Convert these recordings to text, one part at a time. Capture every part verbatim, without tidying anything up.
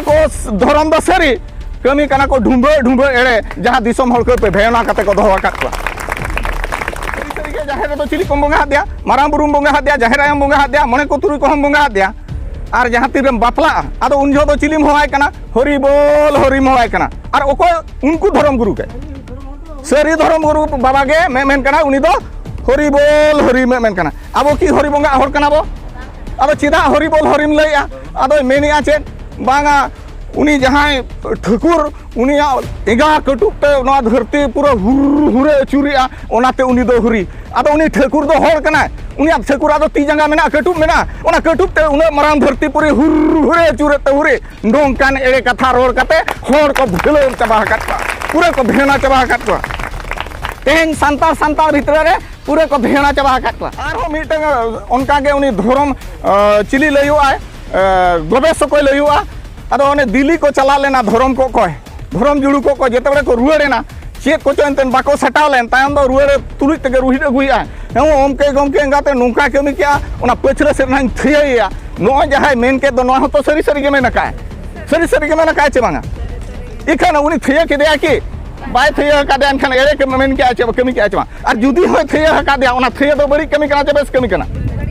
ᱠᱚ ᱫᱷᱚᱨᱚᱢ ᱫᱚ ᱥᱟᱹᱨᱤ, ᱠᱟᱹᱢᱤ ᱠᱟᱱᱟ ᱠᱚ ᱰᱷᱩᱢᱵᱟᱹ ᱰᱷᱩᱢᱵᱟᱹ ᱮᱲᱮ, ᱡᱟᱦᱟᱸ ᱫᱤᱥᱚᱢ ᱦᱚᱲ ᱠᱚ ᱵᱷᱮᱣᱱᱟ ᱠᱟᱛᱮ ᱠᱚ ᱫᱚᱦᱚ ᱟᱠᱟᱫ ᱠᱚᱣᱟ᱾ ᱥᱟᱹᱨᱤ ᱥᱟᱹᱨᱤ ᱜᱮ ᱡᱟᱦᱮᱨ ᱨᱮᱫᱚ ᱪᱤᱞᱤ ᱠᱚᱢ ᱵᱚᱸᱜᱟ ᱟᱫᱮᱭᱟ? ᱢᱟᱨᱟᱝ ᱵᱩᱨᱩᱢ ᱵᱚᱸᱜᱟ ᱟᱫᱮᱭᱟ, ᱡᱟᱦᱮᱨ ᱟᱭᱳᱢ ᱵᱚᱸᱜᱟ ᱟᱫᱮᱭᱟ, ᱢᱚᱬᱮ ᱠᱚ ᱛᱩᱨᱩᱭ ᱠᱚᱦᱚᱸᱢ ᱵᱚᱸᱜᱟ ᱟᱫᱮᱭᱟ᱾ ᱟᱨ ᱡᱟᱦᱟᱸ ᱛᱤᱱᱨᱮᱢ ᱵᱟᱯᱞᱟᱜᱼᱟ, ᱟᱫᱚ ᱩᱱ ᱡᱚᱦᱚᱜ ᱫᱚ ᱪᱤᱞᱤᱢ ᱦᱚᱦᱚᱣᱟᱭ ᱠᱟᱱᱟ? ᱦᱚᱨᱤ ᱵᱚᱞ ᱦᱚᱨᱤᱢ ᱦᱚᱦᱚᱣᱟᱭ ᱠᱟᱱᱟ᱾ ᱟᱨ ᱚᱠᱚᱭ? ᱩᱱᱠᱩ ᱫᱷᱚᱨᱚᱢ ᱜᱩᱨᱩ ᱜᱮ᱾ ᱥᱟᱹᱨᱤ ᱫᱷᱚᱨᱚᱢ ᱜᱩᱨᱩ ᱵᱟᱵᱟ ᱜᱮ ᱢᱮ-, ᱢᱮᱱ ᱠᱟᱱᱟ, ᱩᱱᱤ ᱫᱚ ᱦᱚᱨᱤ ᱵᱚᱞ ᱦᱚᱨᱤ ᱢᱮ-, ᱢᱮᱱ ᱠᱟᱱᱟ᱾ ᱟᱵᱚ ᱠᱤ ᱦᱚᱨᱤ ᱵᱚᱸᱜᱟ ᱦᱚᱲ ᱠᱟᱱᱟ ᱵᱚ? ᱟᱫᱚ ᱪᱮᱫᱟᱜ ᱦᱚᱨᱤ ᱵᱚᱞ ᱦᱚᱨᱤᱢ ᱞᱟᱹᱭᱮᱜᱼᱟ? ᱟᱫᱚᱭ ᱢᱮᱱᱮᱜᱼᱟ ᱪᱮᱫ? ᱵᱟᱝᱟ, ᱩᱱᱤ ᱡᱟᱦᱟᱸᱭ ᱴᱷᱟᱹᱠᱩᱨ, ᱩᱱᱤᱭᱟᱜ ᱮᱸᱜᱟ ᱠᱟᱹᱴᱩᱵ ᱛᱮ ᱱᱚᱣᱟ ᱫᱷᱟᱹᱨᱛᱤ ᱯᱩᱨᱟᱹ ᱦᱩᱨ ᱦᱩᱨᱮ ᱟᱹᱪᱩᱨᱮᱜᱼᱟ, ᱚᱱᱟᱛᱮ ᱩᱱᱤ ᱫᱚ ᱦᱚᱨᱤ᱾ ᱟᱫᱚ ᱩᱱᱤ ᱴᱷᱟᱹᱠᱩᱨ ᱫᱚ ᱦᱚᱲ ᱠᱟᱱᱟᱭ, ᱩᱱᱤᱭᱟᱜ ᱴᱷᱟᱹᱠᱩᱨᱟᱜ ᱫᱚ ᱛᱤ ᱡᱟᱸᱜᱟ ᱢᱮᱱᱟᱜᱼᱟ, ᱠᱟᱹᱴᱩᱵ ᱢᱮᱱᱟᱜᱼᱟ, ᱚᱱᱟ ᱠᱟᱹᱴᱩᱵ ᱛᱮ ᱩᱱᱟᱹᱜ ᱢᱟᱨᱟᱝ ᱫᱷᱟᱹᱨᱛᱤ ᱯᱩᱨᱤ ᱦᱩᱨ ᱦᱩᱨᱮ ᱟᱹᱪᱩᱨᱮᱫ ᱛᱮ ᱦᱚᱨᱤ᱾ ᱱᱚᱝᱠᱟᱱ ᱮᱲᱮ ᱠᱟᱛᱷᱟ ᱨᱚᱲ ᱠᱟᱛᱮ ᱦᱚᱲ ᱠᱚ ᱵᱷᱤᱲᱟᱹᱣ ᱪᱟᱵᱟ ᱟᱠᱟᱫ ᱠᱚᱣᱟ, ᱯᱩᱨᱟᱹ ᱠᱚ ᱵᱷᱮᱣᱱᱟ ᱪᱟᱵᱟ ᱟᱠᱟᱫ ᱠᱚᱣᱟ᱾ ᱛᱮᱦᱮᱧ ᱥᱟᱱᱛᱟᱲ, ᱥᱟᱱᱛᱟᱲ ᱵᱷᱤᱛᱨᱤ ᱨᱮ ᱯᱩᱨᱟᱹ ᱠᱚ ᱵᱷᱮᱣᱱᱟ ᱪᱟᱵᱟ ᱟᱠᱟᱫ ᱠᱚᱣᱟ᱾ ᱟᱨᱦᱚᱸ ᱢᱤᱫᱴᱟᱝ, ᱚᱱᱠᱟ ᱜᱮ ᱩᱱᱤ ᱫᱷᱚᱨᱚᱢ, ᱟᱸ, ᱪᱤᱞᱤ ᱞᱟᱹᱭᱩᱜᱼᱟᱭ, ᱟᱸ, ᱜᱚᱵᱮᱥᱚᱠᱚᱭ ᱞᱟᱹᱭᱩᱜᱼᱟ᱾ ᱟᱫᱚ ᱚᱱᱮ ᱫᱤᱞᱤ ᱠᱚ ᱪᱟᱞᱟᱣ ᱞᱮᱱᱟ ᱫᱷᱚᱨᱚᱢ ᱠᱚ ᱚᱠᱚᱭ, ᱫᱷᱚᱨᱚᱢ ᱡᱩᱲᱩ ᱠᱚ ᱚᱠᱚᱭ, ᱡᱮᱛᱮ ᱵᱟᱲᱮ ᱠᱚ ᱨᱩᱣᱟᱹᱲ ᱮᱱᱟ, ᱪᱮᱫ ᱠᱚᱪᱚ ᱮᱱᱛᱮ ᱵᱟᱠᱚ ᱥᱟᱴᱟᱣ ᱞᱮᱱ, ᱛᱟᱭᱚᱢ ᱫᱚ ᱨᱩᱣᱟᱹᱲ ᱛᱩᱞᱩᱡ ᱛᱮᱜᱮ ᱨᱩᱦᱤᱫ ᱟᱹᱜᱩᱭᱮᱫᱼᱟ᱾ ᱦᱮᱸ, ᱜᱚᱢᱠᱮ, ᱜᱚᱢᱠᱮ ᱮᱸᱜᱟᱛᱮ ᱱᱚᱝᱠᱟ ᱠᱟᱹᱢᱤ ᱠᱮᱜᱼᱟ, ᱚᱱᱟ ᱯᱟᱹᱪᱷᱞᱟᱹ ᱥᱮᱫ ᱱᱟᱦᱟᱜ ᱤᱧ ᱛᱷᱤᱭᱟᱹᱭᱮᱭᱟ᱾ ᱱᱚᱜᱼᱚᱭ ᱡᱟᱦᱟᱸᱭ ᱢᱮᱱ ᱠᱮᱫ ᱫᱚ, ᱱᱚᱣᱟ ᱦᱚᱸᱛᱚ ᱥᱟᱹᱨᱤ ᱥᱟᱹᱨᱤ ᱜᱮ ᱢᱮᱱ ᱟᱠᱟᱫᱼᱟᱭ, ᱥᱟᱹᱨᱤ ᱥᱟᱹᱨᱤ ᱜᱮ ᱢᱮᱱ ᱟᱠᱟᱫᱼᱟᱭ ᱪᱮ ᱵᱟᱝᱟ? ᱤᱠᱷᱟᱹᱱ ᱩᱱᱤ ᱛᱷᱤᱭᱟᱹ ᱠᱮᱫᱮᱭᱟ ᱠᱤ? ᱵᱟᱭ ᱛᱷᱤᱭᱟᱹ ᱟᱠᱟᱫᱮᱭᱟ, ᱮᱱᱠᱷᱟᱱ ᱮᱲᱮ ᱠᱟᱹᱢᱤ ᱢᱮᱱ ᱠᱮᱜᱼᱟ ᱪᱮ, ᱠᱟᱹᱢᱤ ᱠᱮᱜᱼᱟ ᱪᱮ ᱵᱟᱝ? ᱟᱨ ᱡᱩᱫᱤ ᱦᱚᱸᱭ ᱛᱷᱤᱭᱟᱹ ᱟᱠᱟᱫᱮᱭᱟ, ᱚᱱᱟ ᱛᱷᱤᱭᱟᱹ ᱫᱚ ᱵᱟᱹᱲᱤᱡ ᱠᱟᱹᱢᱤ ᱠᱟᱱᱟ ᱪᱮ ᱵᱮᱥ ᱠᱟᱹᱢᱤ ᱠᱟᱱᱟ?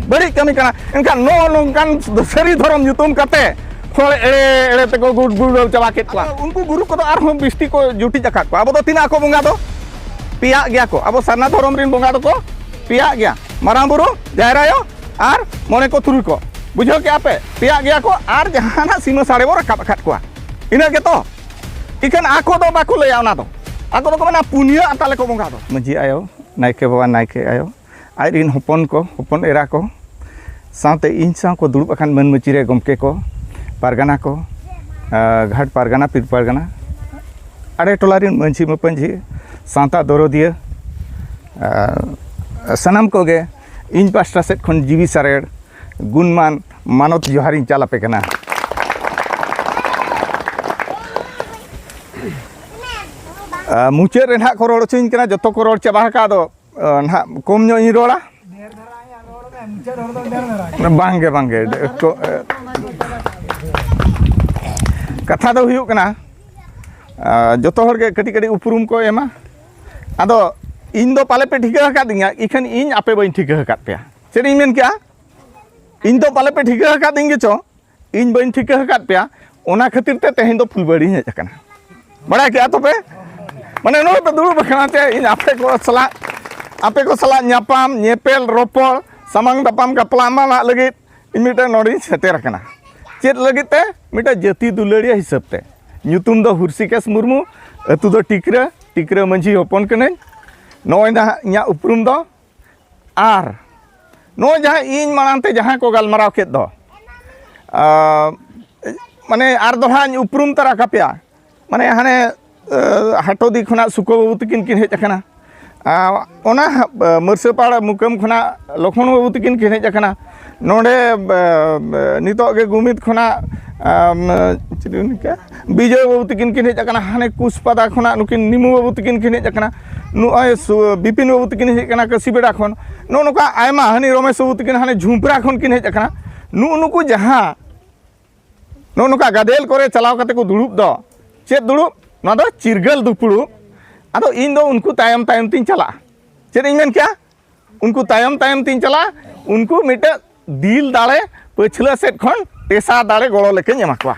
ᱵᱟᱹᱲᱤᱡ ᱠᱟᱹᱢᱤ ᱠᱟᱱᱟ᱾ ᱮᱱᱠᱷᱟᱱ ᱱᱚᱜᱼᱚ ᱱᱚᱝᱠᱟᱱ ᱥᱟᱹᱨᱤ ᱫᱷᱚᱨᱚᱢ ᱧᱩᱛᱩᱢ ᱠᱟᱛᱮ ᱦᱚᱲ ᱮᱲᱮ ᱮᱲᱮ ᱛᱮᱠᱚ ᱜᱩᱰ ᱜᱩᱰᱟᱹᱣ ᱪᱟᱵᱟ ᱠᱮᱫ ᱠᱚᱣᱟ᱾ ᱟᱫᱚ ᱩᱱᱠᱩ ᱜᱩᱨᱩ ᱠᱚᱫᱚ ᱟᱨᱦᱚᱸ ᱵᱤᱥᱛᱤ ᱠᱚ ᱡᱩᱴᱤᱡ ᱟᱠᱟᱫ ᱠᱚᱣᱟ᱾ ᱟᱵᱚ ᱫᱚ ᱛᱤᱱᱟᱹᱜ ᱟᱠᱚ ᱵᱚᱸᱜᱟ ᱫᱚ? ᱯᱮᱭᱟᱜ ᱜᱮᱭᱟ ᱠᱚ᱾ ᱟᱵᱚ ᱥᱟᱨᱱᱟ ᱫᱷᱚᱨᱚᱢ ᱨᱮᱱ ᱵᱚᱸᱜᱟ ᱫᱚᱠᱚ ᱯᱮᱭᱟᱜ ᱜᱮᱭᱟ, ᱢᱟᱨᱟᱝ ᱵᱩᱨᱩ, ᱡᱟᱦᱮᱨ ᱟᱭᱳ ᱟᱨ ᱢᱚᱬᱮ ᱠᱚ ᱛᱩᱨᱩᱭ ᱠᱚ᱾ ᱵᱩᱡᱷᱟᱹᱣ ᱠᱮᱜᱼᱟ ᱯᱮ? ᱯᱮᱭᱟᱜ ᱜᱮᱭᱟ ᱠᱚ ᱟᱨ ᱡᱟᱦᱟᱱᱟᱜ ᱥᱤᱢᱟᱹ ᱥᱟᱲᱮ ᱵᱚ ᱨᱟᱠᱟᱵ ᱟᱠᱟᱫ ᱠᱚᱣᱟ᱾ ᱤᱱᱟᱹ ᱜᱮᱛᱚ? ᱤᱠᱷᱟᱹᱱ ᱟᱠᱚ ᱫᱚ ᱵᱟᱠᱚ ᱞᱟᱹᱭᱟ ᱚᱱᱟ ᱫᱚ᱾ ᱟᱠᱚ ᱫᱚᱠᱚ ᱢᱮᱱᱟ, "ᱯᱩᱱᱭᱟᱹ ᱟᱛᱟ ᱞᱮᱠᱚ ᱵᱚᱸᱜᱟ ᱫᱚ᱾" ᱢᱟᱹᱡᱷᱤ ᱟᱭᱳ, ᱱᱟᱭᱠᱮ ᱵᱟᱵᱟ, ᱱᱟᱭᱠᱮ ᱟᱭᱳ, ᱟᱡ ᱨᱮᱱ ᱦᱚᱯᱚᱱ ᱠᱚ, ᱦᱚᱯᱚᱱ ᱮᱨᱟ ᱠᱚ, ᱥᱟᱶᱛᱮ ᱤᱧ ᱥᱟᱶ ᱠᱚ ᱫᱩᱲᱩᱵ ᱟᱠᱟᱱ ᱢᱟᱹᱱ ᱢᱟᱹᱪᱤ ᱨᱮ ᱜᱚᱢᱠᱮ ᱠᱚ, ᱯᱟᱨᱜᱟᱱᱟ ᱠᱚ, ᱟᱨ ᱜᱷᱟᱴ ᱯᱟᱨᱜᱟᱱᱟ, ᱯᱤᱨ ᱯᱟᱨᱜᱟᱱᱟ, ᱟᱲᱮ ᱴᱚᱞᱟ ᱨᱮᱱ ᱢᱟᱹᱡᱷᱤ ᱢᱟᱯᱟᱹᱡᱷᱤ, ᱥᱟᱶᱛᱟ ᱫᱚᱨᱚᱫᱤᱭᱟᱹ, ᱟᱨ ᱥᱟᱱᱟᱢ ᱠᱚᱜᱮ ᱤᱧ ᱯᱟᱥᱴᱟ ᱥᱮᱫ ᱠᱷᱚᱱ ᱡᱤᱣᱤ ᱥᱟᱨᱮᱲ ᱜᱩᱱᱢᱟᱱ ᱢᱟᱱᱚᱛ ᱡᱚᱦᱟᱨᱤᱧ ᱪᱟᱞ ᱟᱯᱮ ᱠᱟᱱᱟ᱾ ᱟᱨ ᱢᱩᱪᱟᱹᱫ ᱨᱮ ᱱᱟᱦᱟᱜ ᱠᱚ ᱨᱚᱲ ᱦᱚᱪᱚᱧ ᱠᱟᱱᱟ, ᱡᱚᱛᱚ ᱠᱚ ᱨᱚᱲ ᱪᱟᱵᱟ ᱟᱠᱟᱫ, ᱟᱫᱚ, ᱟᱸ, ᱱᱟᱦᱟᱜ ᱠᱚᱢ ᱧᱚᱜ ᱤᱧ ᱨᱚᱲᱟ᱾ ᱰᱷᱮᱨ ᱫᱷᱟᱨᱟ ᱤᱧ ᱨᱚᱲ ᱢᱮ, ᱢᱩᱪᱟᱹᱫ ᱦᱚᱲ ᱫᱚ ᱰᱷᱮᱨ ᱫᱷᱟᱨᱟ᱾ ᱵᱟᱝᱜᱮ, ᱵᱟᱝᱜᱮ, ᱠᱚ, ᱟᱸ, ᱠᱟᱛᱷᱟ ᱫᱚ ᱦᱩᱭᱩᱜ ᱠᱟᱱᱟ, ᱟᱸ, ᱡᱚᱛᱚ ᱦᱚᱲ ᱜᱮ ᱠᱟᱹᱴᱤᱡ ᱠᱟᱹᱴᱤᱡ ᱩᱯᱨᱩᱢ ᱠᱚ ᱮᱢᱟ᱾ ᱟᱫᱚ ᱤᱧ ᱫᱚ ᱯᱟᱞᱮ ᱯᱮ ᱴᱷᱤᱠᱟᱹ ᱟᱠᱟᱫᱤᱧᱟ, ᱤᱠᱷᱟᱹᱱ ᱤᱧ ᱟᱯᱮ ᱵᱟᱹᱧ ᱴᱷᱤᱠᱟᱹ ᱟᱠᱟᱫ ᱯᱮᱭᱟ᱾ ᱪᱮᱫ ᱤᱧ ᱢᱮᱱ ᱠᱮᱜᱼᱟ? ᱤᱧ ᱫᱚ ᱯᱟᱞᱮ ᱯᱮ ᱴᱷᱤᱠᱟᱹ ᱟᱠᱟᱫᱤᱧ ᱜᱮᱪᱚ, ᱤᱧ ᱵᱟᱹᱧ ᱴᱷᱤᱠᱟᱹ ᱟᱠᱟᱫ ᱯᱮᱭᱟ᱾ ᱚᱱᱟ ᱠᱷᱟᱹᱛᱤᱨ ᱛᱮ ᱛᱮᱦᱮᱧ ᱫᱚ ᱯᱷᱩᱞᱵᱟᱲᱤᱧ ᱦᱮᱡ ᱟᱠᱟᱱᱟ᱾ ᱵᱟᱲᱟᱭ ᱠᱮᱜᱼᱟ ᱛᱚᱯᱮ? ᱢᱟᱱᱮ ᱱᱚᱰᱮ ᱯᱮ ᱫᱩᱲᱩᱵ ᱟᱠᱟᱱᱟ ᱪᱮ ᱤᱧ ᱟᱯᱮ ᱠᱚ ᱥᱟᱞᱟᱜ, ᱟᱯᱮ ᱠᱚ ᱥᱟᱞᱟᱜ ᱧᱟᱯᱟᱢ, ᱧᱮᱯᱮᱞ, ᱨᱚᱯᱚᱲ, ᱥᱟᱢᱟᱝ ᱫᱟᱯᱟᱢ ᱜᱟᱯᱟᱞ ᱢᱟᱨᱟᱜ ᱞᱟᱹᱜᱤᱫ ᱤᱧ ᱢᱤᱫᱴᱮᱱ ᱱᱚᱰᱮᱧ ᱥᱮᱴᱮᱨ ᱟᱠᱟᱱᱟ᱾ ᱪᱮᱫ ᱞᱟᱹᱜᱤᱫ ᱛᱮ? ᱢᱤᱫᱴᱮᱱ ᱡᱟᱹᱛᱤ ᱫᱩᱞᱟᱹᱲᱤᱭᱟᱹ ᱦᱤᱥᱟᱹᱵ ᱛᱮ᱾ ᱧᱩᱛᱩᱢ ᱫᱚ ᱦᱩᱨᱥᱤᱠᱮᱥ ᱢᱩᱨᱢᱩ, ᱟᱹᱛᱩ ᱫᱚ ᱴᱤᱠᱨᱟᱹ, ᱴᱤᱠᱨᱟᱹ ᱢᱟᱹᱡᱷᱤ ᱦᱚᱯᱚᱱ ᱠᱟᱹᱱᱟᱹᱧ᱾ ᱱᱚᱜᱼᱚᱭ ᱱᱟᱦᱟᱜ ᱤᱧᱟᱹᱜ ᱩᱯᱨᱩᱢ ᱫᱚ᱾ ᱟᱨ ᱱᱚᱜᱼᱚᱭ ᱡᱟᱦᱟᱸ ᱤᱧ ᱢᱟᱲᱟᱝ ᱛᱮ ᱡᱟᱦᱟᱸ ᱠᱚ ᱜᱟᱞᱢᱟᱨᱟᱣ ᱠᱮᱫ ᱫᱚ, ᱟᱸ, ᱢᱟᱱᱮ ᱟᱨ ᱫᱚᱲᱦᱟᱧ ᱩᱯᱨᱩᱢ ᱛᱟᱨᱟ ᱠᱟᱯᱮᱭᱟ᱾ ᱢᱟᱱᱮ ᱦᱟᱱᱮ, ᱟᱸ, ᱦᱟᱴᱚᱫᱤ ᱠᱷᱚᱱᱟᱜ ᱥᱩᱠᱚ ᱵᱟᱹᱵᱩ ᱛᱟᱹᱠᱤᱱ ᱠᱤᱱ ᱦᱮᱡ ᱟᱠᱟᱱᱟ᱾ ᱟᱸ, ᱚᱱᱟ, ᱟᱸ, ᱢᱟᱹᱨᱥᱟᱹᱯᱟᱲ ᱢᱩᱠᱟᱹᱢ ᱠᱷᱚᱱᱟᱜ ᱞᱚᱠᱷᱚᱱ ᱵᱟᱹᱵᱩ ᱛᱟᱹᱠᱤᱱ ᱠᱤᱱ ᱦᱮᱡ ᱟᱠᱟᱱᱟ᱾ ᱱᱚᱰᱮ, ᱟᱸ, ᱱᱤᱛᱚᱜ ᱜᱮ ᱜᱩᱢᱤᱫ ᱠᱷᱚᱱᱟᱜ, ᱟᱸ, ᱪᱤᱞᱤ ᱩᱱᱤ ᱠᱟ-, ᱵᱤᱡᱚᱭ ᱵᱟᱹᱵᱩ ᱛᱟᱹᱠᱤᱱ ᱠᱤᱱ ᱦᱮᱡ ᱟᱠᱟᱱᱟ, ᱦᱟᱱᱮ ᱠᱩᱥᱯᱟᱫᱟ ᱠᱷᱚᱱᱟᱜ ᱱᱩᱠᱤᱱ ᱱᱤᱢᱩ ᱵᱟᱹᱵᱩ ᱛᱟᱹᱠᱤᱱ ᱠᱤᱱ ᱦᱮᱡ ᱟᱠᱟᱱᱟ, ᱱᱚᱜᱼᱚᱭ ᱥᱩ-, ᱵᱤᱯᱤᱱ ᱵᱟᱹᱵᱩ ᱛᱟᱹᱠᱤᱱ ᱦᱮᱡ ᱟᱠᱟᱱᱟ ᱠᱟᱹᱥᱤᱵᱮᱲᱟ ᱠᱷᱚᱱ, ᱱᱚᱜᱼᱚ ᱱᱚᱝᱠᱟ ᱟᱭᱢᱟ, ᱦᱟᱹᱱᱤ ᱨᱚᱢᱮᱥ ᱵᱟᱹᱵᱩ ᱛᱟᱹᱠᱤᱱ ᱦᱟᱱᱮ ᱡᱷᱩᱢᱯᱨᱟ ᱠᱷᱚᱱ ᱠᱤᱱ ᱦᱮᱡ ᱟᱠᱟᱱᱟ᱾ ᱱᱩᱜᱼᱩ ᱱᱩᱠᱩ ᱡᱟᱦᱟᱸ ᱱᱚᱜᱼᱚ ᱱᱚᱝᱠᱟ ᱜᱟᱫᱮᱞ ᱠᱚᱨᱮ ᱪᱟᱞᱟᱣ ᱠᱟᱛᱮ ᱠᱚ ᱫᱩᱲᱩᱵ ᱫᱚ, ᱪᱮᱫ ᱫᱩᱲᱩᱵ? ᱱᱚᱣᱟ ᱫᱚ ᱪᱤᱨᱜᱟᱹᱞ ᱫᱩᱯᱲᱩᱵ᱾ ᱟᱫᱚ ᱤᱧ ᱫᱚ ᱩᱱᱠᱩ ᱛᱟᱭᱚᱢ ᱛᱟᱭᱚᱢ ᱛᱤᱧ ᱪᱟᱞᱟᱜᱼᱟ᱾ ᱪᱮᱫ ᱤᱧ ᱢᱮᱱ ᱠᱮᱜᱼᱟ? ᱩᱱᱠᱩ ᱛᱟᱭᱚᱢ ᱛᱟᱭᱚᱢ ᱛᱤᱧ ᱪᱟᱞᱟᱜᱼᱟ᱾ ᱩᱱᱠᱩ ᱢᱤᱫᱴᱮᱡ ᱫᱤᱞ ᱫᱟᱲᱮ, ᱯᱟᱹᱪᱷᱞᱟᱹ ᱥᱮᱫ ᱠᱷᱚᱱ ᱴᱮᱥᱟ ᱫᱟᱲᱮ ᱜᱚᱲᱚ ᱞᱮᱠᱟᱧ ᱮᱢᱟ ᱠᱚᱣᱟ᱾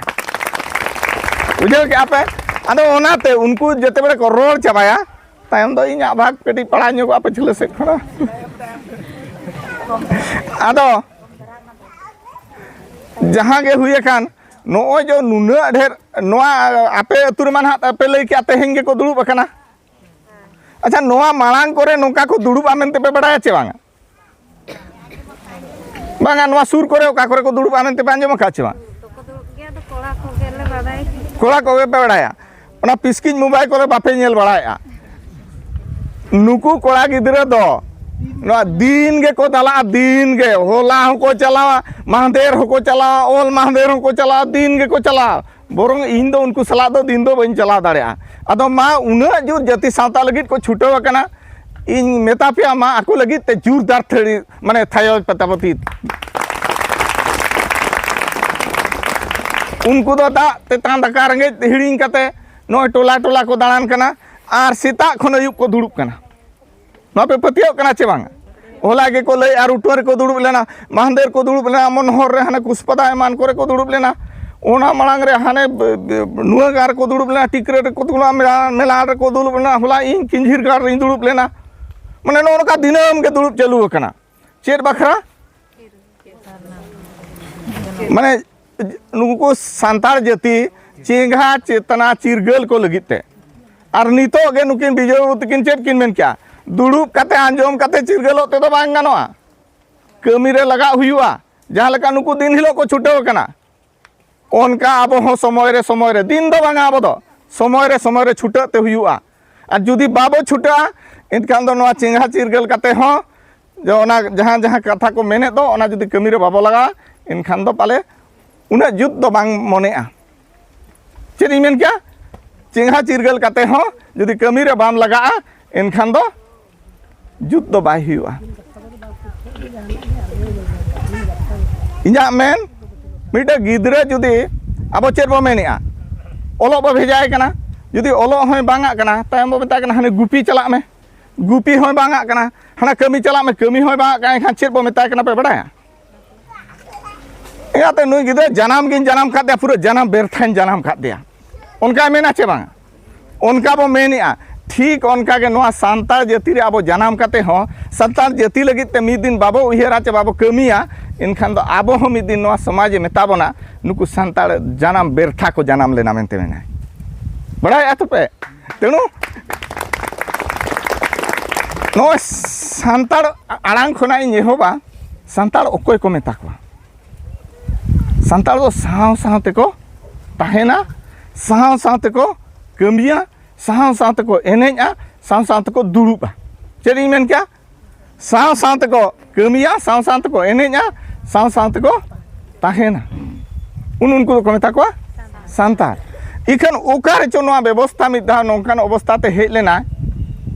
ᱵᱩᱡᱷᱟᱹᱣ ᱠᱮᱜᱼᱟ ᱯᱮ? ᱟᱫᱚ ᱚᱱᱟᱛᱮ ᱩᱱᱠᱩ ᱡᱮᱛᱮ ᱵᱮᱲᱮ ᱠᱚ ᱨᱚᱲ ᱪᱟᱵᱟᱭᱟ, ᱛᱟᱭᱚᱢ ᱫᱚ ᱤᱧᱟᱹᱜ ᱵᱷᱟᱜᱽ ᱠᱟᱹᱴᱤᱡ ᱯᱟᱲᱟᱣ ᱧᱚᱜᱚᱜᱼᱟ ᱯᱟᱹᱪᱷᱞᱟᱹ ᱥᱮᱫ ᱠᱷᱚᱱ᱾ ᱟᱫᱚ ᱡᱟᱦᱟᱸ ᱜᱮ ᱦᱩᱭ ᱟᱠᱟᱱ, ᱱᱚᱜᱼᱚᱭ ᱡᱮ ᱱᱩᱱᱟᱹᱜ ᱰᱷᱮᱨ, ᱱᱚᱣᱟ ᱟᱯᱮ ᱟᱹᱛᱩ ᱨᱮᱢᱟ ᱱᱟᱦᱟᱜ ᱯᱮ ᱞᱟᱹᱭ ᱠᱮᱜᱼᱟ ᱛᱮᱦᱮᱧ ᱜᱮᱠᱚ ᱫᱩᱲᱩᱵ ᱟᱠᱟᱱᱟ᱾ ᱟᱪᱪᱷᱟ, ᱱᱚᱣᱟ ᱢᱟᱲᱟᱝ ᱠᱚᱨᱮ ᱱᱚᱝᱠᱟ ᱠᱚ ᱫᱩᱲᱩᱵᱼᱟ ᱢᱮᱱᱛᱮ ᱯᱮ ᱵᱟᱲᱟᱭᱟ ᱪᱮ ᱵᱟᱝᱟ? ᱵᱟᱝᱟ, ᱱᱚᱣᱟ ᱥᱩᱨ ᱠᱚᱨᱮ ᱚᱠᱟ ᱠᱚᱨᱮ ᱠᱚ ᱫᱩᱲᱩᱵᱼᱟ ᱢᱮᱱᱛᱮ ᱯᱮ ᱟᱸᱡᱚᱢ ᱟᱠᱟᱫ ᱪᱮ ᱵᱟᱝ? ᱫᱚᱠᱚ ᱫᱩᱲᱩᱵ ᱜᱮᱭᱟ, ᱟᱫᱚ ᱠᱚᱲᱟ ᱠᱚᱜᱮ ᱞᱮ ᱵᱟᱲᱟᱭ᱾ ᱠᱚᱲᱟ ᱠᱚᱜᱮ ᱯᱮ ᱵᱟᱲᱟᱭᱟ? ᱚᱱᱟ ᱯᱤᱥᱠᱤᱡ ᱢᱳᱵᱟᱭᱤᱞ ᱠᱚᱨᱮ ᱵᱟᱯᱮ ᱧᱮᱞ ᱵᱟᱲᱟᱭᱮᱫᱼᱟ? ᱱᱩᱠᱩ ᱠᱚᱲᱟ ᱜᱤᱫᱽᱨᱟᱹ ᱫᱚ ᱱᱚᱣᱟ ᱫᱤᱱ ᱜᱮᱠᱚ ᱪᱟᱞᱟᱜᱼᱟ, ᱫᱤᱱ ᱜᱮ, ᱦᱚᱞᱟ ᱦᱚᱸᱠᱚ ᱪᱟᱞᱟᱣᱟ, ᱢᱟᱦᱫᱮᱨ ᱦᱚᱸᱠᱚ ᱪᱟᱞᱟᱣᱟ, ᱚᱞ ᱢᱟᱦᱫᱮᱨ ᱦᱚᱸᱠᱚ ᱪᱟᱞᱟᱣᱟ, ᱫᱤᱱ ᱜᱮᱠᱚ ᱪᱟᱞᱟᱣᱟ᱾ ᱵᱚᱨᱚᱝ ᱤᱧ ᱫᱚ ᱩᱱᱠᱩ ᱥᱟᱞᱟᱜ ᱫᱚ ᱫᱤᱱ ᱫᱚ ᱵᱟᱹᱧ ᱪᱟᱞᱟᱣ ᱫᱟᱲᱮᱭᱟᱜᱼᱟ᱾ ᱟᱫᱚ ᱢᱟ, ᱩᱱᱟᱹᱜ ᱡᱳᱨ ᱡᱟᱹᱛᱤ ᱥᱟᱶᱛᱟ ᱞᱟᱹᱜᱤᱫ ᱠᱚ ᱪᱷᱩᱴᱟᱹᱣ ᱟᱠᱟᱱᱟ, ᱤᱧ ᱢᱮᱛᱟ ᱯᱮᱭᱟ, ᱢᱟ ᱟᱠᱚ ᱞᱟᱹᱜᱤᱫ ᱛᱮ ᱡᱳᱨᱫᱟᱨ ᱛᱷᱟᱹᱲᱤ, ᱢᱟᱱᱮ ᱛᱷᱟᱭᱚ ᱯᱟᱛᱟᱯᱟᱹᱛᱤ᱾ ᱩᱱᱠᱩ ᱫᱚ ᱫᱟᱜ ᱛᱮᱛᱟᱝ ᱫᱟᱠᱟ ᱨᱮᱸᱜᱮᱡ ᱦᱤᱲᱤᱧ ᱠᱟᱛᱮ ᱱᱚᱜᱼᱚᱭ ᱴᱚᱞᱟ ᱴᱚᱞᱟ ᱠᱚ ᱫᱟᱬᱟᱱ ᱠᱟᱱᱟ ᱟᱨ ᱥᱮᱛᱟᱜ ᱠᱷᱚᱱ ᱟᱹᱭᱩᱵ ᱠᱚ ᱫᱩᱲᱩᱵ ᱠᱟᱱᱟ᱾ ᱱᱚᱣᱟ ᱯᱮ ᱯᱟᱹᱛᱭᱟᱹᱣᱟᱜ ᱠᱟᱱᱟ ᱪᱮ ᱵᱟᱝ? ᱦᱚᱞᱟ ᱜᱮᱠᱚ ᱞᱟᱹᱭᱮᱫᱼᱟ, ᱨᱩᱴᱟᱹ ᱨᱮᱠᱚ ᱫᱩᱲᱩᱵ ᱞᱮᱱᱟ, ᱢᱟᱦᱫᱮᱨ ᱠᱚ ᱫᱩᱲᱩᱵ ᱞᱮᱱᱟ, ᱢᱚᱱᱳᱦᱚᱨ ᱨᱮ, ᱦᱟᱱᱮ ᱠᱩᱥᱯᱟᱫᱟ ᱮᱢᱟᱱ ᱠᱚᱨᱮ ᱠᱚ ᱫᱩᱲᱩᱵ ᱞᱮᱱᱟ᱾ ᱚᱱᱟ ᱢᱟᱲᱟᱝ ᱨᱮ ᱦᱟᱱᱮ ᱵ-, ᱵ-, ᱱᱩᱣᱟᱹᱜᱟᱸ ᱨᱮᱠᱚ ᱫᱩᱲᱩᱵ ᱞᱮᱱᱟ, ᱴᱤᱠᱨᱟᱹ ᱨᱮᱠᱚ ᱫᱩᱲᱩᱵ ᱞᱮᱱᱟ, ᱢᱮᱞᱟ, ᱢᱮᱞᱟ ᱨᱮᱠᱚ ᱫᱩᱲᱩᱵ ᱞᱮᱱᱟ, ᱦᱚᱞᱟ ᱤᱧ ᱠᱤᱧᱡᱷᱤᱨ ᱜᱟᱲ ᱨᱤᱧ ᱫᱩᱲᱩᱵ ᱞᱮᱱᱟ᱾ ᱢᱟᱱᱮ ᱱᱚᱜᱼᱚ ᱱᱚᱝᱠᱟ ᱫᱤᱱᱟᱹᱢ ᱜᱮ ᱫᱩᱲᱩᱵ ᱪᱟᱹᱞᱩ ᱟᱠᱟᱱᱟ᱾ ᱪᱮᱫ ᱵᱟᱠᱷᱨᱟ? ᱢᱟᱱᱮ ᱱᱩᱠᱩ ᱥᱟᱱᱛᱟᱲ ᱡᱟᱹᱛᱤ ᱪᱮᱸᱜᱷᱟ ᱪᱮᱛᱱᱟ ᱪᱤᱨᱜᱟᱹᱞ ᱠᱚ ᱞᱟᱹᱜᱤᱫ ᱛᱮ᱾ ᱟᱨ ᱱᱤᱛᱚᱜ ᱜᱮ ᱱᱩᱠᱤᱱ ᱵᱤᱡᱚᱭ ᱵᱟᱹᱵᱩ ᱛᱟᱹᱠᱤᱱ ᱪᱮᱫ ᱠᱤᱱ ᱢᱮᱱ ᱠᱮᱜᱼᱟ? ᱫᱩᱲᱩᱵ ᱠᱟᱛᱮ ᱟᱸᱡᱚᱢ ᱠᱟᱛᱮ ᱪᱤᱨᱜᱟᱹᱞᱚᱜ ᱛᱮᱫᱚ ᱵᱟᱝ ᱜᱟᱱᱚᱜᱼᱟ᱾ ᱠᱟᱹᱢᱤ ᱨᱮ ᱞᱟᱜᱟᱜ ᱦᱩᱭᱩᱜᱼᱟ᱾ ᱡᱟᱦᱟᱸ ᱞᱮᱠᱟ ᱱᱩᱠᱩ ᱫᱤᱱ ᱦᱤᱞᱳᱜ ᱠᱚ ᱪᱷᱩᱴᱟᱹᱣ ᱟᱠᱟᱱᱟ, ᱚᱱᱠᱟ ᱟᱵᱚ ᱦᱚᱸ ᱥᱚᱢᱚᱭ ᱨᱮ, ᱥᱚᱢᱚᱭ ᱨᱮ, ᱫᱤᱱ ᱫᱚ ᱵᱟᱝᱟ, ᱟᱵᱚ ᱫᱚ ᱥᱚᱢᱚᱭ ᱨᱮ, ᱥᱚᱢᱚᱭ ᱨᱮ ᱪᱷᱩᱴᱟᱹᱜ ᱛᱮ ᱦᱩᱭᱩᱜᱼᱟ᱾ ᱟᱨ ᱡᱩᱫᱤ ᱵᱟᱵᱚ ᱪᱷᱩᱴᱟᱹᱜᱼᱟ, ᱮᱱᱠᱷᱟᱱ ᱫᱚ ᱱᱚᱣᱟ ᱪᱮᱸᱜᱷᱟ ᱪᱤᱨᱜᱟᱹᱞ ᱠᱟᱛᱮ ᱦᱚᱸ ᱡᱮ ᱚᱱᱟ ᱡᱟᱦᱟᱸ, ᱡᱟᱦᱟᱸ ᱠᱟᱛᱷᱟ ᱠᱚ ᱢᱮᱱᱮᱫ ᱫᱚ, ᱚᱱᱟ ᱡᱩᱫᱤ ᱠᱟᱹᱢᱤ ᱨᱮ ᱵᱟᱵᱚ ᱞᱟᱜᱟᱣᱟ, ᱮᱱᱠᱷᱟᱱ ᱫᱚ ᱯᱟᱞᱮ ᱩᱱᱟᱹᱜ ᱡᱩᱛ ᱫᱚ ᱵᱟᱝ ᱢᱚᱱᱮᱜᱼᱟ᱾ ᱪᱮᱫ ᱤᱧ ᱢᱮᱱ ᱠᱮᱜᱼᱟ? ᱪᱮᱸᱜᱷᱟ ᱪᱤᱨᱜᱟᱹᱞ ᱠᱟᱛᱮ ᱦᱚᱸ ᱡᱩᱫᱤ ᱠᱟᱹᱢᱤ ᱨᱮ ᱵᱟᱢ ᱞᱟᱜᱟᱜᱼᱟ, ᱮᱱᱠᱷᱟᱱ ᱫᱚ ᱡᱩᱛ ᱫᱚ ᱵᱟᱭ ᱦᱩᱭᱩᱜᱼᱟ᱾ ᱤᱧᱟᱹᱜ ᱢᱮᱱ, ᱢᱤᱫᱴᱮᱱ ᱜᱤᱫᱽᱨᱟᱹ ᱡᱩᱫᱤ, ᱟᱵᱚ ᱪᱮᱫ ᱵᱚ ᱢᱮᱱᱮᱜᱼᱟ? ᱚᱞᱚᱜ ᱵᱚ ᱵᱷᱮᱡᱟᱭ ᱠᱟᱱᱟ, ᱡᱩᱫᱤ ᱚᱞᱚᱜ ᱦᱚᱸᱭ ᱵᱟᱝ ᱟᱜ ᱠᱟᱱᱟ, ᱛᱟᱭᱚᱢ ᱵᱚ ᱢᱮᱛᱟᱭ ᱠᱟᱱᱟ, "ᱦᱟᱱᱮ ᱜᱩᱯᱤ ᱪᱟᱞᱟᱜ ᱢᱮ", ᱜᱩᱯᱤ ᱦᱚᱸᱭ ᱵᱟᱝ ᱟᱜ ᱠᱟᱱᱟ, ᱦᱟᱱᱟ ᱠᱟᱹᱢᱤ ᱪᱟᱞᱟᱜ ᱢᱮ, ᱠᱟᱹᱢᱤ ᱦᱚᱸᱭ ᱵᱟᱝ ᱟᱜ ᱠᱟᱱᱟ, ᱮᱱᱠᱷᱟᱱ ᱪᱮᱫ ᱵᱚ ᱢᱮᱛᱟᱭ ᱠᱟᱱᱟ ᱯᱮ ᱵᱟᱲᱟᱭᱟ? ᱮᱸᱜᱟᱛᱮ, ᱱᱩᱭ ᱜᱤᱫᱽᱨᱟᱹ ᱡᱟᱱᱟᱢ ᱜᱤᱧ ᱡᱟᱱᱟᱢ ᱠᱟᱫᱮᱭᱟ, ᱯᱩᱨᱟᱹ ᱡᱟᱱᱟᱢ ᱵᱮᱨᱛᱷᱟᱧ ᱡᱟᱱᱟᱢ ᱠᱟᱫᱮᱭᱟ, ᱚᱱᱠᱟᱭ ᱢᱮᱱᱟ ᱪᱮ ᱵᱟᱝᱟ? ᱚᱱᱠᱟ ᱵᱚ ᱢᱮᱱᱮᱜᱼᱟ᱾ ᱴᱷᱤᱠ ᱚᱱᱠᱟ ᱜᱮ ᱱᱚᱣᱟ ᱥᱟᱱᱛᱟᱲ ᱡᱟᱹᱛᱤ ᱨᱮ ᱟᱵᱚ ᱡᱟᱱᱟᱢ ᱠᱟᱛᱮ ᱦᱚᱸ, ᱥᱟᱱᱛᱟᱲ ᱡᱟᱹᱛᱤ ᱞᱟᱹᱜᱤᱫ ᱛᱮ ᱢᱤᱫ ᱫᱤᱱ ᱵᱟᱵᱚ ᱩᱭᱦᱟᱹᱨᱟ ᱪᱮ ᱵᱟᱵᱚ ᱠᱟᱹᱢᱤᱭᱟ, ᱮᱱᱠᱷᱟᱱ ᱫᱚ ᱟᱵᱚ ᱦᱚᱸ ᱢᱤᱫ ᱫᱤᱱ ᱱᱚᱣᱟ ᱥᱚᱢᱟᱡᱽ ᱮ ᱢᱮᱛᱟ ᱵᱚᱱᱟ, "ᱱᱩᱠᱩ ᱥᱟᱱᱛᱟᱲ ᱡᱟᱱᱟᱢ ᱵᱮᱨᱛᱷᱟ ᱠᱚ ᱡᱟᱱᱟᱢ ᱞᱮᱱᱟ" ᱢᱮᱱᱛᱮ ᱢᱮᱱᱟᱭ᱾ ᱵᱟᱲᱟᱭᱮᱜᱼᱟ ᱛᱚᱯᱮ? ᱛᱮᱬᱩ ᱱᱚᱜᱼᱚᱭ ᱥᱟᱱᱛᱟᱲ ᱟᱲᱟᱝ ᱠᱷᱚᱱᱟᱜ ᱤᱧ ᱮᱦᱚᱵᱟ, ᱥᱟᱱᱛᱟᱲ ᱚᱠᱚᱭ ᱠᱚ ᱢᱮᱛᱟ ᱠᱚᱣᱟ? ᱥᱟᱱᱛᱟᱲ ᱫᱚ ᱥᱟᱶ ᱥᱟᱶ ᱛᱮᱠᱚ ᱛᱟᱦᱮᱱᱟ, ᱥᱟᱶ ᱥᱟᱶ ᱛᱮᱠᱚ ᱠᱟᱹᱢᱤᱭᱟ, ᱥᱟᱶ ᱥᱟᱶ ᱛᱮᱠᱚ ᱮᱱᱮᱡᱼᱟ, ᱥᱟᱶ ᱥᱟᱶ ᱛᱮᱠᱚ ᱫᱩᱲᱩᱵᱼᱟ᱾ ᱪᱮᱫ ᱤᱧ ᱢᱮᱱ ᱠᱮᱜᱼᱟ? ᱥᱟᱶ ᱥᱟᱶ ᱛᱮᱠᱚ ᱠᱟᱹᱢᱤᱭᱟ, ᱥᱟᱶ ᱥᱟᱶ ᱛᱮᱠᱚ ᱮᱱᱮᱡᱼᱟ, ᱥᱟᱶ ᱥᱟᱶ ᱛᱮᱠᱚ ᱛᱟᱦᱮᱱᱟ᱾ ᱩᱱ ᱩᱱᱠᱩ ᱫᱚᱠᱚ ᱢᱮᱛᱟ ᱠᱚᱣᱟ ᱥᱟᱱᱛᱟᱲ᱾ ᱤᱠᱷᱟᱹᱱ ᱚᱠᱟ ᱨᱮᱪᱚ ᱱᱚᱣᱟ ᱵᱮᱵᱚᱥᱛᱷᱟ ᱢᱤᱫ ᱫᱷᱟᱣ ᱱᱚᱝᱠᱟᱱ ᱚᱵᱚᱥᱛᱷᱟ ᱛᱮ ᱦᱮᱡ ᱞᱮᱱᱟ,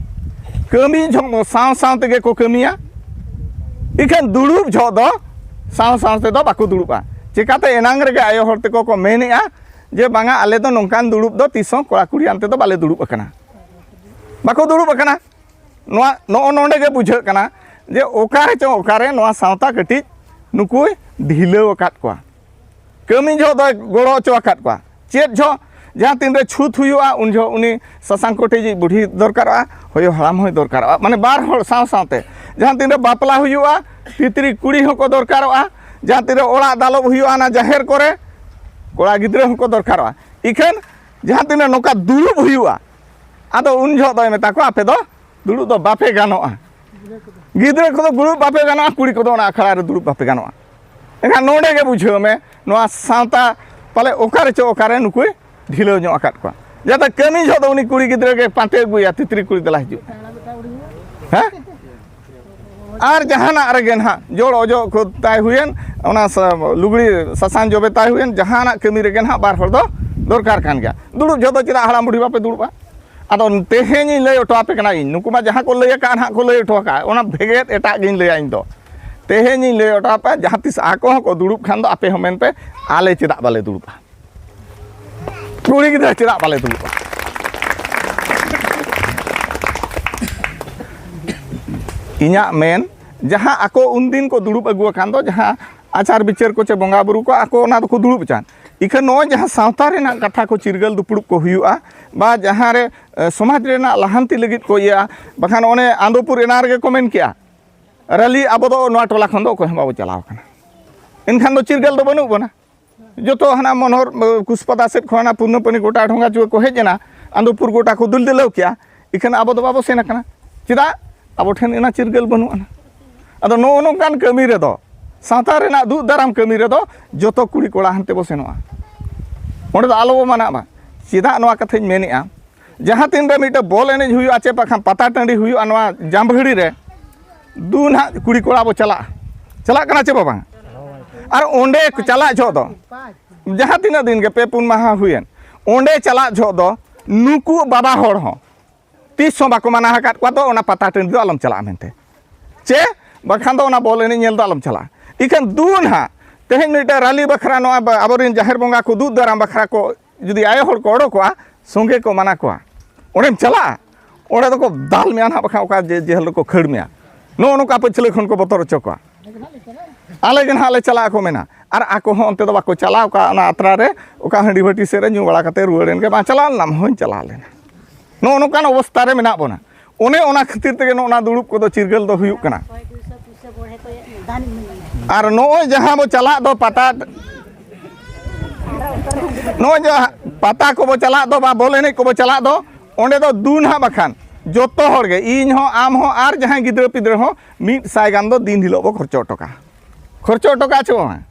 ᱠᱟᱹᱢᱤ ᱡᱚᱦᱚᱜ ᱫᱚ ᱥᱟᱶ ᱥᱟᱶ ᱛᱮᱜᱮ ᱠᱚ ᱠᱟᱹᱢᱤᱭᱟ, ᱤᱠᱷᱟᱹᱱ ᱫᱩᱲᱩᱵ ᱡᱚᱦᱚᱜ ᱫᱚ ᱥᱟᱶ ᱥᱟᱶ ᱛᱮᱫᱚ ᱵᱟᱠᱚ ᱫᱩᱲᱩᱵᱼᱟ᱾ ᱪᱮᱠᱟᱛᱮ ᱮᱱᱟᱝ ᱨᱮᱜᱮ ᱟᱭᱳ ᱦᱚᱲ ᱛᱮᱠᱚ ᱠᱚ ᱢᱮᱱᱮᱜᱼᱟ ᱡᱮ ᱵᱟᱝᱟ, ᱟᱞᱮ ᱫᱚ ᱱᱚᱝᱠᱟᱱ ᱫᱩᱲᱩᱵ ᱫᱚ ᱛᱤᱥ ᱦᱚᱸ ᱠᱚᱲᱟ ᱠᱩᱲᱤ ᱟᱱᱛᱮ ᱫᱚ ᱵᱟᱞᱮ ᱫᱩᱲᱩᱵ ᱟᱠᱟᱱᱟ, ᱵᱟᱠᱚ ᱫᱩᱲᱩᱵ ᱟᱠᱟᱱᱟ᱾ ᱱᱚᱣᱟ ᱱᱚᱜᱼᱚ ᱱᱚᱰᱮ ᱜᱮ ᱵᱩᱡᱷᱟᱹᱜ ᱠᱟᱱᱟ ᱡᱮ ᱚᱠᱟ ᱨᱮᱪᱚᱝ ᱚᱠᱟᱨᱮ ᱱᱚᱣᱟ ᱥᱟᱶᱛᱟ ᱠᱟᱹᱴᱤᱡ ᱱᱩᱠᱩᱭ ᱰᱷᱤᱞᱟᱹᱣ ᱟᱠᱟᱫ ᱠᱚᱣᱟ᱾ ᱠᱟᱹᱢᱤ ᱡᱚᱦᱚᱜ ᱫᱚᱭ ᱜᱚᱲᱚ ᱦᱚᱪᱚ ᱟᱠᱟᱫ ᱠᱚᱣᱟ᱾ ᱪᱮᱫ ᱡᱚᱦᱚᱜ? ᱡᱟᱦᱟᱸ ᱛᱤᱱᱨᱮ ᱪᱷᱩᱛ ᱦᱩᱭᱩᱜᱼᱟ, ᱩᱱ ᱡᱚᱦᱚᱜ ᱩᱱᱤ ᱥᱟᱥᱟᱝ ᱠᱚᱴᱮᱡᱤᱡ ᱵᱩᱰᱷᱤ ᱫᱚᱨᱠᱟᱨᱚᱜᱼᱟ, ᱦᱚᱭᱚ ᱦᱟᱲᱟᱢ ᱦᱚᱸᱭ ᱫᱚᱨᱠᱟᱨᱚᱜᱼᱟ, ᱢᱟᱱᱮ ᱵᱟᱨ ᱦᱚᱲ ᱥᱟᱶ ᱥᱟᱶᱛᱮ᱾ ᱡᱟᱦᱟᱸ ᱛᱤᱱᱨᱮ ᱵᱟᱯᱞᱟ ᱦᱩᱭᱩᱜᱼᱟ, ᱛᱤᱛᱨᱤ ᱠᱩᱲᱤ ᱦᱚᱸᱠᱚ ᱫᱚᱨᱠᱟᱨᱚᱜᱼᱟ᱾ ᱡᱟᱦᱟᱸ ᱛᱤᱱᱨᱮ ᱚᱲᱟᱜ ᱫᱟᱞᱚᱵ ᱦᱩᱭᱩᱜᱼᱟ ᱚᱱᱟ ᱡᱟᱦᱮᱨ ᱠᱚᱨᱮ, ᱠᱚᱲᱟ ᱜᱤᱫᱽᱨᱟᱹ ᱦᱚᱸᱠᱚ ᱫᱚᱨᱠᱟᱨᱚᱜᱼᱟ᱾ ᱤᱠᱷᱟᱹᱱ ᱡᱟᱦᱟᱸ ᱛᱤᱱᱟᱹᱜ ᱱᱚᱝᱠᱟ ᱫᱩᱲᱩᱵ ᱦᱩᱭᱩᱜᱼᱟ, ᱟᱫᱚ ᱩᱱ ᱡᱚᱦᱚᱜ ᱫᱚᱭ ᱢᱮᱛᱟ ᱠᱚᱣᱟ, ᱟᱯᱮ ᱫᱚ ᱫᱩᱲᱩᱵ ᱫᱚ ᱵᱟᱯᱮ ᱜᱟᱱᱚᱜᱼᱟ, ᱜᱤᱫᱽᱨᱟᱹ ᱠᱚᱫᱚ ᱫᱩᱲᱩᱵ ᱵᱟᱯᱮ ᱜᱟᱱᱚᱜᱼᱟ, ᱠᱩᱲᱤ ᱠᱚᱫᱚ ᱚᱱᱟ ᱟᱠᱷᱲᱟ ᱨᱮ ᱫᱩᱲᱩᱵ ᱵᱟᱯᱮ ᱜᱟᱱᱚᱜᱼᱟ᱾ ᱮᱱᱠᱷᱟᱱ ᱱᱚᱰᱮ ᱜᱮ ᱵᱩᱡᱷᱟᱹᱣ ᱢᱮ, ᱱᱚᱣᱟ ᱥᱟᱶᱛᱟ ᱯᱟᱞᱮ ᱚᱠᱟ ᱨᱮᱪᱚ ᱚᱠᱟᱨᱮ ᱱᱩᱠᱩᱭ ᱰᱷᱤᱞᱟᱹᱣ ᱧᱚᱜ ᱟᱠᱟᱫ ᱠᱚᱣᱟ, ᱡᱟᱛᱮ ᱠᱟᱹᱢᱤ ᱡᱚᱦᱚᱜ ᱫᱚ ᱩᱱᱤ ᱠᱩᱲᱤ ᱜᱤᱫᱽᱨᱟᱹ ᱜᱮ ᱯᱟᱱᱛᱮ ᱟᱹᱜᱩᱭᱟ, ᱛᱤᱛᱨᱤ ᱠᱩᱲᱤ ᱫᱮᱞᱟ ᱦᱤᱡᱩᱜ ᱢᱮ᱾ ᱦᱮᱸ? ᱟᱨ ᱡᱟᱦᱟᱱᱟᱜ ᱨᱮᱜᱮ ᱱᱟᱦᱟᱜ ᱡᱚᱲ ᱚᱡᱚᱜ ᱠᱚ ᱛᱟᱭ ᱦᱩᱭᱮᱱ, ᱚᱱᱟ ᱥᱟ-, ᱞᱩᱜᱽᱲᱤ ᱥᱟᱥᱟᱝ ᱡᱚᱵᱮ ᱛᱟᱭ ᱦᱩᱭᱮᱱ, ᱡᱟᱦᱟᱱᱟᱜ ᱠᱟᱹᱢᱤ ᱨᱮᱜᱮ ᱱᱟᱦᱟᱜ ᱵᱟᱨ ᱦᱚᱲ ᱫᱚ ᱫᱚᱨᱠᱟᱨ ᱠᱟᱱ ᱜᱮᱭᱟ᱾ ᱫᱩᱲᱩᱵ ᱡᱚᱦᱚᱜ ᱫᱚ ᱪᱮᱫᱟᱜ ᱦᱟᱲᱟᱢ ᱵᱩᱲᱦᱤ ᱵᱟᱯᱮ ᱫᱩᱲᱩᱵᱼᱟ? ᱟᱫᱚ ᱛᱮᱦᱮᱧᱤᱧ ᱞᱟᱹᱭ ᱦᱚᱴᱚ ᱟᱯᱮ ᱠᱟᱱᱟ ᱤᱧ, ᱱᱩᱠᱩ ᱢᱟ ᱡᱟᱦᱟᱸ ᱠᱚ ᱞᱟᱹᱭ ᱟᱠᱟᱫ ᱱᱟᱦᱟᱜ ᱠᱚ ᱞᱟᱹᱭ ᱦᱚᱴᱚ ᱟᱠᱟᱫ, ᱚᱱᱟ ᱵᱷᱮᱜᱮᱫ ᱮᱴᱟᱜ ᱜᱤᱧ ᱞᱟᱹᱭᱟ ᱤᱧ ᱫᱚ᱾ ᱛᱮᱦᱮᱧᱤᱧ ᱞᱟᱹᱭ ᱦᱚᱴᱚ ᱟᱯᱮ, ᱡᱟᱦᱟᱸ ᱛᱤᱥ ᱟᱠᱚ ᱦᱚᱸᱠᱚ ᱫᱩᱲᱩᱵ ᱠᱷᱟᱱ ᱫᱚ ᱟᱯᱮ ᱦᱚᱸ ᱢᱮᱱ ᱯᱮ, ᱟᱞᱮ ᱪᱮᱫᱟᱜ ᱵᱟᱞᱮ ᱫᱩᱲᱩᱵᱼᱟ? ᱠᱩᱲᱤ ᱜᱤᱫᱽᱨᱟᱹ ᱪᱮᱫᱟᱜ ᱵᱟᱞᱮ ᱫᱩᱲᱩᱵᱼᱟ? ᱤᱧᱟᱹᱜ ᱢᱮᱱ, ᱡᱟᱦᱟᱸ ᱟᱠᱚ ᱩᱱᱫᱤᱱ ᱠᱚ ᱫᱩᱲᱩᱵ ᱟᱹᱜᱩ ᱟᱠᱟᱱ ᱫᱚ, ᱡᱟᱦᱟᱸ ᱟᱪᱟᱨ ᱵᱤᱪᱟᱹᱨ ᱠᱚ ᱪᱮ ᱵᱚᱸᱜᱟ ᱵᱩᱨᱩ ᱠᱚ, ᱟᱠᱚ ᱚᱱᱟ ᱫᱚᱠᱚ ᱫᱩᱲᱩᱵ ᱟᱠᱟᱱ᱾ ᱤᱠᱷᱟᱹᱱ ᱱᱚᱜᱼᱚᱭ ᱡᱟᱦᱟᱸ ᱥᱟᱶᱛᱟ ᱨᱮᱱᱟᱜ ᱠᱟᱛᱷᱟ ᱠᱚ ᱪᱤᱨᱜᱟᱹᱞ ᱫᱩᱯᱲᱩᱵ ᱠᱚ ᱦᱩᱭᱩᱜᱼᱟ, ᱵᱟ ᱡᱟᱦᱟᱸ ᱨᱮ, ᱮ, ᱥᱚᱢᱟᱡᱽ ᱨᱮᱱᱟᱜ ᱞᱟᱦᱟᱱᱛᱤ ᱞᱟᱹᱜᱤᱫ ᱠᱚ ᱤᱭᱟᱹᱜᱼᱟ, ᱵᱟᱠᱷᱟᱱ ᱚᱱᱮ ᱟᱱᱫᱚᱯᱩᱨ ᱮᱱᱟᱝ ᱨᱮᱜᱮ ᱠᱚ ᱢᱮᱱ ᱠᱮᱜᱼᱟ, ᱨᱟᱹᱞᱤ ᱟᱵᱚ ᱫᱚ ᱱᱚᱣᱟ ᱴᱚᱞᱟ ᱠᱷᱚᱱ ᱫᱚ ᱚᱠᱚᱭ ᱦᱚᱸ ᱵᱟᱵᱚ ᱪᱟᱞᱟᱣ ᱠᱟᱱᱟ᱾ ᱮᱱᱠᱷᱟᱱ ᱫᱚ ᱪᱤᱨᱜᱟᱹᱞ ᱫᱚ ᱵᱟᱹᱱᱩᱜ ᱵᱚᱱᱟ᱾ ᱡᱚᱛᱚ ᱦᱟᱱᱟ ᱢᱚᱱᱳᱦᱚᱨ, ᱮ, ᱠᱩᱥᱯᱟᱫᱟ ᱥᱮᱫ ᱠᱷᱚᱱ ᱦᱟᱱᱟ ᱯᱩᱨᱱᱟᱹᱯᱟᱱᱤ ᱜᱚᱴᱟ ᱰᱷᱚᱸᱜᱟ ᱪᱩᱣᱟᱹ ᱠᱚ ᱦᱮᱡ ᱮᱱᱟ, ᱟᱱᱫᱚᱯᱩᱨ ᱜᱚᱴᱟ ᱠᱚ ᱫᱩᱞ ᱫᱤᱞᱟᱹᱣ ᱠᱮᱜᱼᱟ, ᱤᱠᱷᱟᱹᱱ ᱟᱵᱚ ᱫᱚ ᱵᱟᱵᱚ ᱥᱮᱱ ᱟᱠᱟᱱᱟ᱾ ᱪᱮᱫᱟᱜ? ᱟᱵᱚ ᱴᱷᱮᱱ ᱚᱱᱟ ᱪᱤᱨᱜᱟᱹᱞ ᱵᱟᱹᱱᱩᱜ ᱟᱱᱟ᱾ ᱟᱫᱚ ᱱᱚᱜᱼᱚ ᱱᱚᱝᱠᱟᱱ ᱠᱟᱹᱢᱤ ᱨᱮᱫᱚ, ᱥᱟᱶᱛᱟ ᱨᱮᱱᱟᱜ ᱫᱩᱜ ᱫᱟᱨᱟᱢ ᱠᱟᱹᱢᱤ ᱨᱮᱫᱚ ᱡᱚᱛᱚ ᱠᱩᱲᱤ ᱠᱚᱲᱟ ᱦᱟᱱᱛᱮ ᱵᱚ ᱥᱮᱱᱚᱜᱼᱟ, ᱚᱸᱰᱮ ᱫᱚ ᱟᱞᱚ ᱵᱚ ᱢᱟᱱᱟᱜ ᱢᱟ᱾ ᱪᱮᱫᱟᱜ ᱱᱚᱣᱟ ᱠᱟᱛᱷᱟᱧ ᱢᱮᱱᱮᱜᱼᱟ? ᱡᱟᱦᱟᱸ ᱛᱤᱱ ᱨᱮ ᱢᱤᱫᱴᱮᱱ ᱵᱚᱞ ᱮᱱᱮᱡ ᱦᱩᱭᱩᱜᱼᱟ ᱪᱮ ᱵᱟᱠᱷᱟᱱ ᱯᱟᱛᱟ ᱴᱟᱺᱰᱤ ᱦᱩᱭᱩᱜᱼᱟ ᱱᱚᱣᱟ ᱡᱟᱢᱵᱷᱟᱹᱲᱤ ᱨᱮ, ᱫᱩ ᱱᱟᱦᱟᱜ ᱠᱩᱲᱤ ᱠᱚᱲᱟ ᱵᱚ ᱪᱟᱞᱟᱜᱼᱟ, ᱪᱟᱞᱟᱜ ᱠᱟᱱᱟ ᱪᱮ ᱵᱟᱝ? ᱟᱨ ᱚᱸᱰᱮ ᱪᱟᱞᱟᱜ ᱡᱚᱦᱚᱜ ᱫᱚ, ᱡᱟᱦᱟᱸ ᱛᱤᱱᱟᱹᱜ ᱫᱤᱱ ᱜᱮ ᱯᱮ ᱯᱩᱱ ᱢᱟᱦᱟ ᱦᱩᱭᱮᱱ, ᱚᱸᱰᱮ ᱪᱟᱞᱟᱜ ᱡᱚᱦᱚᱜ ᱫᱚ ᱱᱩᱠᱩ ᱵᱟᱵᱟ ᱦᱚᱲ ᱦᱚᱸ ᱛᱤᱥ ᱦᱚᱸ ᱵᱟᱠᱚ ᱢᱟᱱᱟ ᱟᱠᱟᱫ ᱠᱚᱣᱟ, ᱫᱚ ᱚᱱᱟ ᱯᱟᱛᱟ ᱴᱟᱺᱰᱤ ᱫᱚ ᱟᱞᱚᱢ ᱪᱟᱞᱟᱜᱼᱟ ᱢᱮᱱᱛᱮ, ᱪᱮ ᱵᱟᱠᱷᱟᱱ ᱫᱚ ᱚᱱᱟ ᱵᱚᱞ ᱮᱱᱮᱡ ᱧᱮᱞ ᱫᱚ ᱟᱞᱚᱢ ᱪᱟᱞᱟᱜᱼᱟ᱾ ᱤᱠᱷᱟᱹᱱ ᱫᱩ ᱱᱟᱦᱟᱜ ᱛᱮᱦᱮᱧ ᱢᱤᱫᱴᱟᱝ ᱨᱟᱞᱤ ᱵᱟᱠᱷᱨᱟ, ᱱᱚᱣᱟ ᱵᱟ- ᱟᱵᱚᱨᱮᱱ ᱡᱟᱦᱮᱨ ᱵᱚᱸᱜᱟ ᱠᱚ ᱫᱩᱜ ᱫᱟᱨᱟᱢ ᱵᱟᱠᱷᱨᱟ ᱠᱚ ᱡᱩᱫᱤ ᱟᱭᱳ ᱦᱚᱲ ᱠᱚ ᱚᱰᱚᱠᱚᱜᱼᱟ, ᱥᱚᱸᱜᱮ ᱠᱚ ᱢᱟᱱᱟ ᱠᱚᱣᱟ, ᱚᱸᱰᱮ ᱫᱚᱠᱚ ᱫᱟᱞ ᱢᱮᱭᱟ ᱱᱟᱦᱟᱜ, ᱵᱟᱠᱷᱟᱱ ᱚᱠᱟ ᱡᱮ ᱡᱮᱦᱮᱞ ᱨᱮᱠᱚ ᱠᱷᱟᱹᱲ ᱢᱮᱭᱟ᱾ ᱱᱚᱜᱼᱚ ᱱᱚᱝᱠᱟ ᱯᱟᱹᱪᱷᱞᱟᱹ ᱠᱷᱚᱱ ᱠᱚ ᱵᱚᱛᱚᱨ ᱦᱚᱪᱚ ᱠᱚᱣᱟ᱾ ᱟᱞᱮ ᱜᱮ ᱱᱟᱦᱟᱜ ᱞᱮ ᱪᱟᱞᱟᱜᱼᱟ ᱠᱚ ᱢᱮᱱᱟ, ᱟᱨ ᱟᱠᱚ ᱦᱚᱸ ᱚᱱᱛᱮ ᱫᱚ ᱵᱟᱠᱚ ᱪᱟᱞᱟᱣ ᱠᱚᱜᱼᱟ᱾ ᱚᱱᱟ ᱟᱛᱨᱟ ᱨᱮ ᱚᱠᱟ ᱦᱟᱺᱰᱤ ᱵᱷᱟᱹᱴᱤ ᱥᱮᱫ ᱨᱮ ᱧᱩ ᱵᱟᱲᱟ ᱠᱟᱛᱮ ᱨᱩᱣᱟᱹᱲ ᱮᱱ ᱜᱮ, ᱵᱟᱝ ᱪᱟᱞᱟᱣ ᱞᱮᱱᱟᱢ, ᱦᱳᱭ ᱪᱟᱞᱟᱣ ᱞᱮᱱᱟ᱾ ᱱᱚᱜᱼᱚ ᱱᱚᱝᱠᱟᱱ ᱚᱵᱚᱥᱛᱟ ᱨᱮ ᱢᱮᱱᱟᱜ ᱵᱚᱱᱟ᱾ ᱚᱱᱮ ᱚᱱᱟ ᱠᱷᱟᱹᱛᱤᱨ ᱛᱮᱜᱮ ᱱᱚᱜᱼᱚ ᱱᱟ ᱫᱩᱲᱩᱵ ᱠᱚᱫᱚ ᱪᱤᱨᱜᱟᱹᱞ ᱫᱚ ᱦᱩᱭᱩᱜ ᱠᱟᱱᱟ᱾ ᱟᱨ ᱱᱚᱜᱼᱚᱭ ᱡᱟᱦᱟᱸ ᱵᱚ ᱪᱟᱞᱟᱜ ᱫᱚ ᱯᱟᱛᱟ, ᱱᱚᱜᱼᱚᱭ ᱡᱮ ᱯᱟᱛᱟ ᱠᱚᱵᱚ ᱪᱟᱞᱟᱜ ᱫᱚ ᱵᱟ ᱵᱚᱞ ᱮᱱᱮᱡ ᱠᱚᱵᱚ ᱪᱟᱞᱟᱜ ᱫᱚ, ᱚᱸᱰᱮ ᱫᱚ ᱫᱩ ᱱᱟᱦᱟᱜ ᱵᱟᱠᱷᱟᱱ ᱡᱚᱛᱚ ᱦᱚᱲ ᱜᱮ, ᱤᱧ ᱦᱚᱸ, ᱟᱢ ᱦᱚᱸ, ᱟᱨ ᱡᱟᱦᱟᱸᱭ ᱜᱤᱫᱽᱨᱟᱹ ᱯᱤᱫᱽᱨᱟᱹ ᱦᱚᱸ ᱢᱤᱫ ᱥᱟᱭ ᱜᱟᱱ ᱫᱚ ᱫᱤᱱ ᱦᱤᱞᱳᱜ ᱵᱚ ᱠᱷᱚᱨᱪᱚ ᱦᱚᱴᱚ ᱠᱟᱜᱼᱟ᱾ ᱠᱷᱚᱨᱪᱚ ᱦᱚᱴᱚ ᱠᱟᱜᱼᱟ ᱪᱮ ᱵᱟᱝ?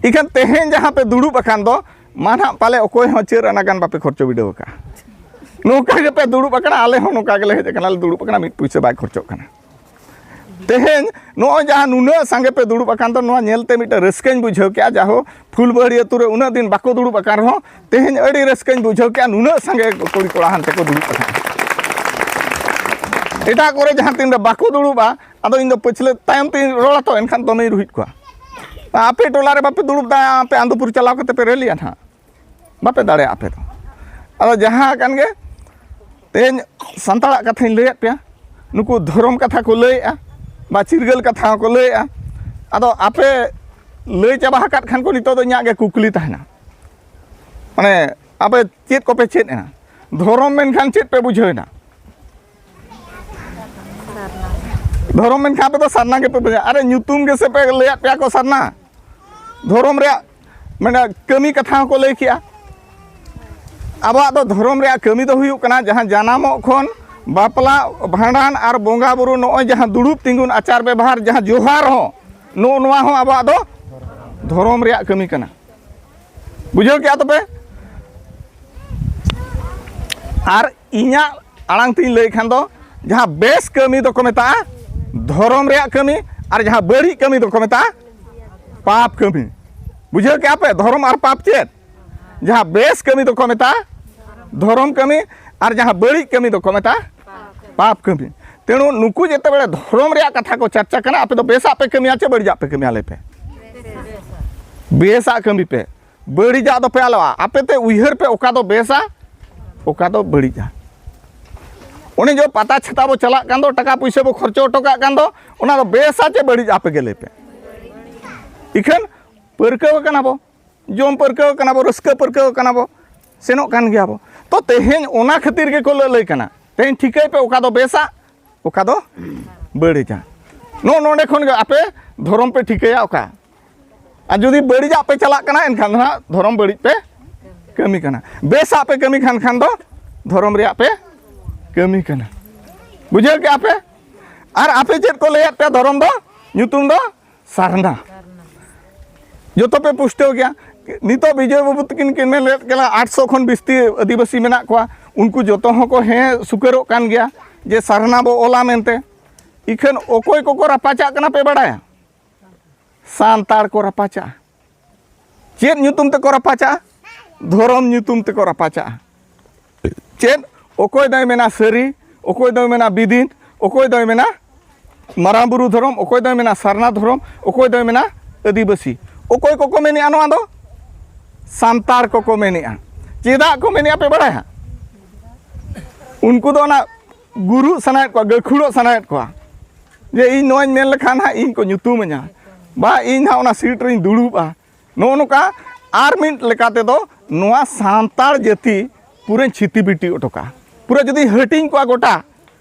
ᱤᱠᱷᱟᱹᱱ ᱛᱮᱦᱮᱧ ᱡᱟᱦᱟᱸ ᱯᱮ ᱫᱩᱲᱩᱵ ᱟᱠᱟᱱ ᱫᱚ, ᱢᱟ ᱱᱟᱦᱟᱜ ᱯᱟᱞᱮ ᱚᱠᱚᱭ ᱦᱚᱸ ᱪᱟᱹᱨ ᱟᱱᱟ ᱜᱟᱱ ᱵᱟᱯᱮ ᱠᱷᱚᱨᱪᱚ ᱵᱤᱰᱟᱹᱣ ᱟᱠᱟᱜᱼᱟ᱾ ᱱᱚᱝᱠᱟ ᱜᱮᱯᱮ ᱫᱩᱲᱩᱵ ᱟᱠᱟᱱᱟ, ᱟᱞᱮ ᱦᱚᱸ ᱱᱚᱝᱠᱟ ᱜᱮᱞᱮ ᱦᱮᱡ ᱟᱠᱟᱱᱟ, ᱞᱮ ᱫᱩᱲᱩᱵ ᱟᱠᱟᱱᱟ, ᱢᱤᱫ ᱯᱩᱭᱥᱟᱹ ᱵᱟᱭ ᱠᱷᱚᱨᱪᱚᱜ ᱠᱟᱱᱟ᱾ ᱛᱮᱦᱮᱧ ᱱᱚᱜᱼᱚᱭ ᱡᱟᱦᱟᱸ ᱱᱩᱱᱟᱹᱜ ᱥᱟᱸᱜᱮ ᱯᱮ ᱫᱩᱲᱩᱵ ᱟᱠᱟᱱ ᱫᱚ, ᱱᱚᱣᱟ ᱧᱮᱞᱛᱮ ᱢᱤᱫᱴᱮᱱ ᱨᱟᱹᱥᱠᱟᱹᱧ ᱵᱩᱡᱷᱟᱹᱣ ᱠᱮᱜᱼᱟ᱾ ᱡᱟᱦᱳ, ᱯᱷᱩᱞᱵᱟᱹᱲᱤ ᱟᱹᱛᱩ ᱨᱮ ᱩᱱᱟᱹᱜ ᱫᱤᱱ ᱵᱟᱠᱚ ᱫᱩᱲᱩᱵ ᱟᱠᱟᱱ ᱨᱮᱦᱚᱸ, ᱛᱮᱦᱮᱧ ᱟᱹᱰᱤ ᱨᱟᱹᱥᱠᱟᱹᱧ ᱵᱩᱡᱷᱟᱹᱣ ᱠᱮᱜᱼᱟ, ᱱᱩᱱᱟᱹᱜ ᱥᱟᱸᱜᱮ ᱠᱩᱲᱤ ᱠᱚᱲᱟ ᱦᱟᱱᱛᱮ ᱠᱚ ᱫᱩᱲᱩᱵ ᱟᱠᱟᱱᱟ᱾ ᱮᱴᱟᱜ ᱠᱚᱨᱮ ᱡᱟᱦᱟᱸ ᱛᱤᱱ ᱨᱮ ᱵᱟᱠᱚ ᱫᱩᱲᱩᱵᱼᱟ, ᱟᱫᱚ ᱤᱧ ᱫᱚ ᱯᱟᱹᱪᱷᱞᱟᱹ ᱛᱟᱭᱚᱢ ᱛᱮᱧ ᱨᱚᱲᱟ ᱛᱚ, ᱮᱱᱠᱷᱟᱱ ᱫᱚᱢᱮᱧ ᱨᱩᱦᱤᱫ ᱠᱚᱣᱟ᱾ ᱟᱯᱮ ᱴᱚᱞᱟ ᱨᱮ ᱵᱟᱯᱮ ᱫᱩᱲᱩᱵ ᱫᱟ, ᱟᱯᱮ ᱟᱱᱫᱩᱯᱩᱨ ᱪᱟᱞᱟᱣ ᱠᱟᱛᱮ ᱯᱮ ᱨᱮᱞᱤᱭᱟ ᱱᱟᱦᱟᱜ, ᱵᱟᱯᱮ ᱫᱟᱲᱮᱭᱟᱜᱼᱟ ᱟᱯᱮ ᱫᱚ᱾ ᱟᱫᱚ ᱡᱟᱦᱟᱸ ᱠᱟᱱ ᱜᱮ, ᱛᱮᱦᱮᱧ ᱥᱟᱱᱛᱟᱲᱟᱜ ᱠᱟᱛᱷᱟᱧ ᱞᱟᱹᱭᱟᱫ ᱯᱮᱭᱟ, ᱱᱩᱠᱩ ᱫᱷᱚᱨᱚᱢ ᱠᱟᱛᱷᱟ ᱠᱚ ᱞᱟᱹᱭᱮᱜᱼᱟ, ᱵᱟ ᱪᱤᱨᱜᱟᱹᱞ ᱠᱟᱛᱷᱟ ᱦᱚᱸᱠᱚ ᱞᱟᱹᱭᱮᱜᱼᱟ᱾ ᱟᱫᱚ ᱟᱯᱮ ᱞᱟᱹᱭ ᱪᱟᱵᱟ ᱟᱠᱟᱫ ᱠᱷᱟᱱ ᱠᱚ, ᱱᱤᱛᱚᱜ ᱫᱚ ᱤᱧᱟᱹᱜ ᱜᱮ ᱠᱩᱠᱞᱤ ᱛᱟᱦᱮᱱᱟ, ᱢᱟᱱᱮ ᱟᱯᱮ ᱪᱮᱫ ᱠᱚᱯᱮ ᱪᱮᱫ ᱮᱱᱟ? ᱫᱷᱚᱨᱚᱢ ᱢᱮᱱᱠᱷᱟᱱ ᱪᱮᱫ ᱯᱮ ᱵᱩᱡᱷᱟᱹᱣ ᱮᱱᱟ? ᱫᱷᱚᱨᱚᱢ ᱢᱮᱱᱠᱷᱟᱱ ᱟᱯᱮ ᱫᱚ ᱥᱟᱨᱱᱟ ᱜᱮᱯᱮ ᱵᱩᱡᱷᱟᱹᱣᱟ᱾ ᱟᱨᱮ, ᱧᱩᱛᱩᱢ ᱜᱮᱥᱮ ᱯᱮ ᱞᱟᱹᱭᱟᱫ ᱯᱮᱭᱟ ᱠᱚ ᱥᱟᱨᱱᱟ᱾ ᱫᱷᱚᱨᱚᱢ ᱨᱮᱭᱟᱜ ᱢᱟᱱᱮ ᱠᱟᱹᱢᱤ ᱠᱟᱛᱷᱟ ᱦᱚᱸᱠᱚ ᱞᱟᱹᱭ ᱠᱮᱜᱼᱟ᱾ ᱟᱵᱚᱣᱟᱜ ᱫᱚ ᱫᱷᱚᱨᱚᱢ ᱨᱮᱭᱟᱜ ᱠᱟᱹᱢᱤ ᱫᱚ ᱦᱩᱭᱩᱜ ᱠᱟᱱᱟ, ᱡᱟᱦᱟᱸ ᱡᱟᱱᱟᱢᱚᱜ ᱠᱷᱚᱱ ᱵᱟᱯᱞᱟ, ᱵᱷᱟᱸᱰᱟᱱ ᱟᱨ ᱵᱚᱸᱜᱟ ᱵᱩᱨᱩ, ᱱᱚᱜᱼᱚᱭ ᱡᱟᱦᱟᱸ ᱫᱩᱲᱩᱵ ᱛᱤᱸᱜᱩᱱ, ᱟᱪᱟᱨ ᱵᱮᱵᱚᱦᱟᱨ, ᱡᱟᱦᱟᱸ ᱡᱚᱦᱟᱨ ᱦᱚᱸ, ᱱᱚᱜᱼᱚ ᱱᱚᱣᱟ ᱦᱚᱸ ᱟᱵᱚᱣᱟᱜ ᱫᱚ ᱫᱷᱚᱨᱚᱢ ᱨᱮᱭᱟᱜ ᱠᱟᱹᱢᱤ ᱠᱟᱱᱟ᱾ ᱵᱩᱡᱷᱟᱹᱣ ᱠᱮᱜᱼᱟ ᱛᱚᱯᱮ? ᱟᱨ ᱤᱧᱟᱹᱜ ᱟᱲᱟᱝ ᱛᱤᱧ ᱞᱟᱹᱭ ᱠᱷᱟᱱ ᱫᱚ, ᱡᱟᱦᱟᱸ ᱵᱮᱥ ᱠᱟᱹᱢᱤ ᱫᱚᱠᱚ ᱢᱮᱛᱟᱜᱼᱟ ᱫᱷᱚᱨᱚᱢ ᱨᱮᱭᱟᱜ ᱠᱟᱹᱢᱤ, ᱟᱨ ᱡᱟᱦᱟᱸ ᱵᱟᱹᱲᱤᱡ ᱠᱟᱹᱢᱤ ᱫᱚᱠᱚ ᱢᱮᱛᱟᱜᱼᱟ ᱯᱟᱯ ᱠᱟᱹᱢᱤ᱾ ᱵᱩᱡᱷᱟᱹᱣ ᱠᱮᱜᱼᱟ ᱯᱮ? ᱫᱷᱚᱨᱚᱢ ᱟᱨ ᱯᱟᱯ ᱪᱮᱫ? ᱡᱟᱦᱟᱸ ᱵᱮᱥ ᱠᱟᱹᱢᱤ ᱫᱚᱠᱚ ᱢᱮᱛᱟᱜᱼᱟ ᱫᱷᱚᱨᱚᱢ ᱠᱟᱹᱢᱤ, ᱟᱨ ᱡᱟᱦᱟᱸ ᱵᱟᱹᱲᱤᱡ ᱠᱟᱹᱢᱤ ᱫᱚᱠᱚ ᱢᱮᱛᱟᱜᱼᱟ ᱯᱟᱯ ᱠᱟᱹᱢᱤ᱾ ᱛᱮᱬᱩ ᱱᱩᱠᱩ ᱡᱮᱛᱮ ᱵᱮᱲᱮ ᱫᱷᱚᱨᱚᱢ ᱨᱮᱭᱟᱜ ᱠᱟᱛᱷᱟ ᱠᱚ ᱪᱟᱨᱪᱟ ᱠᱟᱱᱟ, ᱟᱯᱮ ᱫᱚ ᱵᱮᱥᱟᱜ ᱯᱮ ᱠᱟᱹᱢᱤᱭᱟ ᱪᱮ ᱵᱟᱹᱲᱤᱡᱟᱜ ᱯᱮ ᱠᱟᱹᱢᱤᱭᱟ? ᱞᱟᱹᱭ ᱯᱮ᱾ ᱵᱮᱥᱟᱜ ᱠᱟᱹᱢᱤ ᱯᱮ, ᱵᱟᱹᱲᱤᱡᱟᱜ ᱫᱚᱯᱮ ᱟᱞᱚᱣᱟ᱾ ᱟᱯᱮ ᱛᱮ ᱩᱭᱦᱟᱹᱨ ᱯᱮ, ᱚᱠᱟ ᱫᱚ ᱵᱮᱥᱟ, ᱚᱠᱟ ᱫᱚ ᱵᱟᱹᱲᱤᱡᱟ᱾ ᱚᱱᱮ ᱡᱮ ᱯᱟᱛᱟ ᱪᱷᱟᱛᱟ ᱵᱚ ᱪᱟᱞᱟᱜ ᱠᱟᱱ ᱫᱚ, ᱴᱟᱠᱟ ᱯᱩᱭᱥᱟᱹ ᱵᱚ ᱠᱷᱚᱨᱪᱚ ᱦᱚᱴᱚ ᱠᱟᱜ ᱠᱟᱱ ᱫᱚ, ᱚᱱᱟ ᱫᱚ ᱵᱮᱥᱟ ᱪᱮ ᱵᱟᱹᱲᱤᱡ, ᱟᱯᱮ ᱜᱮ ᱞᱟᱹᱭ ᱯᱮ᱾ ᱤᱠᱷᱟᱹᱱ ᱯᱟᱹᱨᱠᱟᱹᱣ ᱠᱟᱱᱟ ᱵᱚ, ᱡᱚᱢ ᱯᱟᱹᱨᱠᱟᱹᱣ ᱠᱟᱱᱟ ᱵᱚ, ᱨᱟᱹᱥᱠᱟᱹ ᱯᱟᱹᱨᱠᱟᱹᱣ ᱠᱟᱱᱟ ᱵᱚ, ᱥᱮᱱᱚᱜ ᱠᱟᱱ ᱜᱮᱭᱟ ᱵᱚ᱾ ᱛᱚ ᱛᱮᱦᱮᱧ ᱚᱱᱟ ᱠᱷᱟᱹᱛᱤᱨ ᱜᱮᱠᱚ ᱞᱟᱹᱞᱟᱹᱭ ᱠᱟᱱᱟ᱾ ᱛᱮᱦᱮᱧ ᱴᱷᱤᱠᱟᱹᱭ ᱯᱮ, ᱚᱠᱟ ᱫᱚ ᱵᱮᱥᱟ, ᱚᱠᱟ ᱫᱚ ᱵᱟᱹᱲᱤᱡᱟ᱾ ᱱᱚᱜᱼᱚ ᱱᱚᱰᱮ ᱠᱷᱚᱱ ᱜᱮ ᱟᱯᱮ ᱫᱷᱚᱨᱚᱢ ᱯᱮ ᱴᱷᱤᱠᱟᱹᱭᱟ ᱚᱠᱟ᱾ ᱟᱨ ᱡᱩᱫᱤ ᱵᱟᱹᱲᱤᱡᱟᱜ ᱯᱮ ᱪᱟᱞᱟᱜ ᱠᱟᱱᱟ, ᱮᱱᱠᱷᱟᱱ ᱫᱚ ᱦᱟᱸᱜ ᱫᱷᱚᱨᱚᱢ ᱵᱟᱹᱲᱤᱡ ᱯᱮ ᱠᱟᱹᱢᱤ ᱠᱟᱱᱟ᱾ ᱵᱮᱥᱟᱜ ᱯᱮ ᱠᱟᱹᱢᱤ ᱠᱷᱟᱱ, ᱠᱷᱟᱱ ᱫᱚ ᱫᱷᱚᱨᱚᱢ ᱨᱮᱭᱟᱜ ᱯᱮ ᱠᱟᱹᱢᱤ ᱠᱟᱱᱟ᱾ ᱵᱩᱡᱷᱟᱹᱣ ᱠᱮᱜᱼᱟ ᱯᱮ? ᱟᱨ ᱟᱯᱮ ᱪᱮᱫ ᱠᱚ ᱞᱟᱹᱭᱟᱫ ᱯᱮᱭᱟ ᱫᱷᱚᱨᱚᱢ ᱫᱚ? ᱧᱩᱛᱩᱢ ᱫᱚ ᱥᱟᱨᱱᱟ᱾ ᱡᱚᱛᱚ ᱯᱮ ᱯᱩᱥᱴᱟᱹᱣ ᱜᱮᱭᱟ᱾ ᱱᱤᱛᱚᱜ ᱵᱤᱡᱚᱭ ᱵᱟᱹᱵᱩ ᱛᱟᱹᱠᱤᱱ ᱠᱤᱱ ᱢᱮᱱ ᱞᱮᱫ ᱠᱟᱱᱟ, ᱟᱴᱥᱚ ᱠᱷᱚᱱ ᱵᱤᱥᱛᱤ ᱟᱹᱫᱤᱵᱟᱹᱥᱤ ᱢᱮᱱᱟᱜ ᱠᱚᱣᱟ, ᱩᱱᱠᱩ ᱡᱚᱛᱚ ᱦᱚᱸᱠᱚ ᱦᱮᱸ ᱥᱩᱠᱟᱹᱨᱚᱜ ᱠᱟᱱ ᱜᱮᱭᱟ ᱡᱮ ᱥᱟᱨᱱᱟ ᱵᱚ ᱚᱞᱟ ᱢᱮᱱᱛᱮ᱾ ᱤᱠᱷᱟᱹᱱ ᱚᱠᱚᱭ ᱠᱚᱠᱚ ᱨᱟᱯᱟᱪᱟᱜ ᱠᱟᱱᱟ ᱯᱮ ᱵᱟᱲᱟᱭᱟ? ᱥᱟᱱᱛᱟᱲ ᱠᱚ ᱨᱟᱯᱟᱪᱟᱜᱼᱟ᱾ ᱪᱮᱫ ᱧᱩᱛᱩᱢ ᱛᱮᱠᱚ ᱨᱟᱯᱟᱪᱟᱜᱼᱟ? ᱫᱷᱚᱨᱚᱢ ᱧᱩᱛᱩᱢ ᱛᱮᱠᱚ ᱨᱟᱯᱟᱪᱟᱜᱼᱟ᱾ ᱪᱮᱫ? ᱚᱠᱚᱭ ᱫᱚᱭ ᱢᱮᱱᱟ ᱥᱟᱹᱨᱤ, ᱚᱠᱚᱭ ᱫᱚᱭ ᱢᱮᱱᱟ ᱵᱤᱫᱤᱱ, ᱚᱠᱚᱭ ᱫᱚᱭ ᱢᱮᱱᱟ ᱢᱟᱨᱟᱝ ᱵᱩᱨᱩ ᱫᱷᱚᱨᱚᱢ, ᱚᱠᱚᱭ ᱫᱚᱭ ᱢᱮᱱᱟ ᱥᱟᱨᱱᱟ ᱫᱷᱚᱨᱚᱢ, ᱚᱠᱚᱭ ᱫᱚᱭ ᱢᱮᱱᱟ ᱟᱹᱫᱤᱵᱟᱹᱥᱤ᱾ ᱚᱠᱚᱭ ᱠᱚᱠᱚ ᱢᱮᱱᱮᱜᱼᱟ ᱱᱚᱣᱟ ᱫᱚ? ᱥᱟᱱᱛᱟᱲ ᱠᱚᱠᱚ ᱢᱮᱱᱮᱜᱼᱟ᱾ ᱪᱮᱫᱟᱜ ᱠᱚ ᱢᱮᱱᱮᱜᱼᱟ ᱯᱮ ᱵᱟᱲᱟᱭᱟ? ᱩᱱᱠᱩ ᱫᱚ ᱚᱱᱟ ᱜᱩᱨᱩᱜ ᱥᱟᱱᱟᱭᱮᱫ ᱠᱚᱣᱟ, ᱜᱟᱹᱠᱷᱩᱲᱚᱜ ᱥᱟᱱᱟᱭᱮᱫ ᱠᱚᱣᱟ, ᱡᱮ ᱤᱧ ᱱᱚᱣᱟᱧ ᱢᱮᱱ ᱞᱮᱠᱷᱟᱱ ᱦᱟᱸᱜ ᱤᱧ ᱠᱚ ᱧᱩᱛᱩᱢᱟᱹᱧᱟ, ᱵᱟ ᱤᱧ ᱦᱟᱸᱜ ᱚᱱᱟ ᱥᱤᱴ ᱨᱤᱧ ᱫᱩᱲᱩᱵᱼᱟ᱾ ᱱᱚᱜᱼᱚ ᱱᱚᱝᱠᱟ᱾ ᱟᱨ ᱢᱤᱫ ᱞᱮᱠᱟ ᱛᱮᱫᱚ ᱱᱚᱣᱟ ᱥᱟᱱᱛᱟᱲ ᱡᱟᱹᱛᱤ ᱯᱩᱨᱟᱹᱧ ᱪᱷᱤᱛᱤ ᱵᱤᱴᱤ ᱚᱴᱚ ᱠᱟᱜᱼᱟ᱾ ᱯᱩᱨᱟᱹ ᱡᱩᱫᱤᱧ ᱦᱟᱹᱴᱤᱧ ᱠᱚᱣᱟ ᱜᱚᱴᱟ,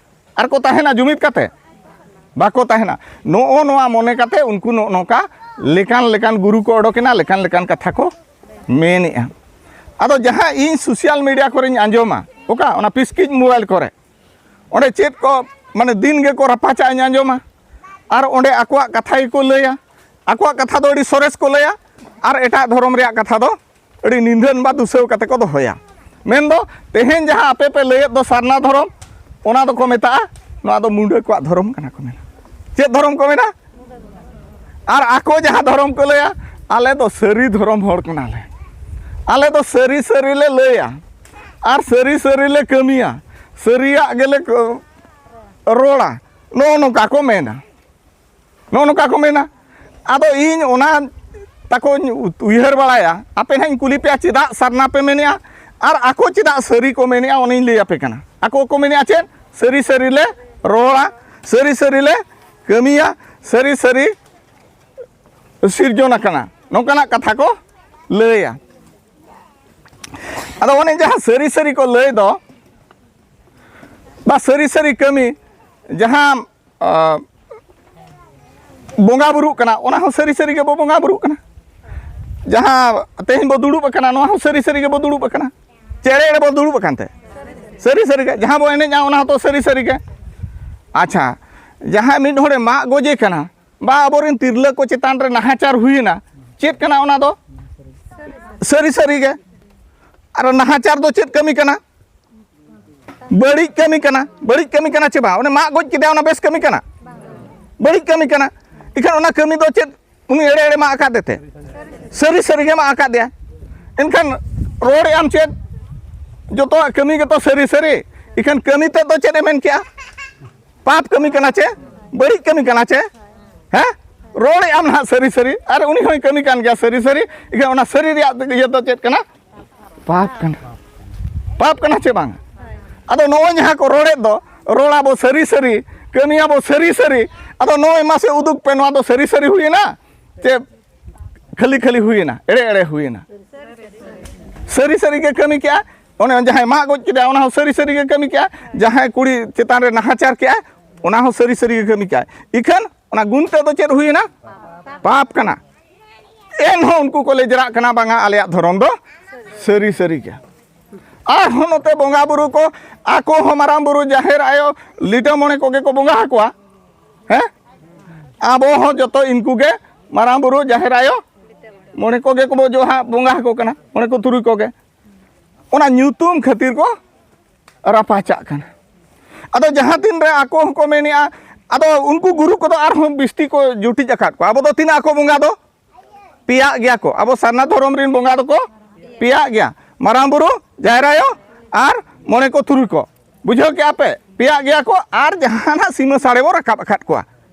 ᱟᱨ ᱠᱚ ᱛᱟᱦᱮᱱᱟ ᱡᱩᱢᱤᱫ ᱠᱟᱛᱮ? ᱵᱟᱠᱚ ᱛᱟᱦᱮᱱᱟ᱾ ᱱᱚᱜᱼᱚ ᱱᱚᱣᱟ ᱢᱚᱱᱮ ᱠᱟᱛᱮ ᱩᱱᱠᱩ ᱱᱚᱜᱼᱚ ᱱᱚᱝᱠᱟ ᱞᱮᱠᱟᱱ ᱞᱮᱠᱟᱱ ᱜᱩᱨᱩ ᱠᱚ ᱚᱰᱚᱠᱮᱱᱟ, ᱞᱮᱠᱟᱱ ᱞᱮᱠᱟᱱ ᱠᱟᱛᱷᱟ ᱠᱚ ᱢᱮᱱᱮᱜᱼᱟ᱾ ᱟᱫᱚ ᱡᱟᱦᱟᱸ ᱤᱧ ᱥᱳᱥᱟᱞ ᱢᱤᱰᱤᱭᱟ ᱠᱚᱨᱮᱧ ᱟᱸᱡᱚᱢᱟ, ᱚᱠᱟ ᱚᱱᱟ ᱯᱤᱥᱠᱤᱡ ᱢᱳᱵᱟᱭᱤᱞ ᱠᱚᱨᱮ, ᱚᱸᱰᱮ ᱪᱮᱫ ᱠᱚ ᱢᱟᱱᱮ ᱫᱤᱱ ᱜᱮᱠᱚ ᱨᱟᱯᱟᱪᱟᱜ ᱤᱧ ᱟᱸᱡᱚᱢᱟ᱾ ᱟᱨ ᱚᱸᱰᱮ ᱟᱠᱚᱣᱟᱜ ᱠᱟᱛᱷᱟ ᱜᱮᱠᱚ ᱞᱟᱹᱭᱟ, ᱟᱠᱚᱣᱟᱜ ᱠᱟᱛᱷᱟ ᱫᱚ ᱟᱹᱰᱤ ᱥᱚᱨᱮᱥ ᱠᱚ ᱞᱟᱹᱭᱟ, ᱟᱨ ᱮᱴᱟᱜ ᱫᱷᱚᱨᱚᱢ ᱨᱮᱭᱟᱜ ᱠᱟᱛᱷᱟ ᱫᱚ ᱟᱹᱰᱤ ᱱᱤᱸᱫᱷᱟᱹᱱ ᱵᱟ ᱫᱩᱥᱟᱹᱣ ᱠᱟᱛᱮ ᱠᱚ ᱫᱚᱦᱚᱭᱟ᱾ ᱢᱮᱱᱫᱚ ᱛᱮᱦᱮᱧ ᱡᱟᱦᱟᱸ ᱟᱯᱮ ᱯᱮ ᱞᱟᱹᱭᱮᱫ ᱫᱚ ᱥᱟᱨᱱᱟ ᱫᱷᱚᱨᱚᱢ, ᱚᱱᱟ ᱫᱚᱠᱚ ᱢᱮᱛᱟᱜᱼᱟ, ᱱᱚᱣᱟ ᱫᱚ ᱢᱩᱸᱰᱟᱹ ᱠᱚᱣᱟᱜ ᱫᱷᱚᱨᱚᱢ ᱠᱟᱱᱟ ᱠᱚ ᱢᱮᱱᱟ᱾ ᱪᱮᱫ ᱫᱷᱚᱨᱚᱢ ᱠᱚ ᱢᱮᱱᱟ? ᱟᱨ ᱟᱠᱚ ᱡᱟᱦᱟᱸ ᱫᱷᱚᱨᱚᱢ ᱠᱚ ᱞᱟᱹᱭᱟ, ᱟᱞᱮ ᱫᱚ ᱥᱟᱹᱨᱤ ᱫᱷᱚᱨᱚᱢ ᱦᱚᱲ ᱠᱟᱱᱟᱞᱮ, ᱟᱞᱮ ᱫᱚ ᱥᱟᱹᱨᱤ ᱥᱟᱹᱨᱤ ᱞᱮ ᱞᱟᱹᱭᱟ ᱟᱨ ᱥᱟᱹᱨᱤ ᱥᱟᱹᱨᱤ ᱞᱮ ᱠᱟᱹᱢᱤᱭᱟ, ᱥᱟᱹᱨᱤᱭᱟᱜ ᱜᱮᱞᱮ ᱠᱚ-, ᱨᱚᱲᱟ, ᱱᱚᱜᱼᱚ ᱱᱚᱝᱠᱟ ᱠᱚ ᱢᱮᱱᱟ᱾ ᱱᱚᱜᱼᱚ ᱱᱚᱝᱠᱟ ᱠᱚ ᱢᱮᱱᱟ᱾ ᱟᱫᱚ ᱤᱧ ᱚᱱᱟ ᱛᱟᱠᱚᱧ ᱩᱭᱦᱟᱹᱨ ᱵᱟᱲᱟᱭᱟ, ᱟᱯᱮ ᱱᱟᱦᱟᱜ ᱤᱧ ᱠᱩᱞᱤ ᱯᱮᱭᱟ ᱪᱮᱫᱟᱜ ᱥᱟᱨᱱᱟ ᱯᱮ ᱢᱮᱱᱮᱜᱼᱟ, ᱟᱨ ᱟᱠᱚ ᱪᱮᱫᱟᱜ ᱥᱟᱹᱨᱤ ᱠᱚ ᱢᱮᱱᱮᱜᱼᱟ, ᱚᱱᱟᱧ ᱞᱟᱹᱭ ᱟᱯᱮ ᱠᱟᱱᱟ᱾ ᱟᱠᱚ ᱠᱚ ᱢᱮᱱᱮᱜᱼᱟ ᱪᱮᱫ? ᱥᱟᱹᱨᱤ ᱥᱟᱹᱨᱤ ᱞᱮ ᱨᱚᱲᱟ, ᱥᱟᱹᱨᱤ ᱥᱟᱹᱨᱤ ᱞᱮ ᱠᱟᱹᱢᱤᱭᱟ, ᱥᱟᱹᱨᱤ ᱥᱟᱹᱨᱤ ᱥᱤᱨᱡᱚᱱ ᱟᱠᱟᱱᱟ, ᱱᱚᱝᱠᱟᱱᱟᱜ ᱠᱟᱛᱷᱟ ᱠᱚ ᱞᱟᱹᱭᱟ᱾ ᱟᱫᱚ ᱚᱱᱮ ᱡᱟᱦᱟᱸ ᱥᱟᱹᱨᱤ ᱥᱟᱹᱨᱤ ᱠᱚ ᱞᱟᱹᱭ ᱫᱚ, ᱵᱟ ᱥᱟᱹᱨᱤ ᱥᱟᱹᱨᱤ ᱠᱟᱹᱢᱤ, ᱡᱟᱦᱟᱸ ᱟᱸ, ᱵᱚᱸᱜᱟ ᱵᱩᱨᱩᱜ ᱠᱟᱱᱟ, ᱚᱱᱟ ᱦᱚᱸ ᱥᱟᱹᱨᱤ ᱥᱟᱹᱨᱤ ᱜᱮᱵᱚ ᱵᱚᱸᱜᱟ ᱵᱩᱨᱩᱜ ᱠᱟᱱᱟ᱾ ᱡᱟᱦᱟᱸ ᱛᱮᱦᱮᱧ ᱵᱚ ᱫᱩᱲᱩᱵ ᱟᱠᱟᱱᱟ, ᱱᱚᱣᱟ ᱦᱚᱸ ᱥᱟᱹᱨᱤ ᱥᱟᱹᱨᱤ ᱜᱮᱵᱚ ᱫᱩᱲᱩᱵ ᱟᱠᱟᱱᱟ᱾ ᱪᱮ ᱮᱲᱮ ᱮᱲᱮ ᱵᱚ ᱫᱩᱲᱩᱵ ᱟᱠᱟᱱ ᱛᱮ? ᱥᱟᱹᱨᱤ ᱥᱟᱹᱨᱤ ᱜᱮ᱾ ᱡᱟᱦᱟᱸ ᱵᱚ ᱮᱱᱮᱡᱼᱟ, ᱚᱱᱟ ᱦᱚᱸᱛᱚ ᱥᱟᱹᱨᱤ ᱥᱟᱹᱨᱤ ᱜᱮ᱾ ᱟᱪᱪᱷᱟ, ᱡᱟᱦᱟᱸᱭ ᱢᱤᱫ ᱦᱚᱲᱮ ᱢᱟᱜ ᱜᱚᱡᱮ ᱠᱟᱱᱟ, ᱵᱟ ᱟᱵᱚᱨᱮᱱ ᱛᱤᱨᱞᱟᱹ ᱠᱚ ᱪᱮᱛᱟᱱ ᱨᱮ ᱱᱟᱦᱟᱪᱟᱨ ᱦᱩᱭᱮᱱᱟ, ᱪᱮᱫ ᱠᱟᱱᱟ ᱚᱱᱟ ᱫᱚ? ᱥᱟᱹᱨᱤ ᱥᱟᱹᱨᱤ ᱜᱮ᱾ ᱟᱨ ᱱᱟᱦᱟᱪᱟᱨ ᱫᱚ ᱪᱮᱫ ᱠᱟᱹᱢᱤ ᱠᱟᱱᱟ? ᱵᱟᱹᱲᱤᱡ ᱠᱟᱹᱢᱤ ᱠᱟᱱᱟ᱾ ᱵᱟᱹᱲᱤᱡ ᱠᱟᱹᱢᱤ ᱠᱟᱱᱟ ᱪᱮ ᱵᱟᱝ? ᱚᱱᱮ ᱢᱟᱜ ᱜᱚᱡ ᱠᱮᱫᱮᱭᱟ, ᱚᱱᱟ ᱵᱮᱥ ᱠᱟᱹᱢᱤ ᱠᱟᱱᱟ? ᱵᱟᱹᱲᱤᱡ ᱠᱟᱹᱢᱤ ᱠᱟᱱᱟ᱾ ᱮᱱᱠᱷᱟᱱ ᱚᱱᱟ ᱠᱟᱹᱢᱤ ᱫᱚ ᱪᱮᱫ ᱩᱱᱤ ᱮᱲᱮ ᱮᱲᱮ ᱢᱟᱜ ᱟᱠᱟᱫ ᱛᱮ? ᱥᱟᱹᱨᱤ ᱥᱟᱹᱨᱤ ᱜᱮ ᱢᱟᱜ ᱟᱠᱟᱫᱮᱭᱟ᱾ ᱮᱱᱠᱷᱟᱱ ᱨᱚᱲᱮᱫ ᱟᱢ ᱪᱮᱫ? ᱡᱚᱛᱚᱣᱟᱜ ᱠᱟᱹᱢᱤ ᱜᱮᱛᱚ ᱥᱟᱹᱨᱤ ᱥᱟᱹᱨᱤ᱾ ᱮᱱᱠᱷᱟᱱ ᱠᱟᱹᱢᱤ ᱛᱮᱫ ᱫᱚ ᱪᱮᱫ ᱮ ᱢᱮᱱ ᱠᱮᱜᱼᱟ? ᱯᱟᱯ ᱠᱟᱹᱢᱤ ᱠᱟᱱᱟ ᱪᱮ? ᱵᱟᱹᱲᱤᱡ ᱠᱟᱹᱢᱤ ᱠᱟᱱᱟ ᱪᱮ? ᱦᱮᱸ? ᱨᱚᱲᱮᱫ ᱟᱢ ᱱᱟᱦᱟᱜ ᱥᱟᱹᱨᱤ ᱥᱟᱹᱨᱤ, ᱟᱨ ᱩᱱᱤ ᱦᱚᱸᱭ ᱠᱟᱹᱢᱤ ᱠᱟᱱ ᱜᱮᱭᱟ ᱥᱟᱹᱨᱤ ᱥᱟᱹᱨᱤ᱾ ᱮᱱᱠᱷᱟᱱ ᱚᱱᱟ ᱥᱟᱹᱨᱤ ᱨᱮᱭᱟᱜ ᱤᱭᱟᱹ ᱫᱚ ᱪᱮᱫ ᱠᱟᱱᱟ? ᱯᱟᱯ ᱠᱟᱱᱟ᱾ ᱯᱟᱯ ᱠᱟᱱᱟ ᱪᱮ ᱵᱟᱝ? ᱟᱫᱚ ᱱᱚᱜᱼᱚᱭ ᱡᱟᱦᱟᱸ ᱠᱚ ᱨᱚᱲᱮᱫ ᱫᱚ, ᱨᱚᱲᱟᱵᱚ ᱥᱟᱹᱨᱤ ᱥᱟᱹᱨᱤ, ᱠᱟᱹᱢᱤᱭᱟᱵᱚ ᱥᱟᱹᱨᱤ ᱥᱟᱹᱨᱤ, ᱟᱫᱚ ᱱᱚᱜᱼᱚᱭ ᱢᱟᱥᱮ ᱩᱫᱩᱜ ᱯᱮ, ᱱᱚᱣᱟ ᱫᱚ ᱥᱟᱹᱨᱤ ᱥᱟᱹᱨᱤ ᱦᱩᱭᱮᱱᱟ ᱪᱮ ᱠᱷᱟᱹᱞᱤ ᱠᱷᱟᱹᱞᱤ ᱦᱩᱭᱮᱱᱟ, ᱮᱲᱮ ᱮᱲᱮ ᱦᱩᱭᱮᱱᱟ? ᱥᱟᱹᱨᱤ ᱥᱟᱹᱨᱤ ᱜᱮ ᱠᱟᱹᱢᱤ ᱠᱮᱜᱼᱟ᱾ ᱚᱱᱮ ᱡᱟᱦᱟᱸᱭ ᱢᱟᱜ ᱜᱚᱡ ᱠᱮᱫᱟ, ᱚᱱᱟ ᱦᱚᱸ ᱥᱟᱹᱨᱤ ᱥᱟᱹᱨᱤ ᱜᱮ ᱠᱟᱹᱢᱤ ᱠᱮᱜᱼᱟ᱾ ᱡᱟᱦᱟᱸᱭ ᱠᱩᱲᱤ ᱪᱮᱛᱟᱱ ᱨᱮ ᱱᱟᱦᱟᱪᱟᱨ ᱠᱮᱜᱼᱟ, ᱚᱱᱟ ᱦᱚᱸ ᱥᱟᱹᱨᱤ ᱥᱟᱹᱨᱤ ᱜᱮ ᱠᱟᱹᱢᱤ ᱠᱮᱜᱼᱟ᱾ ᱤᱠᱷᱟᱹᱱ ᱚᱱᱟ ᱜᱩᱱ ᱛᱮᱫ ᱫᱚ ᱪᱮᱫ ᱦᱩᱭᱮᱱᱟ? ᱯᱟᱯ ᱠᱟᱱᱟ᱾ ᱮᱱᱦᱚᱸ ᱩᱱᱠᱩ ᱠᱚ ᱞᱮᱡᱽᱨᱟᱜ ᱠᱟᱱᱟ, ᱵᱟᱝᱟ, ᱟᱞᱮᱭᱟᱜ ᱫᱷᱚᱨᱚᱢ ᱫᱚ ᱥᱟᱹᱨᱤ ᱥᱟᱹᱨᱤ ᱜᱮ᱾ ᱟᱨᱦᱚᱸ ᱱᱚᱛᱮ ᱵᱚᱸᱜᱟ ᱵᱩᱨᱩ ᱠᱚ, ᱟᱠᱚ ᱦᱚᱸ ᱢᱟᱨᱟᱝ ᱵᱩᱨᱩ, ᱡᱟᱦᱮᱨ ᱟᱭᱳ, ᱞᱤᱴᱟᱹ ᱢᱚᱬᱮ ᱠᱚᱜᱮ ᱠᱚ ᱵᱚᱸᱜᱟ ᱟᱠᱚᱣᱟ᱾ ᱦᱮᱸ, ᱟᱵᱚ ᱦᱚᱸ ᱡᱚᱛᱚ ᱤᱱᱠᱩ ᱜᱮ ᱢᱟᱨᱟᱝ ᱵᱩᱨᱩ, ᱡᱟᱦᱮᱨ ᱟᱭᱳ, ᱢᱚᱬᱮ ᱠᱚᱜᱮ ᱠᱚ ᱵᱚ-, ᱡᱚᱦᱟ-, ᱵᱚᱸᱜᱟ ᱟᱠᱚ ᱠᱟᱱᱟ, ᱢᱚᱬᱮ ᱠᱚ ᱛᱩᱨᱩᱭ ᱠᱚᱜᱮ᱾ ᱚᱱᱟ ᱧᱩᱛᱩᱢ ᱠᱷᱟᱹᱛᱤᱨ ᱠᱚ ᱨᱟᱯᱟᱪᱟᱜ ᱠᱟᱱᱟ᱾ ᱟᱫᱚ ᱡᱟᱦᱟᱸ ᱛᱤᱱ ᱨᱮ ᱟᱠᱚ ᱦᱚᱸᱠᱚ ᱢᱮᱱᱮᱜᱼᱟ, ᱟᱫᱚ ᱩᱱᱠᱩ ᱜᱩᱨᱩ ᱠᱚᱫᱚ ᱟᱨᱦᱚᱸ ᱵᱤᱥᱛᱤ ᱠᱚ ᱡᱩᱴᱤᱡ ᱟᱠᱟᱫ ᱠᱚᱣᱟ᱾ ᱟᱵᱚ ᱫᱚ ᱛᱤᱱᱟᱹᱜ ᱟᱠᱚ ᱵᱚᱸᱜᱟ ᱫᱚ? ᱯᱮᱭᱟᱜ ᱜᱮᱭᱟ ᱠᱚ᱾ ᱟᱵᱚ ᱥᱟᱨᱱᱟ ᱫᱷᱚᱨᱚᱢ ᱨᱮᱱ ᱵᱚᱸᱜᱟ ᱫᱚᱠᱚ ᱯᱮᱭᱟᱜ ᱜᱮᱭᱟ, ᱢᱟᱨᱟᱝ ᱵᱩᱨᱩ, ᱡᱟᱦᱮᱨ ᱟᱭᱳ, ᱟᱨ ᱢᱚᱬᱮ ᱠᱚ ᱛᱩᱨᱩᱭ ᱠᱚ᱾ ᱵᱩᱡᱷᱟᱹᱣ ᱠᱮᱜᱼᱟ ᱯᱮ? ᱯᱮᱭᱟᱜ ᱜᱮᱭᱟ ᱠᱚ, ᱟᱨ ᱡᱟᱦᱟᱱᱟᱜ ᱥᱤᱢᱟᱹ ᱥᱟᱲᱮ ᱵᱚ ᱨᱟᱠᱟᱵ ᱟᱠᱟᱫ ᱠᱚᱣᱟ,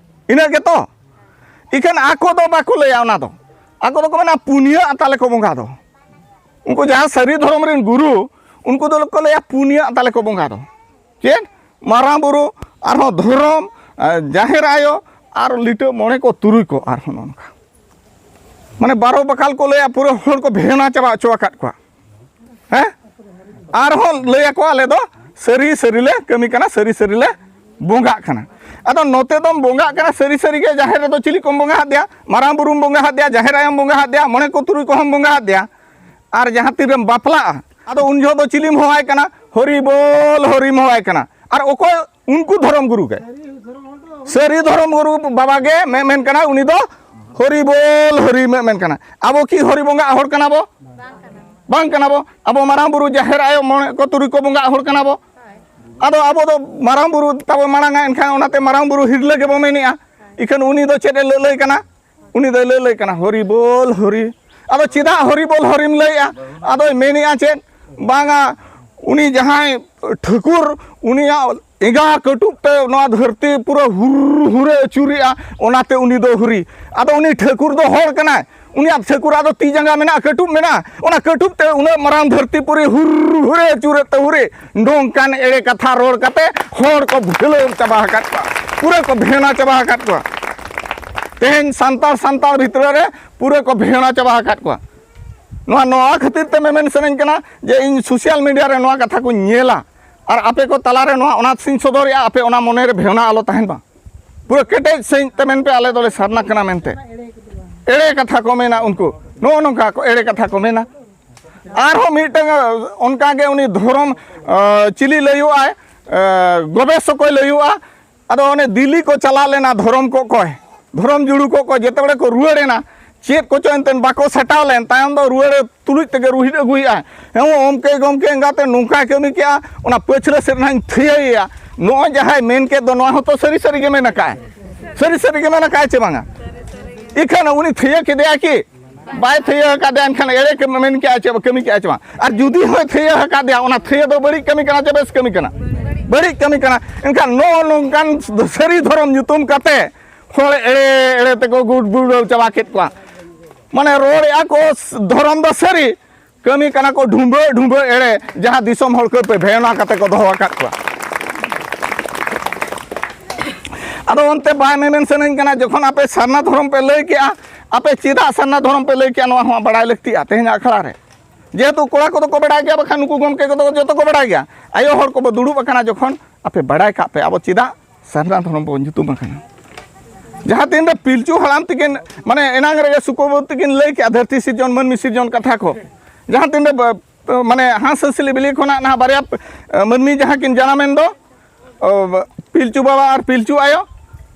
ᱤᱱᱟᱹᱜ ᱜᱮᱛᱚ᱾ ᱤᱠᱷᱟᱹᱱ ᱟᱠᱚ ᱫᱚ ᱵᱟᱠᱚ ᱞᱟᱹᱭᱟ ᱚᱱᱟ ᱫᱚ᱾ ᱟᱠᱚ ᱫᱚᱠᱚ ᱢᱮᱱᱟ ᱯᱩᱱᱭᱟᱹ ᱟᱛᱟᱞᱮ ᱠᱚ ᱵᱚᱸᱜᱟ ᱫᱚ᱾ ᱩᱱᱠᱩ ᱡᱟᱦᱟᱸ ᱥᱟᱹᱨᱤ ᱫᱷᱚᱨᱚᱢ ᱨᱮᱱ ᱜᱩᱨᱩ, ᱩᱱᱠᱩ ᱫᱚᱠᱚ ᱞᱟᱹᱭᱟ ᱯᱩᱱᱭᱟᱹ ᱟᱛᱟᱞᱮ ᱠᱚ ᱵᱚᱸᱜᱟ ᱫᱚ᱾ ᱪᱮᱫ? ᱢᱟᱨᱟᱝ ᱵᱩᱨᱩ, ᱟᱨᱦᱚᱸ ᱫᱷᱚᱨᱚᱢ, ᱟᱨ ᱡᱟᱦᱮᱨ ᱟᱭᱳ, ᱟᱨ ᱞᱤᱴᱟᱹ ᱢᱚᱬᱮ ᱠᱚ ᱛᱩᱨᱩᱭ ᱠᱚ, ᱟᱨᱦᱚᱸ ᱱᱚᱜᱼᱚ ᱱᱚᱝᱠᱟ᱾ ᱢᱟᱱᱮ ᱵᱟᱨᱚ ᱵᱟᱠᱷᱟᱞ ᱠᱚ ᱞᱟᱹᱭᱟ, ᱯᱩᱨᱟᱹ ᱦᱚᱲ ᱠᱚ ᱵᱷᱮᱱᱟ ᱪᱟᱵᱟ ᱦᱚᱪᱚ ᱟᱠᱟᱫ ᱠᱚᱣᱟ᱾ ᱦᱮᱸ? ᱟᱨᱦᱚᱸ ᱞᱟᱹᱭ ᱟᱠᱚ, ᱟᱞᱮ ᱫᱚ ᱥᱟᱹᱨᱤ ᱥᱟᱹᱨᱤ ᱞᱮ ᱠᱟᱹᱢᱤ ᱠᱟᱱᱟ, ᱥᱟᱹᱨᱤ ᱥᱟᱹᱨᱤ ᱞᱮ ᱵᱚᱸᱜᱟᱜ ᱠᱟᱱᱟ᱾ ᱟᱫᱚ ᱱᱚᱛᱮ ᱫᱚᱢ ᱵᱚᱸᱜᱟᱜ ᱠᱟᱱᱟ ᱥᱟᱹᱨᱤ ᱥᱟᱹᱨᱤ ᱜᱮ, ᱡᱟᱦᱮᱨ ᱨᱮᱫᱚ ᱪᱤᱞᱤ ᱠᱚᱢ ᱵᱚᱸᱜᱟ ᱦᱟᱫᱮᱭᱟ? ᱢᱟᱨᱟᱝ ᱵᱩᱨᱩᱢ ᱵᱚᱸᱜᱟ ᱦᱟᱫᱮᱭᱟ, ᱡᱟᱦᱮᱨ ᱟᱭᱳᱢ ᱵᱚᱸᱜᱟ ᱦᱟᱫᱮᱭᱟ, ᱢᱚᱬᱮ ᱠᱚ ᱛᱩᱨᱩᱭ ᱠᱚᱦᱚᱸᱢ ᱵᱚᱸᱜᱟ ᱦᱟᱫᱮᱭᱟ᱾ ᱟᱨ ᱡᱟᱦᱟᱸ ᱛᱤᱨᱮᱢ ᱵᱟᱯᱞᱟᱜᱼᱟ, ᱟᱫᱚ ᱩᱱ ᱡᱚᱦᱚᱜ ᱫᱚ ᱪᱤᱞᱤᱢ ᱦᱚᱦᱚᱣᱟᱭ ᱠᱟᱱᱟ? ᱦᱚᱨᱤ ᱵᱳᱞ ᱦᱚᱨᱤᱢ ᱦᱚᱦᱚᱣᱟᱭ ᱠᱟᱱᱟ᱾ ᱟᱨ ᱚᱠᱚᱭ ᱩᱱᱠᱩ ᱫᱷᱚᱨᱚᱢ ᱜᱩᱨᱩ ᱜᱮ? ᱥᱟᱹᱨᱤ ᱫᱷᱚᱨᱚᱢ ᱜᱩᱨᱩ ᱵᱟᱵᱟ ᱜᱮ ᱢᱮ-, ᱢᱮᱱ ᱠᱟᱱᱟ, ᱩᱱᱤ ᱫᱚ ᱦᱚᱨᱤ ᱵᱳᱞ ᱦᱚᱨᱤ ᱢᱮ-, ᱢᱮᱱ ᱠᱟᱱᱟ᱾ ᱟᱵᱚ ᱠᱤ ᱦᱚᱨᱤ ᱵᱚᱸᱜᱟ ᱦᱚᱲ ᱠᱟᱱᱟ ᱵᱚ? ᱵᱟᱝ ᱠᱟᱱᱟ ᱵᱚ᱾ ᱟᱵᱚ ᱢᱟᱨᱟᱝ ᱵᱩᱨᱩ, ᱡᱟᱦᱮᱨ ᱟᱭᱳ, ᱢᱚᱬᱮ ᱠᱚ ᱛᱩᱨᱩᱭ ᱠᱚ ᱵᱚᱸᱜᱟ ᱦᱚᱲ ᱠᱟᱱᱟ ᱵᱚ᱾ ᱟᱫᱚ ᱟᱵᱚ ᱫᱚ ᱢᱟᱨᱟᱝ ᱵᱩᱨᱩ ᱛᱟᱵᱚ ᱢᱟᱲᱟᱝᱟ, ᱮᱱᱠᱷᱟᱱ ᱚᱱᱟᱛᱮ ᱢᱟᱨᱟᱝ ᱵᱩᱨᱩ ᱦᱤᱨᱞᱟᱹ ᱜᱮᱵᱚ ᱢᱮᱱᱮᱜᱼᱟ᱾ ᱤᱠᱷᱟᱹᱱ ᱩᱱᱤ ᱫᱚ ᱪᱮᱫ ᱮ ᱞᱟᱹᱞᱟᱹᱭ ᱠᱟᱱᱟ? ᱩᱱᱤ ᱫᱚᱭ ᱞᱟᱹᱞᱟᱹᱭ ᱠᱟᱱᱟ, "ᱦᱚᱨᱤ ᱵᱳᱞ ᱦᱚᱨᱤ᱾" ᱟᱫᱚ ᱪᱮᱫᱟᱜ ᱦᱚᱨᱤ ᱵᱳᱞ ᱦᱚᱨᱤᱢ ᱞᱟᱹᱭᱮᱜᱼᱟ? ᱟᱫᱚᱭ ᱢᱮᱱᱮᱜᱼᱟ ᱪᱮᱫ? ᱵᱟᱝᱟ, ᱩᱱᱤ ᱡᱟᱦᱟᱸᱭ ᱴᱷᱟᱹᱠᱩᱨ, ᱩᱱᱤᱭᱟᱜ ᱮᱸᱜᱟ ᱠᱟᱹᱴᱩᱵ ᱛᱮ ᱱᱚᱣᱟ ᱫᱷᱟᱹᱨᱛᱤ ᱯᱩᱨᱟᱹ ᱦᱩᱨ ᱦᱩᱨᱮ ᱟᱹᱪᱩᱨᱮᱜᱼᱟ, ᱚᱱᱟᱛᱮ ᱩᱱᱤ ᱫᱚ ᱦᱚᱨᱤ᱾ ᱟᱫᱚ ᱩᱱᱤ ᱴᱷᱟᱹᱠᱩᱨ ᱫᱚ ᱦᱚᱲ ᱠᱟᱱᱟᱭ, ᱩᱱᱤᱭᱟᱜ ᱴᱷᱟᱹᱠᱩᱨᱟᱜ ᱫᱚ ᱛᱤ ᱡᱟᱸᱜᱟ ᱢᱮᱱᱟᱜᱼᱟ, ᱠᱟᱹᱴᱩᱵ ᱢᱮᱱᱟᱜᱼᱟ, ᱚᱱᱟ ᱠᱟᱹᱴᱩᱵ ᱛᱮ ᱩᱱᱟᱹᱜ ᱢᱟᱨᱟᱝ ᱫᱷᱟᱹᱨᱛᱤ ᱯᱩᱨᱤ ᱦᱩᱨ ᱦᱩᱨᱮ ᱟᱹᱪᱩᱨᱮᱫ ᱛᱮ ᱦᱩᱨᱤ᱾ ᱱᱚᱝᱠᱟᱱ ᱮᱲᱮ ᱠᱟᱛᱷᱟ ᱨᱚᱲ ᱠᱟᱛᱮ ᱦᱚᱲ ᱠᱚ ᱵᱷᱩᱞᱟᱹᱣ ᱪᱟᱵᱟ ᱟᱠᱟᱫ ᱠᱚᱣᱟ, ᱯᱩᱨᱟᱹ ᱠᱚ ᱵᱷᱮᱱᱟ ᱪᱟᱵᱟ ᱟᱠᱟᱫ ᱠᱚᱣᱟ᱾ ᱛᱮᱦᱮᱧ ᱥᱟᱱᱛᱟᱲ, ᱥᱟᱱᱛᱟᱲ ᱵᱷᱤᱛᱨᱤ ᱨᱮ ᱯᱩᱨᱟᱹ ᱠᱚ ᱵᱷᱮᱱᱟ ᱪᱟᱵᱟ ᱟᱠᱟᱫ ᱠᱚᱣᱟ᱾ ᱱᱚᱣᱟ, ᱱᱚᱣᱟ ᱠᱷᱟᱹᱛᱤᱨ ᱛᱮ ᱢᱮᱢᱮᱱ ᱥᱟᱱᱟᱧ ᱠᱟᱱᱟ ᱡᱮ ᱤᱧ social media ᱨᱮ ᱱᱚᱣᱟ ᱠᱟᱛᱷᱟ ᱠᱚᱧ ᱧᱮᱞᱟ ᱟᱨ ᱟᱯᱮ ᱠᱚ ᱛᱟᱞᱟᱨᱮ ᱱᱚᱣᱟ ᱚᱱᱟᱛᱷ ᱥᱤᱧ ᱥᱚᱫᱚᱨᱮᱜᱼᱟ, ᱟᱯᱮ ᱚᱱᱟ ᱢᱚᱱᱮ ᱨᱮ ᱵᱷᱮᱣᱱᱟ ᱟᱞᱚ ᱛᱟᱦᱮᱱ ᱢᱟ᱾ ᱯᱩᱨᱟᱹ ᱠᱮᱴᱮᱡ ᱥᱟᱺᱦᱤᱡ ᱛᱮ ᱢᱮᱱ ᱯᱮ, "ᱟᱞᱮ ᱫᱚᱞᱮ ᱥᱟᱨᱱᱟ ᱠᱟᱱᱟ" ᱢᱮᱱᱛᱮ᱾ ᱮᱲᱮ ᱠᱟᱛᱷᱟ ᱠᱚ ᱢᱮᱱᱟ ᱩᱱᱠᱩ, ᱱᱚᱜᱼᱚ ᱱᱚᱝᱠᱟ ᱠᱚ ᱮᱲᱮ ᱠᱟᱛᱷᱟ ᱠᱚ ᱢᱮᱱᱟ᱾ ᱟᱨᱦᱚᱸ ᱢᱤᱫᱴᱟᱝ, ᱟᱸ, ᱚᱱᱠᱟᱜᱮ ᱩᱱᱤ ᱫᱷᱚᱨᱚᱢ, ᱟᱸ, ᱪᱤᱞᱤ ᱞᱟᱹᱭᱚᱜᱼᱟᱭ, ᱟᱸ, ᱜᱚᱵᱮᱥᱚᱠᱚᱭ ᱞᱟᱹᱭᱚᱜᱼᱟ᱾ ᱟᱫᱚ ᱚᱱᱮ ᱫᱤᱞᱞᱤ ᱠᱚ ᱪᱟᱞᱟᱣ ᱞᱮᱱᱟ ᱫᱷᱚᱨᱚᱢ ᱠᱚ ᱚᱠᱚᱭ, ᱫᱷᱚᱨᱚᱢ ᱡᱩᱲᱩ ᱠᱚ ᱚᱠᱚᱭ, ᱡᱮᱛᱮ ᱵᱮᱲᱮ ᱠᱚ ᱨᱩᱣᱟᱹᱲ ᱮᱱᱟ, ᱪᱮᱫ ᱠᱚᱪᱚ ᱮᱱᱛᱮ ᱵᱟᱠᱚ ᱥᱟᱴᱟᱣ ᱞᱮᱱ, ᱛᱟᱭᱚᱢ ᱫᱚ ᱨᱩᱣᱟᱹᱲ ᱛᱩᱞᱩᱡ ᱛᱮᱜᱮ ᱨᱩᱦᱤᱫ ᱟᱹᱜᱩᱭᱮᱫᱼᱟ᱾ ᱦᱮᱸ, ᱜᱚᱢᱠᱮ, ᱜᱚᱢᱠᱮ ᱮᱸᱜᱟᱛᱮ ᱱᱚᱝᱠᱟᱭ ᱠᱟᱹᱢᱤ ᱠᱮᱜᱼᱟ, ᱚᱱᱟ ᱯᱟᱹᱪᱷᱞᱟᱹ ᱥᱮᱫ ᱱᱟᱦᱟᱜ ᱤᱧ ᱛᱷᱤᱭᱟᱹᱭᱮᱭᱟ᱾ ᱱᱚᱜᱼᱚᱭ ᱡᱟᱦᱟᱸᱭ ᱢᱮᱱ ᱠᱮᱫ ᱫᱚ, ᱱᱚᱣᱟ ᱦᱚᱸᱛᱚ ᱥᱟᱹᱨᱤ ᱥᱟᱹᱨᱤ ᱜᱮ ᱢᱮᱱ ᱟᱠᱟᱫᱼᱟᱭ, ᱥᱟᱹᱨᱤ ᱥᱟᱹᱨᱤ ᱜᱮ ᱢᱮᱱ ᱟᱠᱟᱫᱼᱟᱭ ᱪᱮ ᱵᱟᱝᱟ? ᱤᱠᱷᱟᱹᱱ ᱩᱱᱤ ᱛᱷᱤᱭᱟᱹ ᱠᱮᱫᱮᱭᱟ ᱠᱤ? ᱵᱟᱭ ᱛᱷᱤᱭᱟᱹ ᱟᱠᱟᱫᱮᱭᱟ, ᱮᱱᱠᱷᱟᱱ ᱮᱲᱮ ᱠᱮ-, ᱢᱮᱱ ᱠᱮᱜᱼᱟ ᱪᱮ, ᱠᱟᱹᱢᱤ ᱠᱮᱜᱼᱟ ᱪᱮ ᱵᱟᱝ? ᱟᱨ ᱡᱩᱫᱤ ᱦᱚᱸᱭ ᱛᱷᱤᱭᱟᱹ ᱟᱠᱟᱫᱮᱭᱟ, ᱚᱱᱟ ᱛᱷᱤᱭᱟᱹ ᱫᱚ ᱵᱟᱹᱲᱤᱡ ᱠᱟᱹᱢᱤ ᱠᱟᱱᱟ ᱪᱮ ᱵᱮᱥ ᱠᱟᱹᱢᱤ ᱠᱟᱱᱟ? ᱵᱟᱹᱲᱤᱡ ᱠᱟᱹᱢᱤ ᱠᱟᱱᱟ᱾ ᱮᱱᱠᱷᱟᱱ ᱱᱚᱜᱼᱚ ᱱᱚᱝᱠᱟᱱ ᱥᱟᱹᱨᱤ ᱫᱷᱚᱨᱚᱢ ᱧᱩᱛᱩᱢ ᱠᱟᱛᱮ ᱦᱚᱲ ᱮᱲᱮ ᱮᱲᱮ ᱛᱮᱠᱚ ᱜᱩᱰ ᱵᱩᱰᱟᱹᱣ ᱪᱟᱵᱟ ᱠᱮᱫ ᱠᱚᱣᱟ᱾ ᱢᱟᱱᱮ ᱨᱚᱲᱮᱜᱼᱟ ᱠᱚ, ᱫᱷᱚᱨᱚᱢ ᱫᱚ ᱥᱟᱹᱨᱤ, ᱠᱟᱹᱢᱤ ᱠᱟᱱᱟ ᱠᱚ ᱰᱷᱩᱢᱵᱟᱹ ᱰᱷᱩᱢᱵᱟᱹ ᱮᱲᱮ, ᱡᱟᱦᱟᱸ ᱫᱤᱥᱚᱢ ᱦᱚᱲ ᱠᱚ ᱯᱮ ᱵᱷᱮᱣᱱᱟ ᱠᱟᱛᱮ ᱠᱚ ᱫᱚᱦᱚ ᱟᱠᱟᱫ ᱠᱚᱣᱟ᱾ ᱟᱫᱚ ᱚᱱᱛᱮ ᱵᱟᱭ ᱢᱮᱢᱮᱱ ᱥᱟᱱᱟᱧ ᱠᱟᱱᱟ, ᱡᱚᱠᱷᱚᱱ ᱟᱯᱮ ᱥᱟᱨᱱᱟ ᱫᱷᱚᱨᱚᱢ ᱯᱮ ᱞᱟᱹᱭ ᱠᱮᱜᱼᱟ, ᱟᱯᱮ ᱪᱮᱫᱟᱜ ᱥᱟᱨᱱᱟ ᱫᱷᱚᱨᱚᱢ ᱯᱮ ᱞᱟᱹᱭ ᱠᱮᱜᱼᱟ, ᱱᱚᱣᱟ ᱦᱚᱸ ᱵᱟᱲᱟᱭ ᱞᱟᱹᱠᱛᱤᱜᱼᱟ ᱛᱮᱦᱮᱧ ᱟᱠᱷᱲᱟ ᱨᱮ᱾ ᱡᱮᱦᱮᱛᱩ ᱠᱚᱲᱟ ᱠᱚᱫᱚ ᱠᱚ ᱵᱟᱲᱟᱭ ᱜᱮᱭᱟ, ᱵᱟᱠᱷᱟᱱ ᱱᱩᱠᱩ ᱜᱚᱢᱠᱮ ᱠᱚᱫᱚ ᱡᱚᱛᱚ ᱠᱚ ᱵᱟᱲᱟᱭ ᱜᱮᱭᱟ᱾ ᱟᱭᱳ ᱦᱚᱲ ᱠᱚᱵᱚ ᱫᱩᱲᱩᱵ ᱟᱠᱟᱱᱟ ᱡᱚᱠᱷᱚᱱ, ᱟᱯᱮ ᱵᱟᱲᱟᱭ ᱠᱟᱜ ᱯᱮ, ᱟᱵᱚ ᱪᱮᱫᱟᱜ ᱥᱟᱨᱱᱟ ᱫᱷᱚᱨᱚᱢ ᱵᱚᱱ ᱧᱩᱛᱩᱢ ᱟᱠᱟᱱᱟ᱾ ᱡᱟᱦᱟᱸ ᱛᱤᱱᱨᱮ ᱯᱤᱞᱪᱩ ᱦᱟᱲᱟᱢ ᱛᱤᱠᱤᱱ, ᱢᱟᱱᱮ ᱮᱱᱟᱝ ᱨᱮᱜᱮ ᱥᱩᱠᱚᱵᱚᱛᱤ ᱠᱤᱱ ᱞᱟᱹᱭ ᱠᱮᱜᱼᱟ ᱫᱷᱟᱹᱨᱛᱤ ᱥᱤᱨᱡᱚᱱ, ᱢᱟᱹᱱᱢᱤ ᱥᱤᱨᱡᱚᱱ ᱠᱟᱛᱷᱟ ᱠᱚ, ᱡᱟᱦᱟᱸ ᱛᱤᱱᱨᱮ ᱵ-, ᱢᱟᱱᱮ ᱦᱟᱸᱥ ᱦᱟᱹᱥᱞᱤ ᱵᱤᱞᱤ ᱠᱷᱚᱱᱟᱜ ᱱᱟᱦᱟᱜ ᱵᱟᱨᱭᱟ, ᱮ, ᱢᱟᱹᱱᱢᱤ ᱡᱟᱦᱟᱸ ᱠᱤᱱ ᱡᱟᱱᱟᱢᱮᱱ ᱫᱚ, ᱚ, ᱯᱤᱞᱪᱩ ᱵᱟᱵᱟ ᱟᱨ ᱯᱤᱞᱪᱩ ᱟᱭᱳ,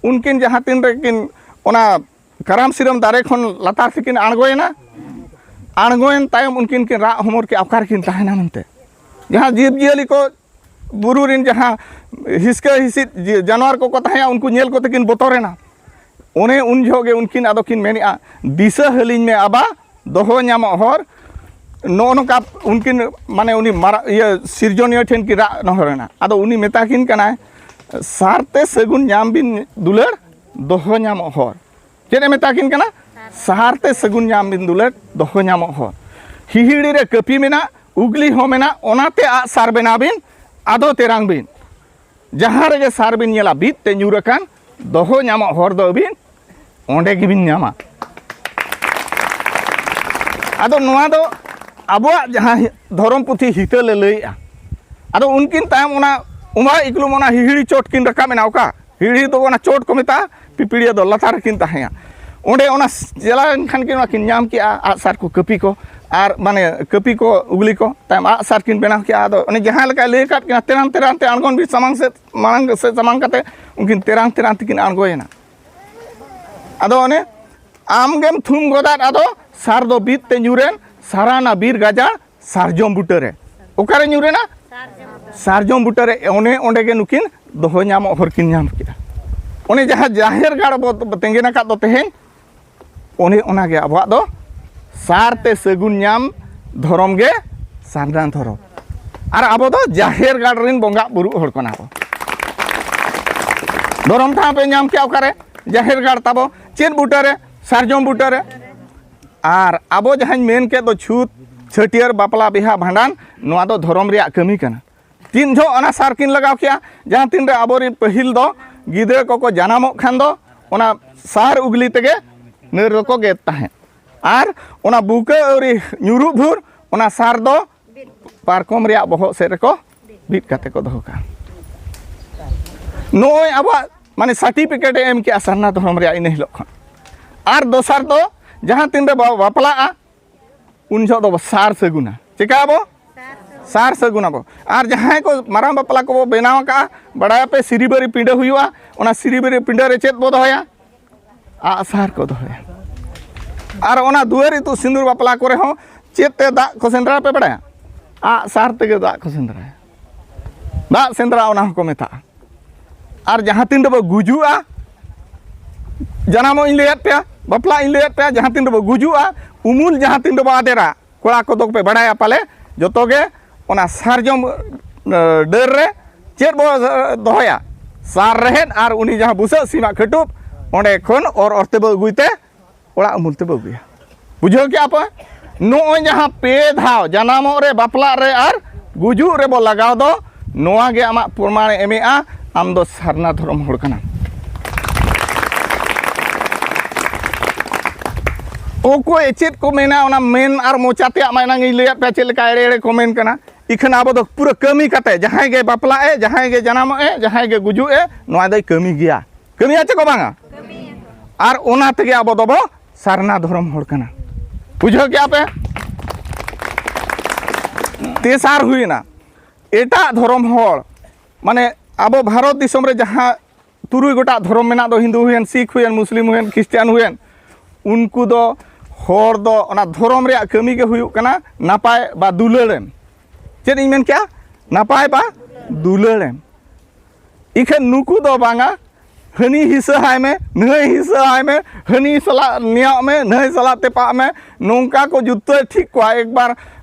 ᱩᱱᱠᱤᱱ ᱡᱟᱦᱟᱸ ᱛᱤᱱ ᱨᱮᱠᱤᱱ ᱚᱱᱟ ᱠᱟᱨᱟᱢ ᱥᱤᱨᱟᱹᱢ ᱫᱟᱨᱮ ᱠᱷᱚᱱ ᱞᱟᱛᱟᱨ ᱛᱮᱠᱤᱱ ᱟᱬᱜᱚᱭᱮᱱᱟ, ᱟᱬᱜᱚᱭᱮᱱ ᱛᱟᱭᱚᱢ ᱩᱱᱠᱤᱱ ᱠᱤᱱ ᱨᱟᱜ ᱦᱚᱢᱚᱨ ᱠᱮᱜᱼᱟ, ᱚᱠᱟ ᱨᱮᱠᱤᱱ ᱛᱟᱦᱮᱱᱟ ᱢᱮᱱᱛᱮ᱾ ᱡᱟᱦᱟᱸ ᱡᱤᱵᱽ ᱡᱤᱭᱟᱹᱞᱤ ᱠᱚ, ᱵᱩᱨᱩ ᱨᱮᱱ ᱡᱟᱦᱟᱸ ᱦᱤᱥᱠᱟᱹ ᱦᱤᱥᱤᱫ ᱡᱤ-, ᱡᱟᱱᱣᱟᱨ ᱠᱚᱠᱚ ᱛᱟᱦᱮᱸᱭᱟ, ᱩᱱᱠᱩ ᱧᱮᱞ ᱠᱚᱛᱮ ᱠᱤᱱ ᱵᱚᱛᱚᱨᱮᱱᱟ᱾ ᱚᱱᱮ ᱩᱱ ᱡᱚᱦᱚᱜ ᱜᱮ ᱩᱱᱠᱤᱱ ᱟᱫᱚ ᱠᱤᱱ ᱢᱮᱱᱮᱜᱼᱟ, "ᱫᱤᱥᱟᱹ ᱦᱟᱹᱞᱤᱧ ᱢᱮ ᱟᱵᱟ, ᱫᱚᱦᱚ ᱧᱟᱢᱚᱜ ᱦᱚᱨ", ᱱᱚᱜᱼᱚ ᱱᱚᱝᱠᱟ ᱩᱱᱠᱤᱱ, ᱢᱟᱱᱮ ᱩᱱᱤ ᱢᱟᱨᱟ-, ᱤᱭᱟᱹ ᱥᱤᱨᱡᱚᱱᱤᱭᱟᱹ ᱴᱷᱮᱱ ᱠᱤᱱ ᱨᱟᱜ ᱱᱚᱦᱚᱨ ᱮᱱᱟ᱾ ᱟᱫᱚ ᱩᱱᱤ ᱢᱮᱛᱟ ᱠᱤᱱ ᱠᱟᱱᱟᱭ, "ᱥᱟᱨ ᱛᱮ ᱥᱟᱹᱜᱩᱱ ᱧᱟᱢ ᱵᱤᱱ ᱫᱩᱞᱟᱹᱲ, ᱫᱚᱦᱚ ᱧᱟᱢᱚᱜ ᱦᱚᱨ᱾" ᱪᱮᱫ ᱮ ᱢᱮᱛᱟ ᱠᱤᱱ ᱠᱟᱱᱟ? "ᱥᱟᱨ ᱛᱮ ᱥᱟᱹᱜᱩᱱ ᱧᱟᱢ ᱵᱤᱱ ᱫᱩᱞᱟᱹᱲ, ᱫᱚᱦᱚ ᱧᱟᱢᱚᱜ ᱦᱚᱨ᱾" ᱦᱤᱦᱤᱲᱤ ᱨᱮ ᱠᱟᱹᱯᱤ ᱢᱮᱱᱟᱜ, ᱩᱜᱽᱞᱤ ᱦᱚᱸ ᱢᱮᱱᱟᱜ, ᱚᱱᱟᱛᱮ ᱟᱜ ᱥᱟᱨ ᱵᱮᱱᱟᱣ ᱵᱤᱱ, ᱟᱫᱚ ᱛᱮᱨᱟᱝ ᱵᱤᱱ᱾ ᱡᱟᱦᱟᱸ ᱨᱮᱜᱮ ᱥᱟᱨ ᱵᱤᱱ ᱧᱮᱞᱟ ᱵᱤᱫ ᱛᱮ ᱧᱩᱨ ᱟᱠᱟᱱ, ᱫᱚᱦᱚ ᱧᱟᱢᱚᱜ ᱦᱚᱨ ᱫᱚ ᱟᱹᱵᱤᱱ ᱚᱸᱰᱮ ᱜᱮᱵᱤᱱ ᱧᱟᱢᱟ᱾ ᱟᱫᱚ ᱱᱚᱣᱟ ᱫᱚ ᱟᱵᱚᱣᱟᱜ ᱡᱟᱦᱟᱸ ᱦᱤ-, ᱫᱷᱚᱨᱚᱢ ᱯᱩᱛᱷᱤ ᱦᱤᱛᱟᱹ ᱞᱮ ᱞᱟᱹᱭᱮᱜᱼᱟ᱾ ᱟᱫᱚ ᱩᱱᱠᱤᱱ ᱛᱟᱭᱚᱢ ᱚᱱᱟ ᱚᱢᱟ ᱤᱠᱞᱩᱢ ᱚᱱᱟ ᱦᱤᱦᱤᱲᱤ ᱪᱚᱴ ᱠᱤᱱ ᱨᱟᱠᱟᱵ ᱮᱱᱟ᱾ ᱚᱠᱟ ᱦᱤᱦᱤᱲᱤ ᱫᱚ ᱚᱱᱟ ᱪᱚᱴ ᱠᱚ ᱢᱮᱛᱟᱜᱼᱟ, ᱯᱤᱯᱤᱲᱤᱭᱟᱹ ᱫᱚ ᱞᱟᱛᱟᱨ ᱨᱮᱠᱤᱱ ᱛᱟᱦᱮᱸᱭᱟ᱾ ᱚᱸᱰᱮ ᱚᱱᱟ ᱥ-, ᱪᱟᱞᱟᱣ ᱮᱱ ᱠᱷᱟᱱ ᱠᱤᱱ ᱚᱱᱟ ᱠᱤᱱ ᱧᱟᱢ ᱠᱮᱜᱼᱟ ᱟᱜᱼᱥᱟᱨ ᱠᱚ, ᱠᱟᱹᱯᱤ ᱠᱚ, ᱟᱨ ᱢᱟᱱᱮ ᱠᱟᱹᱯᱤ ᱠᱚ, ᱩᱜᱽᱞᱤ ᱠᱚ, ᱛᱟᱭᱚᱢ ᱟᱜᱼᱥᱟᱨ ᱠᱤᱱ ᱵᱮᱱᱟᱣ ᱠᱮᱜᱼᱟ᱾ ᱟᱫᱚ ᱚᱱᱮ ᱡᱟᱦᱟᱸ ᱞᱮᱠᱟᱭ ᱞᱟᱹᱭ ᱟᱠᱟᱫ ᱠᱤᱱᱟ, "ᱛᱮᱨᱟᱝ ᱛᱮᱨᱟᱝ ᱛᱮ ᱟᱬᱜᱚᱱ ᱵᱤᱱ ᱥᱟᱢᱟᱝ ᱥᱮᱫ", ᱢᱟᱲᱟᱝ ᱥᱮᱫ ᱥᱟᱢᱟᱝ ᱠᱟᱛᱮ ᱩᱱᱠᱤᱱ ᱛᱮᱨᱟᱝ ᱛᱮᱨᱟᱝ ᱛᱮᱠᱤᱱ ᱟᱬᱜᱚᱭᱮᱱᱟ᱾ ᱟᱫᱚ ᱚᱱᱮ ᱟᱢᱜᱮᱢ ᱛᱷᱩᱢ ᱜᱚᱫᱟᱫ, ᱟᱫᱚ ᱥᱟᱨ ᱫᱚ ᱵᱤᱫ ᱛᱮ ᱧᱩᱨᱮᱱ, ᱥᱟᱨᱟᱱᱟ ᱵᱤᱨ ᱜᱟᱡᱟᱲ ᱥᱟᱨᱡᱚᱢ ᱵᱩᱴᱟᱹᱨᱮ᱾ ᱚᱠᱟᱨᱮ ᱧᱩᱨᱮᱱᱟ? ᱥᱟᱨᱡᱚᱢ ᱵᱩᱴᱟᱹᱨᱮ᱾ ᱚᱱᱮ ᱚᱸᱰᱮ ᱜᱮ ᱱᱩᱠᱤᱱ ᱫᱚᱦᱚ ᱧᱟᱢᱚᱜ ᱦᱚᱨ ᱠᱤᱱ ᱧᱟᱢ ᱠᱮᱫᱟ᱾ ᱚᱱᱮ ᱡᱟᱦᱟᱸ ᱡᱟᱦᱮᱨ ᱜᱟᱲ ᱵᱚ ᱛᱮᱸᱜᱮᱱ ᱟᱠᱟᱫ ᱫᱚ ᱛᱮᱦᱮᱧ, ᱚᱱᱮ ᱚᱱᱟᱜᱮ ᱟᱵᱚᱣᱟᱜ ᱫᱚ ᱥᱟᱨ ᱛᱮ ᱥᱟᱹᱜᱩᱱ ᱧᱟᱢ ᱫᱷᱚᱨᱚᱢ ᱜᱮ ᱥᱟᱨᱱᱟ ᱫᱷᱚᱨᱚᱢ᱾ ᱟᱨ ᱟᱵᱚ ᱫᱚ ᱡᱟᱦᱮᱨ ᱜᱟᱲ ᱨᱮᱱ ᱵᱚᱸᱜᱟ ᱵᱩᱨᱩ ᱦᱚᱲ ᱠᱟᱱᱟ ᱵᱚ᱾ ᱫᱷᱚᱨᱚᱢ ᱴᱷᱟᱶ ᱯᱮ ᱧᱟᱢ ᱠᱮᱜᱼᱟ ᱚᱠᱟᱨᱮ? ᱡᱟᱦᱮᱨ ᱜᱟᱲ ᱛᱟᱵᱚ᱾ ᱪᱮᱫ ᱵᱩᱴᱟᱹᱨᱮ? ᱥᱟᱨᱡᱚᱢ ᱵᱩᱴᱟᱹᱨᱮ᱾ ᱟᱨ ᱟᱵᱚ ᱡᱟᱦᱟᱸᱧ ᱢᱮᱱ ᱠᱮᱫ ᱫᱚ ᱪᱷᱩᱛ, ᱪᱷᱟᱹᱴᱭᱟᱹᱨ, ᱵᱟᱯᱞᱟ, ᱵᱤᱦᱟ, ᱵᱷᱟᱸᱰᱟᱱ, ᱱᱚᱣᱟ ᱫᱚ ᱫᱷᱚᱨᱚᱢ ᱨᱮᱭᱟᱜ ᱠᱟᱹᱢᱤ ᱠᱟᱱᱟ᱾ ᱛᱤᱱ ᱡᱚᱦᱚᱜ ᱚᱱᱟ ᱥᱟᱨ ᱠᱤᱱ ᱞᱟᱜᱟᱣ ᱠᱮᱜᱼᱟ? ᱡᱟᱦᱟᱸ ᱛᱤᱱ ᱨᱮ ᱟᱵᱚᱨᱮᱱ ᱯᱟᱹᱦᱤᱞ ᱫᱚ ᱜᱤᱫᱽᱨᱟᱹ ᱠᱚᱠᱚ ᱡᱟᱱᱟᱢᱚᱜ ᱠᱷᱟᱱ ᱫᱚ ᱚᱱᱟ ᱥᱟᱨ ᱩᱜᱽᱞᱤ ᱛᱮᱜᱮ ᱱᱟᱹᱨ ᱫᱚᱠᱚ ᱜᱮᱫ ᱛᱟᱦᱮᱸᱫ᱾ ᱟᱨ ᱚᱱᱟ ᱵᱩᱠᱟᱹ ᱟᱹᱣᱨᱤ ᱧᱩᱨᱩᱜ ᱵᱷᱳᱨ ᱚᱱᱟ ᱥᱟᱨ ᱫᱚ ᱯᱟᱨᱠᱚᱢ ᱨᱮᱭᱟᱜ ᱵᱚᱦᱚᱜ ᱥᱮᱫ ᱨᱮᱠᱚ ᱵᱤᱫ ᱠᱟᱛᱮ ᱠᱚ ᱫᱚᱦᱚ ᱠᱟᱜᱼᱟ᱾ ᱱᱚᱜᱼᱚᱭ ᱟᱵᱚᱣᱟᱜ ᱢᱟᱱᱮ certificate ᱮ ᱮᱢ ᱠᱮᱜᱼᱟ ᱥᱟᱨᱱᱟ ᱫᱷᱚᱨᱚᱢ ᱨᱮᱭᱟᱜ ᱤᱱᱟᱹ ᱦᱤᱞᱳᱜ ᱠᱷᱚᱱ᱾ ᱟᱨ ᱫᱚᱥᱟᱨ ᱫᱚ ᱡᱟᱦᱟᱸ ᱛᱤᱱ ᱨᱮ ᱵᱟ-, ᱵᱟᱯᱞᱟᱜᱼᱟ, ᱩᱱ ᱡᱚᱦᱚᱜ ᱫᱚᱵᱚ ᱥᱟᱨ ᱥᱟᱹᱜᱩᱱᱟ᱾ ᱪᱮᱠᱟ ᱟᱵᱚ? ᱥᱟᱨ ᱥᱟᱹᱜᱩᱱ ᱟᱵᱚ᱾ ᱟᱨ ᱡᱟᱦᱟᱸᱭ ᱠᱚ ᱢᱟᱨᱟᱝ ᱵᱟᱯᱞᱟ ᱠᱚᱵᱚ ᱵᱮᱱᱟᱣ ᱟᱠᱟᱜᱼᱟ, ᱵᱟᱲᱟᱭᱟᱯᱮ ᱥᱤᱨᱤᱵᱟᱹᱨᱤ ᱯᱤᱸᱰᱟᱹ ᱦᱩᱭᱩᱜᱼᱟ, ᱚᱱᱟ ᱥᱤᱨᱤᱵᱟᱹᱨᱤ ᱯᱤᱸᱰᱟᱹ ᱨᱮ ᱪᱮᱫ ᱵᱚ ᱫᱚᱦᱚᱭᱟ? ᱟᱜᱼᱥᱟᱨ ᱠᱚ ᱫᱚᱦᱚᱭᱟ᱾ ᱟᱨ ᱚᱱᱟ ᱫᱩᱣᱟᱹᱨ ᱤᱛᱩᱫ ᱥᱤᱸᱫᱩᱨ ᱵᱟᱯᱞᱟ ᱠᱚᱨᱮ ᱦᱚᱸ ᱪᱮᱫ ᱛᱮ ᱫᱟᱜ ᱠᱚ ᱥᱮᱸᱫᱽᱨᱟ ᱯᱮ ᱵᱟᱲᱟᱭᱟ? ᱟᱜᱼᱥᱟᱨ ᱛᱮᱜᱮ ᱫᱟᱜ ᱠᱚ ᱥᱮᱸᱫᱽᱨᱟᱭᱟ᱾ ᱫᱟᱜ ᱥᱮᱸᱫᱽᱨᱟ ᱚᱱᱟ ᱦᱚᱸᱠᱚ ᱢᱮᱛᱟᱜᱼᱟ᱾ ᱟᱨ ᱡᱟᱦᱟᱸ ᱛᱤᱱ ᱨᱮᱵᱚ ᱜᱩᱡᱩᱜᱼᱟ, ᱡᱟᱱᱟᱢᱚᱜ ᱤᱧ ᱞᱟᱹᱭᱟᱫ ᱯᱮᱭᱟ, ᱵᱟᱯᱞᱟᱜ ᱤᱧ ᱞᱟᱹᱭᱟᱫ ᱯᱮᱭᱟ, ᱡᱟᱦᱟᱸ ᱛᱤᱱ ᱨᱮᱵᱚ ᱜᱩᱡᱩᱜᱼᱟ, ᱩᱢᱩᱞ ᱡᱟᱦᱟᱸ ᱛᱤᱱ ᱨᱮᱵᱚ ᱟᱫᱮᱨᱟ, ᱠᱚᱲᱟ ᱠᱚᱫᱚ ᱯᱮ ᱵᱟᱲᱟᱭᱟ ᱯᱟᱞᱮ ᱡᱚᱛᱚ ᱜᱮ, ᱚᱱᱟ ᱥᱟᱨᱡᱚᱢ, ᱮ, ᱰᱟᱹᱨ ᱨᱮ ᱪᱮᱫ ᱵᱚ, ᱮ, ᱫᱚᱦᱚᱭᱟ? ᱥᱟᱨ ᱨᱮᱦᱮᱫ ᱟᱨ ᱩᱱᱤ ᱡᱟᱦᱟᱸ ᱵᱩᱥᱟᱹᱜ ᱥᱤᱢᱟᱜ ᱠᱷᱟᱹᱴᱩᱵ, ᱚᱸᱰᱮ ᱠᱷᱚᱱ ᱚᱨ ᱚᱨ ᱛᱮᱵᱚ ᱟᱹᱜᱩᱭ ᱛᱮ ᱚᱲᱟᱜ ᱩᱢᱩᱞ ᱛᱮᱵᱚ ᱟᱹᱜᱩᱭᱟ᱾ ᱵᱩᱡᱷᱟᱹᱣ ᱠᱮᱜᱼᱟ ᱯᱮ? ᱱᱚᱜᱼᱚᱭ ᱡᱟᱦᱟᱸ ᱯᱮ ᱫᱷᱟᱣ, ᱡᱟᱱᱟᱢᱚᱜ ᱨᱮ, ᱵᱟᱯᱞᱟᱜ ᱨᱮ ᱟᱨ ᱜᱩᱡᱩᱜ ᱨᱮᱵᱚ ᱞᱟᱜᱟᱣ ᱫᱚ, ᱱᱚᱣᱟ ᱜᱮ ᱟᱢᱟᱜ ᱯᱨᱚᱢᱟᱬᱮ ᱮᱢᱮᱜᱼᱟ, ᱟᱢ ᱫᱚ ᱥᱟᱨᱱᱟ ᱫᱷᱚᱨᱚᱢ ᱦᱚᱲ ᱠᱟᱱᱟᱢ᱾ ᱚᱠᱚᱭ ᱪᱮᱫ ᱠᱚ ᱢᱮᱱᱟ, ᱚᱱᱟ ᱢᱮᱱ ᱟᱨ ᱢᱚᱪᱟ ᱛᱮᱭᱟᱜ ᱢᱟ ᱮᱱᱟᱝ ᱤᱧ ᱞᱟᱹᱭᱟᱫ ᱯᱮᱭᱟ ᱪᱮᱫ ᱞᱮᱠᱟ ᱮᱲᱮ ᱮᱲᱮ ᱠᱚ ᱢᱮᱱ ᱠᱟᱱᱟ᱾ ᱤᱠᱷᱟᱹᱱ ᱟᱵᱚ ᱫᱚ ᱯᱩᱨᱟᱹ ᱠᱟᱹᱢᱤ ᱠᱟᱛᱮ, ᱡᱟᱦᱟᱸᱭ ᱜᱮ ᱵᱟᱯᱞᱟᱜ ᱮ, ᱡᱟᱦᱟᱸᱭ ᱜᱮ ᱡᱟᱱᱟᱢᱚᱜ ᱮ, ᱡᱟᱦᱟᱸᱭ ᱜᱮ ᱜᱩᱡᱩᱜ ᱮ, ᱱᱚᱣᱟ ᱫᱚᱭ ᱠᱟᱹᱢᱤ ᱜᱮᱭᱟ᱾ ᱠᱟᱹᱢᱤᱭᱟ ᱪᱮ ᱠᱚ ᱵᱟᱝᱟ? ᱟᱨ ᱚᱱᱟ ᱛᱮᱜᱮ ᱟᱵᱚ ᱫᱚᱵᱚ ᱥᱟᱨᱱᱟ ᱫᱷᱚᱨᱚᱢ ᱦᱚᱲ ᱠᱟᱱᱟ᱾ ᱵᱩᱡᱷᱟᱹᱣ ᱠᱮᱜᱼᱟ ᱯᱮ? ᱛᱮᱥᱟᱨ ᱦᱩᱭᱮᱱᱟ, ᱮᱴᱟᱜ ᱫᱷᱚᱨᱚᱢ ᱦᱚᱲ, ᱢᱟᱱᱮ ᱟᱵᱚ ᱵᱷᱟᱨᱚᱛ ᱫᱤᱥᱚᱢ ᱨᱮ ᱡᱟᱦᱟᱸ ᱛᱩᱨᱩᱭ ᱜᱚᱴᱟᱜ ᱫᱷᱚᱨᱚᱢ ᱢᱮᱱᱟᱜ ᱫᱚ, ᱦᱤᱱᱫᱩ ᱦᱩᱭᱮᱱ, ᱥᱤᱠᱷ ᱦᱩᱭᱮᱱ, ᱢᱩᱥᱞᱤᱢ ᱦᱩᱭᱮᱱ, ᱠᱷᱨᱤᱥᱴᱤᱭᱟᱱ ᱦᱩᱭᱮᱱ, ᱩᱱᱠᱩ ᱫᱚ ᱦᱚᱲ ᱫᱚ ᱚᱱᱟ ᱫᱷᱚᱨᱚᱢ ᱨᱮᱭᱟᱜ ᱠᱟᱹᱢᱤ ᱜᱮ ᱦᱩᱭᱩᱜ ᱠᱟᱱᱟ ᱱᱟᱯᱟᱭ ᱵᱟ ᱫᱩᱞᱟᱹᱲᱮᱢ᱾ ᱪᱮᱫ ᱤᱧ ᱢᱮᱱ ᱠᱮᱜᱼᱟ? ᱱᱟᱯᱟᱭ ᱵᱟ ᱫᱩᱞᱟᱹᱲᱮᱢ᱾ ᱤᱠᱷᱟᱹᱱ ᱱᱩᱠᱩ ᱫᱚ ᱵᱟᱝᱟ, ᱦᱟᱹᱱᱤ ᱦᱤᱥᱟᱹ ᱦᱟᱭ ᱢᱮ, ᱱᱟᱹᱭ ᱦᱤᱥᱟᱹ ᱦᱟᱭ ᱢᱮ, ᱦᱟᱹᱱᱤ ᱥᱟᱞᱟᱜ ᱱᱮᱭᱟᱜ ᱢᱮ, ᱱᱟᱹᱭ ᱥᱟᱞᱟᱜ ᱛᱮᱯᱟᱜ ᱢᱮ, ᱱᱚᱝᱠᱟ ᱠᱚ ᱡᱩᱛᱟᱹ ᱴᱷᱤᱠ ᱠᱚᱣᱟ᱾ ᱮᱠᱵᱟᱨ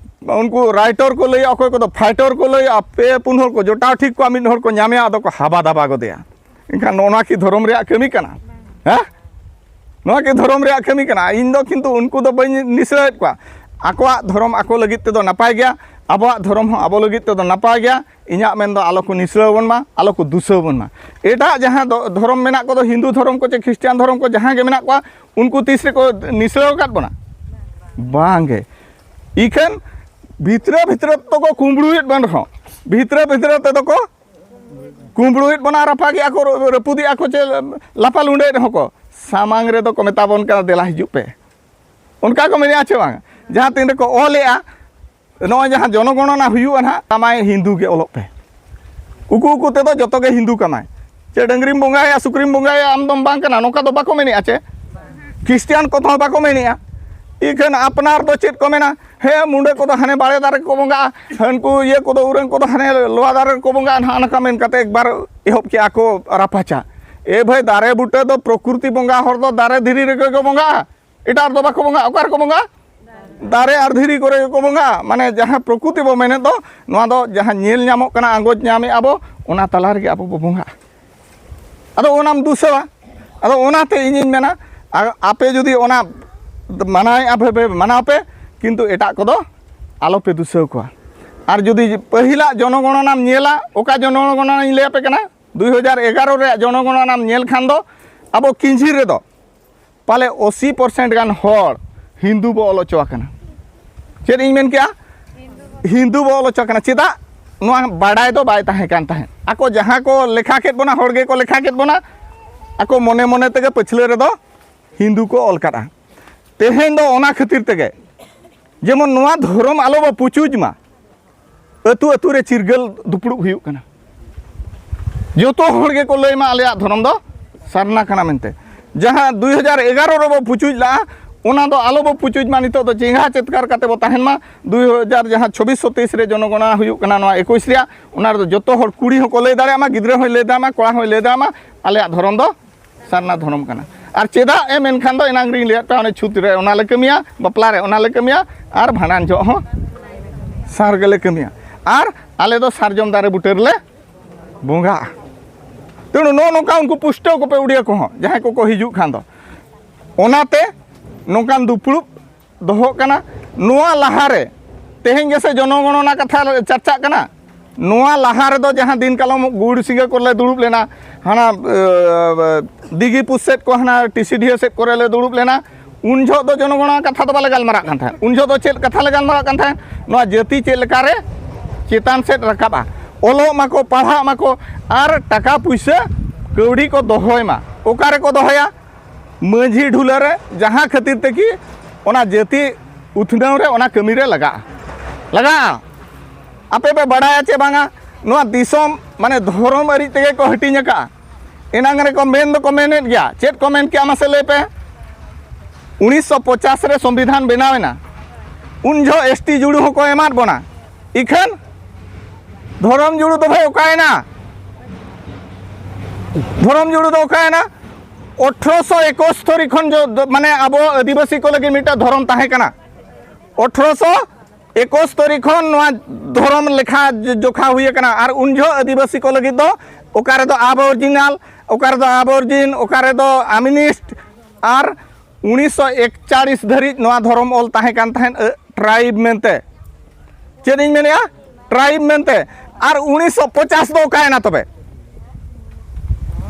ᱩᱱᱠᱩ ᱨᱟᱭᱴᱚᱨ ᱠᱚ ᱞᱟᱹᱭᱟ, ᱚᱠᱚᱭ ᱠᱚᱫᱚ ᱯᱷᱟᱭᱴᱚᱨ ᱠᱚ ᱞᱟᱹᱭᱟ, ᱯᱮ ᱯᱩᱱ ᱦᱚᱲ ᱠᱚ ᱡᱚᱴᱟᱣ ᱴᱷᱤᱠ ᱠᱚᱣᱟ, ᱢᱤᱫ ᱦᱚᱲ ᱠᱚ ᱧᱟᱢᱮᱭᱟ, ᱟᱫᱚ ᱠᱚ ᱦᱟᱵᱟ ᱫᱟᱵᱟ ᱜᱚᱫᱮᱭᱟ᱾ ᱮᱱᱠᱷᱟᱱ ᱱᱚᱜᱼᱚ ᱱᱚᱣᱟ ᱠᱤ ᱫᱷᱚᱨᱚᱢ ᱨᱮᱭᱟᱜ ᱠᱟᱹᱢᱤ ᱠᱟᱱᱟ? ᱦᱮᱸ? ᱱᱚᱣᱟ ᱜᱮ ᱫᱷᱚᱨᱚᱢ ᱨᱮᱭᱟᱜ ᱠᱟᱹᱢᱤ ᱠᱟᱱᱟ᱾ ᱤᱧ ᱫᱚ ᱠᱤᱱᱛᱩ ᱩᱱᱠᱩ ᱫᱚ ᱵᱟᱹᱧ ᱱᱤᱥᱲᱟᱹᱣᱮᱫ ᱠᱚᱣᱟ᱾ ᱟᱠᱚᱣᱟᱜ ᱫᱷᱚᱨᱚᱢ ᱟᱠᱚ ᱞᱟᱹᱜᱤᱫ ᱛᱮᱫᱚ ᱱᱟᱯᱟᱭ ᱜᱮᱭᱟ, ᱟᱵᱚᱣᱟᱜ ᱫᱷᱚᱨᱚᱢ ᱦᱚᱸ ᱟᱵᱚ ᱞᱟᱹᱜᱤᱫ ᱛᱮᱫᱚ ᱱᱟᱯᱟᱭ ᱜᱮᱭᱟ᱾ ᱤᱧᱟᱹᱜ ᱢᱮᱱ ᱫᱚ ᱟᱞᱚ ᱠᱚ ᱱᱤᱥᱲᱟᱹᱣ ᱵᱚᱱ ᱢᱟ, ᱟᱞᱚ ᱠᱚ ᱫᱩᱥᱟᱹᱣ ᱵᱚᱱ ᱢᱟ᱾ ᱮᱴᱟᱜ ᱡᱟᱦᱟᱸ ᱫᱚ ᱫᱷᱚᱨᱚᱢ ᱢᱮᱱᱟᱜ ᱠᱚᱫᱚ, ᱦᱤᱱᱫᱩ ᱫᱷᱚᱨᱚᱢ ᱠᱚ ᱪᱮ ᱠᱷᱨᱤᱥᱴᱟᱱ ᱫᱷᱚᱨᱚᱢ ᱠᱚ ᱡᱟᱦᱟᱸ ᱜᱮ ᱢᱮᱱᱟᱜ ᱠᱚᱣᱟ, ᱩᱱᱠᱩ ᱛᱤᱥ ᱨᱮᱠᱚ ᱱᱤᱥᱲᱟᱹᱣ ᱟᱠᱟᱫ ᱵᱚᱱᱟ? ᱵᱟᱝ ᱜᱮ᱾ ᱤᱠᱷᱟᱹᱱ ᱵᱷᱤᱛᱨᱟᱹ ᱵᱷᱤᱛᱨᱟᱹ ᱛᱮᱠᱚ ᱠᱩᱢᱵᱽᱲᱩᱭᱮᱫ ᱵᱚᱱ ᱨᱮᱦᱚᱸ, ᱵᱷᱤᱛᱨᱟᱹ ᱵᱷᱤᱛᱨᱟᱹ ᱛᱮᱫᱚ ᱠᱚ ᱠᱩᱢᱵᱽᱲᱩᱭᱮᱫ ᱵᱚᱱᱟ, ᱨᱟᱯᱟᱜᱮᱫᱼᱟ ᱠᱚ, ᱨᱟᱹᱯᱩᱫᱮᱜᱼᱟ ᱠᱚ, ᱪᱮ ᱞᱟᱯᱟ ᱞᱩᱸᱰᱟᱹᱭᱮᱫ ᱨᱮᱦᱚᱸ ᱠᱚ, ᱥᱟᱢᱟᱝ ᱨᱮᱫᱚ ᱠᱚ ᱢᱮᱛᱟ ᱵᱚᱱ ᱠᱟᱱᱟ, "ᱫᱮᱞᱟ ᱦᱤᱡᱩᱜ ᱯᱮ᱾" ᱚᱱᱠᱟ ᱠᱚ ᱢᱮᱱᱮᱜᱼᱟ ᱪᱮ ᱵᱟᱝ? ᱡᱟᱦᱟᱸ ᱛᱤᱱ ᱨᱮᱠᱚ ᱚᱞᱮᱜᱼᱟ, ᱱᱚᱜᱼᱚᱭ ᱡᱟᱦᱟᱸ ᱡᱚᱱᱚᱜᱚᱬᱚᱱᱟ ᱦᱩᱭᱩᱜᱼᱟ ᱱᱟᱦᱟᱜ, ᱛᱟᱢᱟᱭ ᱦᱤᱱᱫᱩ ᱜᱮ ᱚᱞᱚᱜ ᱯᱮ᱾ ᱩᱠᱩ ᱩᱠᱩ ᱛᱮᱫᱚ ᱡᱚᱛᱚ ᱜᱮ ᱦᱤᱱᱫᱩ ᱠᱟᱢᱟᱭ᱾ ᱪᱮ ᱰᱟᱹᱝᱨᱤᱢ ᱵᱚᱸᱜᱟᱭᱟ, ᱥᱩᱠᱨᱤᱢ ᱵᱚᱸᱜᱟᱭᱟ, ᱟᱢ ᱫᱚᱢ ᱵᱟᱝ ᱠᱟᱱᱟ, ᱱᱚᱝᱠᱟ ᱫᱚ ᱵᱟᱠᱚ ᱢᱮᱱᱮᱜᱼᱟ ᱪᱮ? ᱠᱷᱨᱤᱥᱴᱤᱭᱟᱱ ᱠᱚᱫᱚ ᱦᱚᱸ ᱵᱟᱠᱚ ᱢᱮᱱᱮᱜᱼᱟ᱾ ᱤᱠᱷᱟᱹᱱ ᱟᱯᱱᱟᱨ ᱫᱚ ᱪᱮᱫ ᱠᱚ ᱢᱮᱱᱟ? ᱦᱮᱸ, ᱢᱩᱸᱰᱟᱹ ᱠᱚᱫᱚ ᱦᱟᱱᱮ ᱵᱟᱲᱮ ᱫᱟᱨᱮ ᱠᱚ ᱵᱚᱸᱜᱟᱜᱼᱟ, ᱦᱟᱹᱱᱠᱩ ᱤᱭᱟᱹ ᱠᱚᱫᱚ, ᱩᱨᱟᱹᱝ ᱠᱚᱫᱚ ᱦᱟᱱᱮ ᱞᱚᱣᱟ ᱫᱟᱨᱮ ᱨᱮᱠᱚ ᱵᱚᱸᱜᱟᱜᱼᱟ, ᱱᱚᱜᱼᱚ ᱱᱚᱝᱠᱟ ᱢᱮᱱ ᱠᱟᱛᱮ ᱮᱠᱵᱟᱨ ᱮᱦᱚᱵ ᱠᱮᱜᱼᱟ ᱠᱚ ᱨᱟᱯᱟᱪᱟ᱾ ᱮ ᱵᱷᱟᱹᱭ, ᱫᱟᱨᱮ ᱵᱩᱴᱟᱹ ᱫᱚ ᱯᱨᱚᱠᱨᱤᱛᱤ ᱵᱚᱸᱜᱟ, ᱦᱚᱲ ᱫᱚ ᱫᱟᱨᱮ ᱫᱷᱤᱨᱤ ᱨᱮᱜᱮ ᱠᱚ ᱵᱚᱸᱜᱟᱜᱼᱟ, ᱮᱴᱟᱜ ᱨᱮᱫᱚ ᱵᱟᱠᱚ ᱵᱚᱸᱜᱟᱜᱼᱟ᱾ ᱚᱠᱟ ᱨᱮᱠᱚ ᱵᱚᱸᱜᱟᱜᱼᱟ? ᱫᱟᱨᱮ ᱟᱨ ᱫᱷᱤᱨᱤ ᱠᱚᱨᱮ ᱜᱮᱠᱚ ᱵᱚᱸᱜᱟᱜᱼᱟ᱾ ᱢᱟᱱᱮ ᱡᱟᱦᱟᱸ ᱯᱨᱚᱠᱨᱤᱛᱤ ᱵᱚ ᱢᱮᱱᱮᱫ ᱫᱚ, ᱱᱚᱣᱟ ᱫᱚ ᱡᱟᱦᱟᱸ ᱧᱮᱞ ᱧᱟᱢᱚᱜ ᱠᱟᱱᱟ, ᱟᱸᱜᱚᱪ ᱧᱟᱢᱮᱜᱼᱟ ᱵᱚ, ᱚᱱᱟ ᱛᱟᱞᱟ ᱨᱮᱜᱮ ᱟᱵᱚ ᱵᱚ ᱵᱚᱸᱜᱟᱜᱼᱟ᱾ ᱟᱫᱚ ᱚᱱᱟᱢ ᱫᱩᱥᱟᱹᱣᱟ᱾ ᱟᱫᱚ ᱚᱱᱟᱛᱮ ᱤᱧᱤᱧ ᱢᱮᱱᱟ, ᱟ-, ᱟᱯᱮ ᱡᱩᱫᱤ ᱚᱱᱟ ᱢᱟᱱᱟᱣᱮᱫᱼᱟ ᱯᱮ, ᱯᱮ ᱢᱟᱱᱟᱣ ᱯᱮ, ᱠᱤᱱᱛᱩ ᱮᱴᱟᱜ ᱠᱚᱫᱚ ᱟᱞᱚᱯᱮ ᱫᱩᱥᱟᱹᱣ ᱠᱚᱣᱟ᱾ ᱟᱨ ᱡᱩᱫᱤ ᱯᱟᱹᱦᱤᱞᱟᱜ ᱡᱚᱱᱚᱜᱚᱬᱚᱱᱟᱢ ᱧᱮᱞᱟ, ᱚᱠᱟ ᱡᱚᱱᱚᱜᱚᱬᱚᱱᱟᱧ ᱞᱟᱹᱭ ᱟᱯᱮ ᱠᱟᱱᱟ, ᱫᱩᱭ ᱦᱟᱡᱟᱨ ᱮᱜᱟᱨᱚ ᱨᱮᱭᱟᱜ ᱡᱚᱱᱚᱜᱚᱬᱚᱱᱟᱢ ᱧᱮᱞ ᱠᱷᱟᱱ ᱫᱚ, ᱟᱵᱚ ᱠᱤᱧᱡᱷᱤᱨ ᱨᱮᱫᱚ ᱯᱟᱞᱮ ᱟᱥᱤ ᱯᱟᱨᱥᱮᱱᱴ ᱜᱟᱱ ᱦᱚᱲ ᱦᱤᱱᱫᱩ ᱵᱚ ᱚᱞ ᱦᱚᱪᱚ ᱟᱠᱟᱱᱟ᱾ ᱪᱮᱫ ᱤᱧ ᱢᱮᱱ ᱠᱮᱜᱼᱟ? ᱦᱤᱱᱫᱩ ᱵᱚ ᱚᱞ ᱦᱚᱪᱚ ᱟᱠᱟᱱᱟ᱾ ᱪᱮᱫᱟᱜ? ᱱᱚᱣᱟ ᱵᱟᱰᱟᱭ ᱫᱚ ᱵᱟᱭ ᱛᱟᱦᱮᱸ ᱠᱟᱱ ᱛᱟᱦᱮᱸᱫ᱾ ᱟᱠᱚ ᱡᱟᱦᱟᱸ ᱠᱚ ᱞᱮᱠᱷᱟ ᱠᱮᱫ ᱵᱚᱱᱟ, ᱦᱚᱲ ᱜᱮᱠᱚ ᱞᱮᱠᱷᱟ ᱠᱮᱫ ᱵᱚᱱᱟ, ᱟᱠᱚ ᱢᱚᱱᱮ ᱢᱚᱱᱮ ᱛᱮᱜᱮ ᱯᱟᱹᱪᱷᱞᱟᱹ ᱨᱮᱫᱚ ᱦᱤᱱᱫᱩ ᱠᱚ ᱚᱞ ᱠᱟᱫᱼᱟ᱾ ᱛᱮᱦᱮᱧ ᱫᱚ ᱚᱱᱟ ᱠᱷᱟᱹᱛᱤᱨ ᱛᱮᱜᱮ, ᱡᱮᱢᱚᱱ ᱱᱚᱣᱟ ᱫᱷᱚᱨᱚᱢ ᱟᱞᱚ ᱵᱚ ᱯᱩᱪᱩᱡ ᱢᱟ, ᱟᱹᱛᱩ ᱟᱹᱛᱩ ᱨᱮ ᱪᱤᱨᱜᱟᱹᱞ ᱫᱩᱯᱲᱩᱵ ᱦᱩᱭᱩᱜ ᱠᱟᱱᱟ᱾ ᱡᱚᱛᱚ ᱦᱚᱲ ᱜᱮᱠᱚ ᱞᱟᱹᱭ ᱢᱟ, "ᱟᱞᱮᱭᱟᱜ ᱫᱷᱚᱨᱚᱢ ᱫᱚ ᱥᱟᱨᱱᱟ ᱠᱟᱱᱟ" ᱢᱮᱱᱛᱮ᱾ ᱡᱟᱦᱟᱸ ᱫᱩᱭ ᱦᱟᱡᱟᱨ ᱮᱜᱟᱨᱚ ᱨᱮᱵᱚ ᱯᱩᱪᱩᱡ ᱞᱟᱜᱼᱟ, ᱚᱱᱟ ᱫᱚ ᱟᱞᱚ ᱵᱚ ᱯᱩᱪᱩᱡ ᱢᱟ᱾ ᱱᱤᱛᱚᱜ ᱫᱚ ᱪᱮᱸᱜᱷᱟ ᱪᱮᱛᱠᱟᱨ ᱠᱟᱛᱮ ᱵᱚ ᱛᱟᱦᱮᱱ ᱢᱟ᱾ ᱫᱩᱭ ᱦᱟᱡᱟᱨ ᱡᱟᱦᱟᱸ ᱪᱷᱚᱵᱵᱤᱥ ᱥᱚᱛᱮᱭᱤᱥ ᱨᱮ ᱡᱚᱱᱚᱜᱚᱬᱟ ᱦᱩᱭᱩᱜ ᱠᱟᱱᱟ, ᱱᱚᱣᱟ ᱮᱠᱩᱥ ᱨᱮᱭᱟᱜ, ᱚᱱᱟ ᱨᱮᱫᱚ ᱡᱚᱛᱚ ᱦᱚᱲ, ᱠᱩᱲᱤ ᱦᱚᱸᱠᱚ ᱞᱟᱹᱭ ᱫᱟᱲᱮᱭᱟᱜ ᱢᱟ, ᱜᱤᱫᱽᱨᱟᱹ ᱦᱚᱸᱭ ᱞᱟᱹᱭ ᱫᱟᱲᱮᱭᱟᱜ ᱢᱟ, ᱠᱚᱲᱟ ᱦᱚᱸᱭ ᱞᱟᱹᱭ ᱫᱟᱲᱮᱭᱟᱜ ᱢᱟ, ᱟᱞᱮᱭᱟᱜ ᱫᱷᱚᱨᱚᱢ ᱫᱚ ᱥᱟᱨᱱᱟ ᱫᱷᱚᱨᱚᱢ ᱠᱟᱱᱟ᱾ ᱟᱨ ᱪᱮᱫᱟᱜ ᱮᱢ ᱮᱱᱠᱷᱟᱱ ᱫᱚ, ᱮᱱᱟᱝ ᱨᱤᱧ ᱞᱟᱹᱭᱟᱫ ᱯᱮᱭᱟ, ᱚᱱᱮ ᱪᱷᱩᱛ ᱨᱮ ᱚᱱᱟ ᱞᱮ ᱠᱟᱹᱢᱤᱭᱟ, ᱵᱟᱯᱞᱟ ᱨᱮ ᱚᱱᱟ ᱞᱮ ᱠᱟᱹᱢᱤᱭᱟ, ᱟᱨ ᱵᱷᱟᱸᱰᱟᱱ ᱡᱚᱦᱚᱜ ᱦᱚᱸ ᱥᱟᱨ ᱜᱮᱞᱮ ᱠᱟᱹᱢᱤᱭᱟ᱾ ᱟᱨ ᱟᱞᱮ ᱫᱚ ᱥᱟᱨᱡᱚᱢ ᱫᱟᱨᱮ ᱵᱩᱴᱟᱹ ᱨᱮᱞᱮ ᱵᱚᱸᱜᱟᱜᱼᱟ᱾ ᱛᱮᱬᱩ ᱱᱚᱜᱼᱚ ᱱᱚᱝᱠᱟ ᱩᱱᱠᱩ ᱯᱩᱥᱴᱟᱹᱣ ᱠᱚᱯᱮ ᱩᱰᱤᱭᱟᱹ ᱠᱚᱦᱚᱸ, ᱡᱟᱦᱟᱸᱭ ᱠᱚᱠᱚ ᱦᱤᱡᱩᱜ ᱠᱷᱟᱱ ᱫᱚ᱾ ᱚᱱᱟᱛᱮ ᱱᱚᱝᱠᱟᱱ ᱫᱩᱯᱲᱩᱵ ᱫᱚᱦᱚᱜ ᱠᱟᱱᱟ᱾ ᱱᱚᱣᱟ ᱞᱟᱦᱟᱨᱮ, ᱛᱮᱦᱮᱧ ᱜᱮᱥᱮ ᱡᱚᱱᱚᱜᱚᱬᱚᱱᱟ ᱠᱟᱛᱷᱟ ᱪᱟᱨᱪᱟᱜ ᱠᱟᱱᱟ, ᱱᱚᱣᱟ ᱞᱟᱦᱟ ᱨᱮᱫᱚ ᱡᱟᱦᱟᱸ ᱫᱤᱱ ᱠᱟᱞᱚᱢ ᱜᱩᱲ ᱥᱤᱸᱜᱟᱹ ᱠᱚᱨᱮ ᱞᱮ ᱫᱩᱲᱩᱵ ᱞᱮᱱᱟ, ᱦᱟᱱᱟ ᱮ, ᱫᱤᱜᱤᱯᱩᱨ ᱥᱮᱫ ᱠᱚ, ᱦᱟᱱᱟ ᱴᱤᱥᱤᱰᱤᱦᱟᱹ ᱥᱮᱫ ᱠᱚᱨᱮ ᱞᱮ ᱫᱩᱲᱩᱵ ᱞᱮᱱᱟ, ᱩᱱ ᱡᱚᱦᱚᱜ ᱫᱚ ᱡᱚᱱᱚᱜᱚᱬᱚᱱᱟ ᱠᱟᱛᱷᱟ ᱫᱚ ᱵᱟᱞᱮ ᱜᱟᱞᱢᱟᱨᱟᱜ ᱠᱟᱱ ᱛᱟᱦᱮᱸᱫ᱾ ᱩᱱ ᱡᱚᱦᱚᱜ ᱫᱚ ᱪᱮᱫ ᱠᱟᱛᱷᱟ ᱞᱮ ᱜᱟᱞᱢᱟᱨᱟᱜ ᱠᱟᱱ ᱛᱟᱦᱮᱸᱫ? ᱱᱚᱣᱟ ᱡᱟᱹᱛᱤ ᱪᱮᱫ ᱞᱮᱠᱟᱨᱮ ᱪᱮᱛᱟᱱ ᱥᱮᱫ ᱨᱟᱠᱟᱵᱼᱟ, ᱚᱞᱚᱜ ᱢᱟᱠᱚ, ᱯᱟᱲᱦᱟᱜ ᱢᱟᱠᱚ, ᱟᱨ ᱴᱟᱠᱟ ᱯᱩᱭᱥᱟᱹ ᱠᱟᱹᱣᱰᱤ ᱠᱚ ᱫᱚᱦᱚᱭ ᱢᱟ᱾ ᱚᱠᱟ ᱨᱮᱠᱚ ᱫᱚᱦᱚᱭᱟ? ᱢᱟᱹᱡᱷᱤ ᱰᱷᱩᱞᱟᱹ ᱨᱮ, ᱡᱟᱦᱟᱸ ᱠᱷᱟᱹᱛᱤᱨ ᱛᱮᱠᱤ ᱚᱱᱟ ᱡᱟᱹᱛᱤ ᱩᱛᱱᱟᱹᱣ ᱨᱮ ᱚᱱᱟ ᱠᱟᱹᱢᱤ ᱨᱮ ᱞᱟᱜᱟᱜᱼᱟ᱾ ᱞᱟᱜᱟᱜᱼᱟ᱾ ᱟᱯᱮ ᱯᱮ ᱵᱟᱲᱟᱭᱟ ᱪᱮ ᱵᱟᱝᱟ, ᱱᱚᱣᱟ ᱫᱤᱥᱚᱢ ᱢᱟᱱᱮ ᱫᱷᱚᱨᱚᱢ ᱟᱹᱨᱤ ᱛᱮᱜᱮ ᱠᱚ ᱦᱟᱹᱴᱤᱧ ᱟᱠᱟᱫᱼᱟ? ᱮᱱᱟᱝ ᱨᱮᱠᱚ ᱢᱮᱱ ᱫᱚᱠᱚ ᱢᱮᱱᱮᱫ ᱜᱮᱭᱟ᱾ ᱪᱮᱫ ᱠᱚ ᱢᱮᱱ ᱠᱮᱜᱼᱟ ᱢᱟᱥᱮ ᱞᱟᱹᱭ ᱯᱮ? ᱩᱱᱤᱥᱥᱚ ᱯᱚᱪᱟᱥ ᱨᱮ ᱥᱚᱝᱵᱤᱫᱷᱟᱱ ᱵᱮᱱᱟᱣ ᱮᱱᱟ, ᱩᱱ ᱡᱚᱦᱚᱜ ᱮᱥ ᱴᱤ ᱡᱩᱲᱩ ᱦᱚᱸᱠᱚ ᱮᱢᱟᱫ ᱵᱚᱱᱟ᱾ ᱤᱠᱷᱟᱹᱱ ᱫᱷᱚᱨᱚᱢ ᱡᱩᱲᱩ ᱫᱚ ᱵᱷᱟᱭ ᱚᱠᱟᱭᱮᱱᱟ? ᱫᱷᱚᱨᱚᱢ ᱡᱩᱲᱩ ᱫᱚ ᱚᱠᱟᱭᱮᱱᱟ? ᱟᱴᱷᱨᱚᱥᱚ ᱮᱠᱟᱥᱛᱳᱨᱤ ᱠᱷᱚᱱ ᱡᱚ-, ᱫᱚ, ᱢᱟᱱᱮ ᱟᱵᱚ ᱟᱹᱫᱤᱵᱟᱹᱥᱤ ᱠᱚ ᱞᱟᱹᱜᱤᱫ ᱢᱤᱫᱴᱟᱝ ᱫᱷᱚᱨᱚᱢ ᱛᱟᱦᱮᱸ ᱠᱟᱱᱟ᱾ ᱟᱴᱷᱨᱚᱥᱚ ᱮᱠᱟᱥᱛᱳᱨᱤ ᱠᱷᱚᱱ ᱱᱚᱣᱟ ᱫᱷᱚᱨᱚᱢ ᱞᱮᱠᱷᱟ ᱡᱚ-, ᱡᱚᱠᱷᱟ ᱦᱩᱭ ᱟᱠᱟᱱᱟ᱾ ᱟᱨ ᱩᱱ ᱡᱚᱦᱚᱜ ᱟᱹᱫᱤᱵᱟᱹᱥᱤ ᱠᱚ ᱞᱟᱹᱜᱤᱫ ᱫᱚ ᱚᱠᱟ ᱨᱮᱫᱚ ᱟᱵᱚᱨᱡᱤᱱᱟᱞ, ᱚᱠᱟ ᱨᱮᱫᱚ ᱟᱵᱚᱨᱡᱤᱱ, ᱚᱠᱟ ᱨᱮᱫᱚ ᱟᱢᱤᱱᱤᱥᱴ, ᱟᱨ ᱩᱱᱤᱥᱥᱚ ᱮᱠᱪᱟᱲᱤᱥ ᱫᱷᱟᱹᱨᱤᱡ ᱱᱚᱣᱟ ᱫᱷᱚᱨᱚᱢ ᱚᱞ ᱛᱟᱦᱮᱸ ᱠᱟᱱ ᱛᱟᱦᱮᱸᱫ, ᱟᱹ, ᱴᱨᱟᱭᱤᱵᱽ ᱢᱮᱱᱛᱮ᱾ ᱪᱮᱫ ᱤᱧ ᱢᱮᱱᱮᱫᱼᱟ? ᱴᱨᱟᱭᱤᱵᱽ ᱢᱮᱱᱛᱮ᱾ ᱟᱨ ᱩᱱᱤᱥᱥᱚ ᱯᱚᱪᱟᱥ ᱫᱚ ᱚᱠᱟᱭᱮᱱᱟ ᱛᱚᱵᱮ?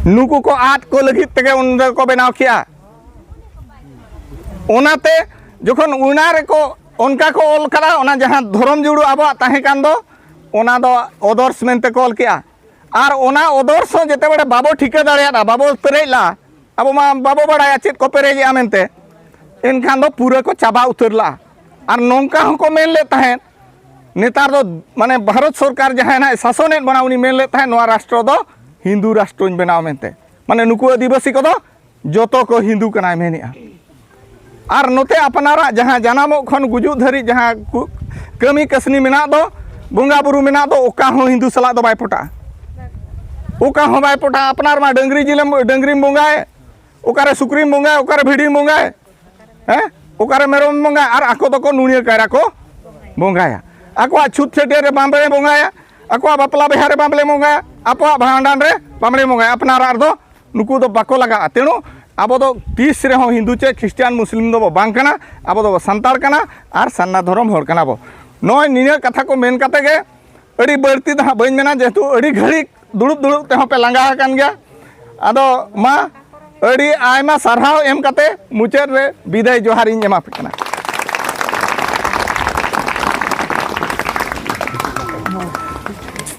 ᱱᱩᱠᱩ ᱠᱚ ᱟᱫ ᱠᱚ ᱞᱟᱹᱜᱤᱫ ᱛᱮᱜᱮ ᱩᱱ ᱫᱚᱠᱚ ᱵᱮᱱᱟᱣ ᱠᱮᱜᱼᱟ᱾ ᱚᱱᱟᱛᱮ ᱡᱚᱠᱷᱚᱱ ᱚᱱᱟ ᱨᱮᱠᱚ ᱚᱱᱠᱟ ᱠᱚ ᱚᱞ ᱠᱟᱫᱟ, ᱚᱱᱟ ᱡᱟᱦᱟᱸ ᱫᱷᱚᱨᱚᱢ ᱡᱩᱲᱩ ᱟᱵᱚᱣᱟᱜ ᱛᱟᱦᱮᱸ ᱠᱟᱱ ᱫᱚ, ᱚᱱᱟ ᱫᱚ ᱚᱫᱚᱨᱥ ᱢᱮᱱᱛᱮ ᱠᱚ ᱚᱞ ᱠᱮᱜᱼᱟ᱾ ᱟᱨ ᱚᱱᱟ ᱚᱫᱚᱨᱥ ᱦᱚᱸ ᱡᱮᱛᱮ ᱵᱮᱲᱮ ᱵᱟᱵᱚ ᱴᱷᱤᱠᱟᱹ ᱫᱟᱲᱮᱭᱟᱫᱼᱟ, ᱵᱟᱵᱚ ᱯᱮᱨᱮᱡ ᱞᱟᱜᱼᱟ, ᱟᱵᱚ ᱢᱟ ᱵᱟᱵᱚ ᱵᱟᱲᱟᱭᱟ ᱪᱮᱫ ᱠᱚ ᱯᱮᱨᱮᱡᱮᱜᱼᱟ ᱢᱮᱱᱛᱮ, ᱮᱱᱠᱷᱟᱱ ᱫᱚ ᱯᱩᱨᱟᱹ ᱠᱚ ᱪᱟᱵᱟ ᱩᱛᱟᱹᱨ ᱞᱟᱜᱼᱟ᱾ ᱟᱨ ᱱᱚᱝᱠᱟ ᱦᱚᱸᱠᱚ ᱢᱮᱱ ᱞᱮᱫ ᱛᱟᱦᱮᱸᱫ, ᱱᱮᱛᱟᱨ ᱫᱚ ᱢᱟᱱᱮ ᱵᱷᱟᱨᱚᱛ ᱥᱚᱨᱠᱟᱨ ᱡᱟᱦᱟᱸᱭ ᱱᱟᱦᱟᱜ ᱥᱟᱥᱚᱱᱮᱫ ᱵᱚᱱᱟ, ᱩᱱᱤ ᱢᱮᱱ ᱞᱮᱫ ᱛᱟᱦᱮᱸᱫ, "ᱱᱚᱣᱟ ᱨᱟᱥᱴᱨᱚ ᱫᱚ ᱦᱤᱱᱫᱩ ᱨᱟᱥᱴᱨᱚᱧ ᱵᱮᱱᱟᱣᱟ" ᱢᱮᱱᱛᱮ᱾ ᱢᱟᱱᱮ ᱱᱩᱠᱩ ᱟᱹᱫᱤᱵᱟᱹᱥᱤ ᱠᱚᱫᱚ ᱡᱚᱛᱚ ᱠᱚ ᱦᱤᱱᱫᱩ ᱠᱟᱱᱟᱭ ᱢᱮᱱᱮᱜᱼᱟ᱾ ᱟᱨ ᱱᱚᱛᱮ ᱟᱯᱱᱟᱨᱟᱜ ᱡᱟᱦᱟᱸ ᱡᱟᱱᱟᱢᱚᱜ ᱠᱷᱚᱱ ᱜᱩᱡᱩᱜ ᱫᱷᱟᱹᱨᱤᱡ ᱡᱟᱦᱟᱸ ᱠᱩ-, ᱠᱟᱹᱢᱤ ᱠᱟᱹᱥᱱᱤ ᱢᱮᱱᱟᱜ ᱫᱚ, ᱵᱚᱸᱜᱟ ᱵᱩᱨᱩ ᱢᱮᱱᱟᱜ ᱫᱚ, ᱚᱠᱟ ᱦᱚᱸ ᱦᱤᱱᱫᱩ ᱥᱟᱞᱟᱜ ᱫᱚ ᱵᱟᱭ ᱯᱚᱴᱟᱜᱼᱟ᱾ ᱚᱠᱟ ᱦᱚᱸ ᱵᱟᱭ ᱯᱚᱴᱟᱜᱼᱟ᱾ ᱟᱯᱱᱟᱨ ᱢᱟ ᱰᱟᱹᱝᱨᱤ ᱡᱤᱞᱮᱢ, ᱰᱟᱹᱝᱨᱤᱢ ᱵᱚᱸᱜᱟᱭ, ᱚᱠᱟᱨᱮ ᱥᱩᱠᱨᱤᱢ ᱵᱚᱸᱜᱟᱭ, ᱚᱠᱟᱨᱮ ᱵᱷᱤᱰᱤᱢ ᱵᱚᱸᱜᱟᱭ, ᱦᱮᱸ? ᱚᱠᱟᱨᱮ ᱢᱮᱨᱚᱢᱮᱢ ᱵᱚᱸᱜᱟᱭ, ᱟᱨ ᱟᱠᱚ ᱫᱚᱠᱚ ᱱᱩᱲᱤᱭᱟᱹ ᱠᱟᱭᱨᱟ ᱠᱚ ᱵᱚᱸᱜᱟᱭᱟ᱾ ᱟᱠᱚᱣᱟᱜ ᱪᱷᱩᱛ ᱪᱷᱟᱹᱴᱭᱟᱹᱨ ᱨᱮ ᱵᱟᱢᱵᱲᱮ ᱵᱚᱸᱜᱟᱭᱟ, ᱟᱠᱚᱣᱟᱜ ᱵᱟᱯᱞᱟ ᱵᱤᱦᱟᱹ ᱨᱮ ᱵᱟᱢᱵᱲᱮ ᱵᱚᱸᱜᱟᱭᱟ, ᱟᱠᱚᱣᱟᱜ ᱵᱷᱟᱸᱰᱟᱱ ᱨᱮ ᱵᱟᱢᱵᱲᱮ ᱵᱚᱸᱜᱟᱭᱟ᱾ ᱟᱯᱱᱟᱨᱟᱜ ᱨᱮᱫᱚ ᱱᱩᱠᱩ ᱫᱚ ᱵᱟᱠᱚ ᱞᱟᱜᱟᱜᱼᱟ᱾ ᱛᱮᱬᱩ ᱟᱵᱚ ᱫᱚ ᱛᱤᱥ ᱨᱮᱦᱚᱸ ᱦᱤᱱᱫᱩ ᱪᱮ ᱠᱷᱨᱤᱥᱴᱟᱱ ᱢᱩᱥᱞᱤᱢ ᱫᱚᱵᱚ ᱵᱟᱝ ᱠᱟᱱᱟ᱾ ᱟᱵᱚ ᱫᱚᱵᱚ ᱥᱟᱱᱛᱟᱲ ᱠᱟᱱᱟ ᱟᱨ ᱥᱟᱨᱱᱟ ᱫᱷᱚᱨᱚᱢ ᱦᱚᱲ ᱠᱟᱱᱟ ᱵᱚ᱾ ᱱᱚᱜᱼᱚᱭ ᱱᱤᱭᱟᱹ ᱠᱟᱛᱷᱟ ᱠᱚ ᱢᱮᱱ ᱠᱟᱛᱮ ᱜᱮ, ᱟᱹᱰᱤ ᱵᱟᱹᱲᱛᱤ ᱫᱚ ᱦᱟᱸᱜ ᱵᱟᱹᱧ ᱢᱮᱱᱟ, ᱡᱮᱦᱮᱛᱩ ᱟᱹᱰᱤ ᱜᱷᱟᱹᱲᱤᱡ ᱫᱩᱲᱩᱵ ᱫᱩᱲᱩᱵ ᱛᱮᱦᱚᱸ ᱯᱮ ᱞᱟᱸᱜᱟ ᱟᱠᱟᱱ ᱜᱮᱭᱟ᱾ ᱟᱫᱚ ᱢᱟ, ᱟᱹᱰᱤ ᱟᱭᱢᱟ ᱥᱟᱨᱦᱟᱣ ᱮᱢ ᱠᱟᱛᱮ ᱢᱩᱪᱟᱹᱫ ᱨᱮ ᱵᱤᱫᱟᱹᱭ ᱡᱚᱦᱟᱨ ᱤᱧ ᱮᱢᱟ ᱯᱮ ᱠᱟᱱᱟ᱾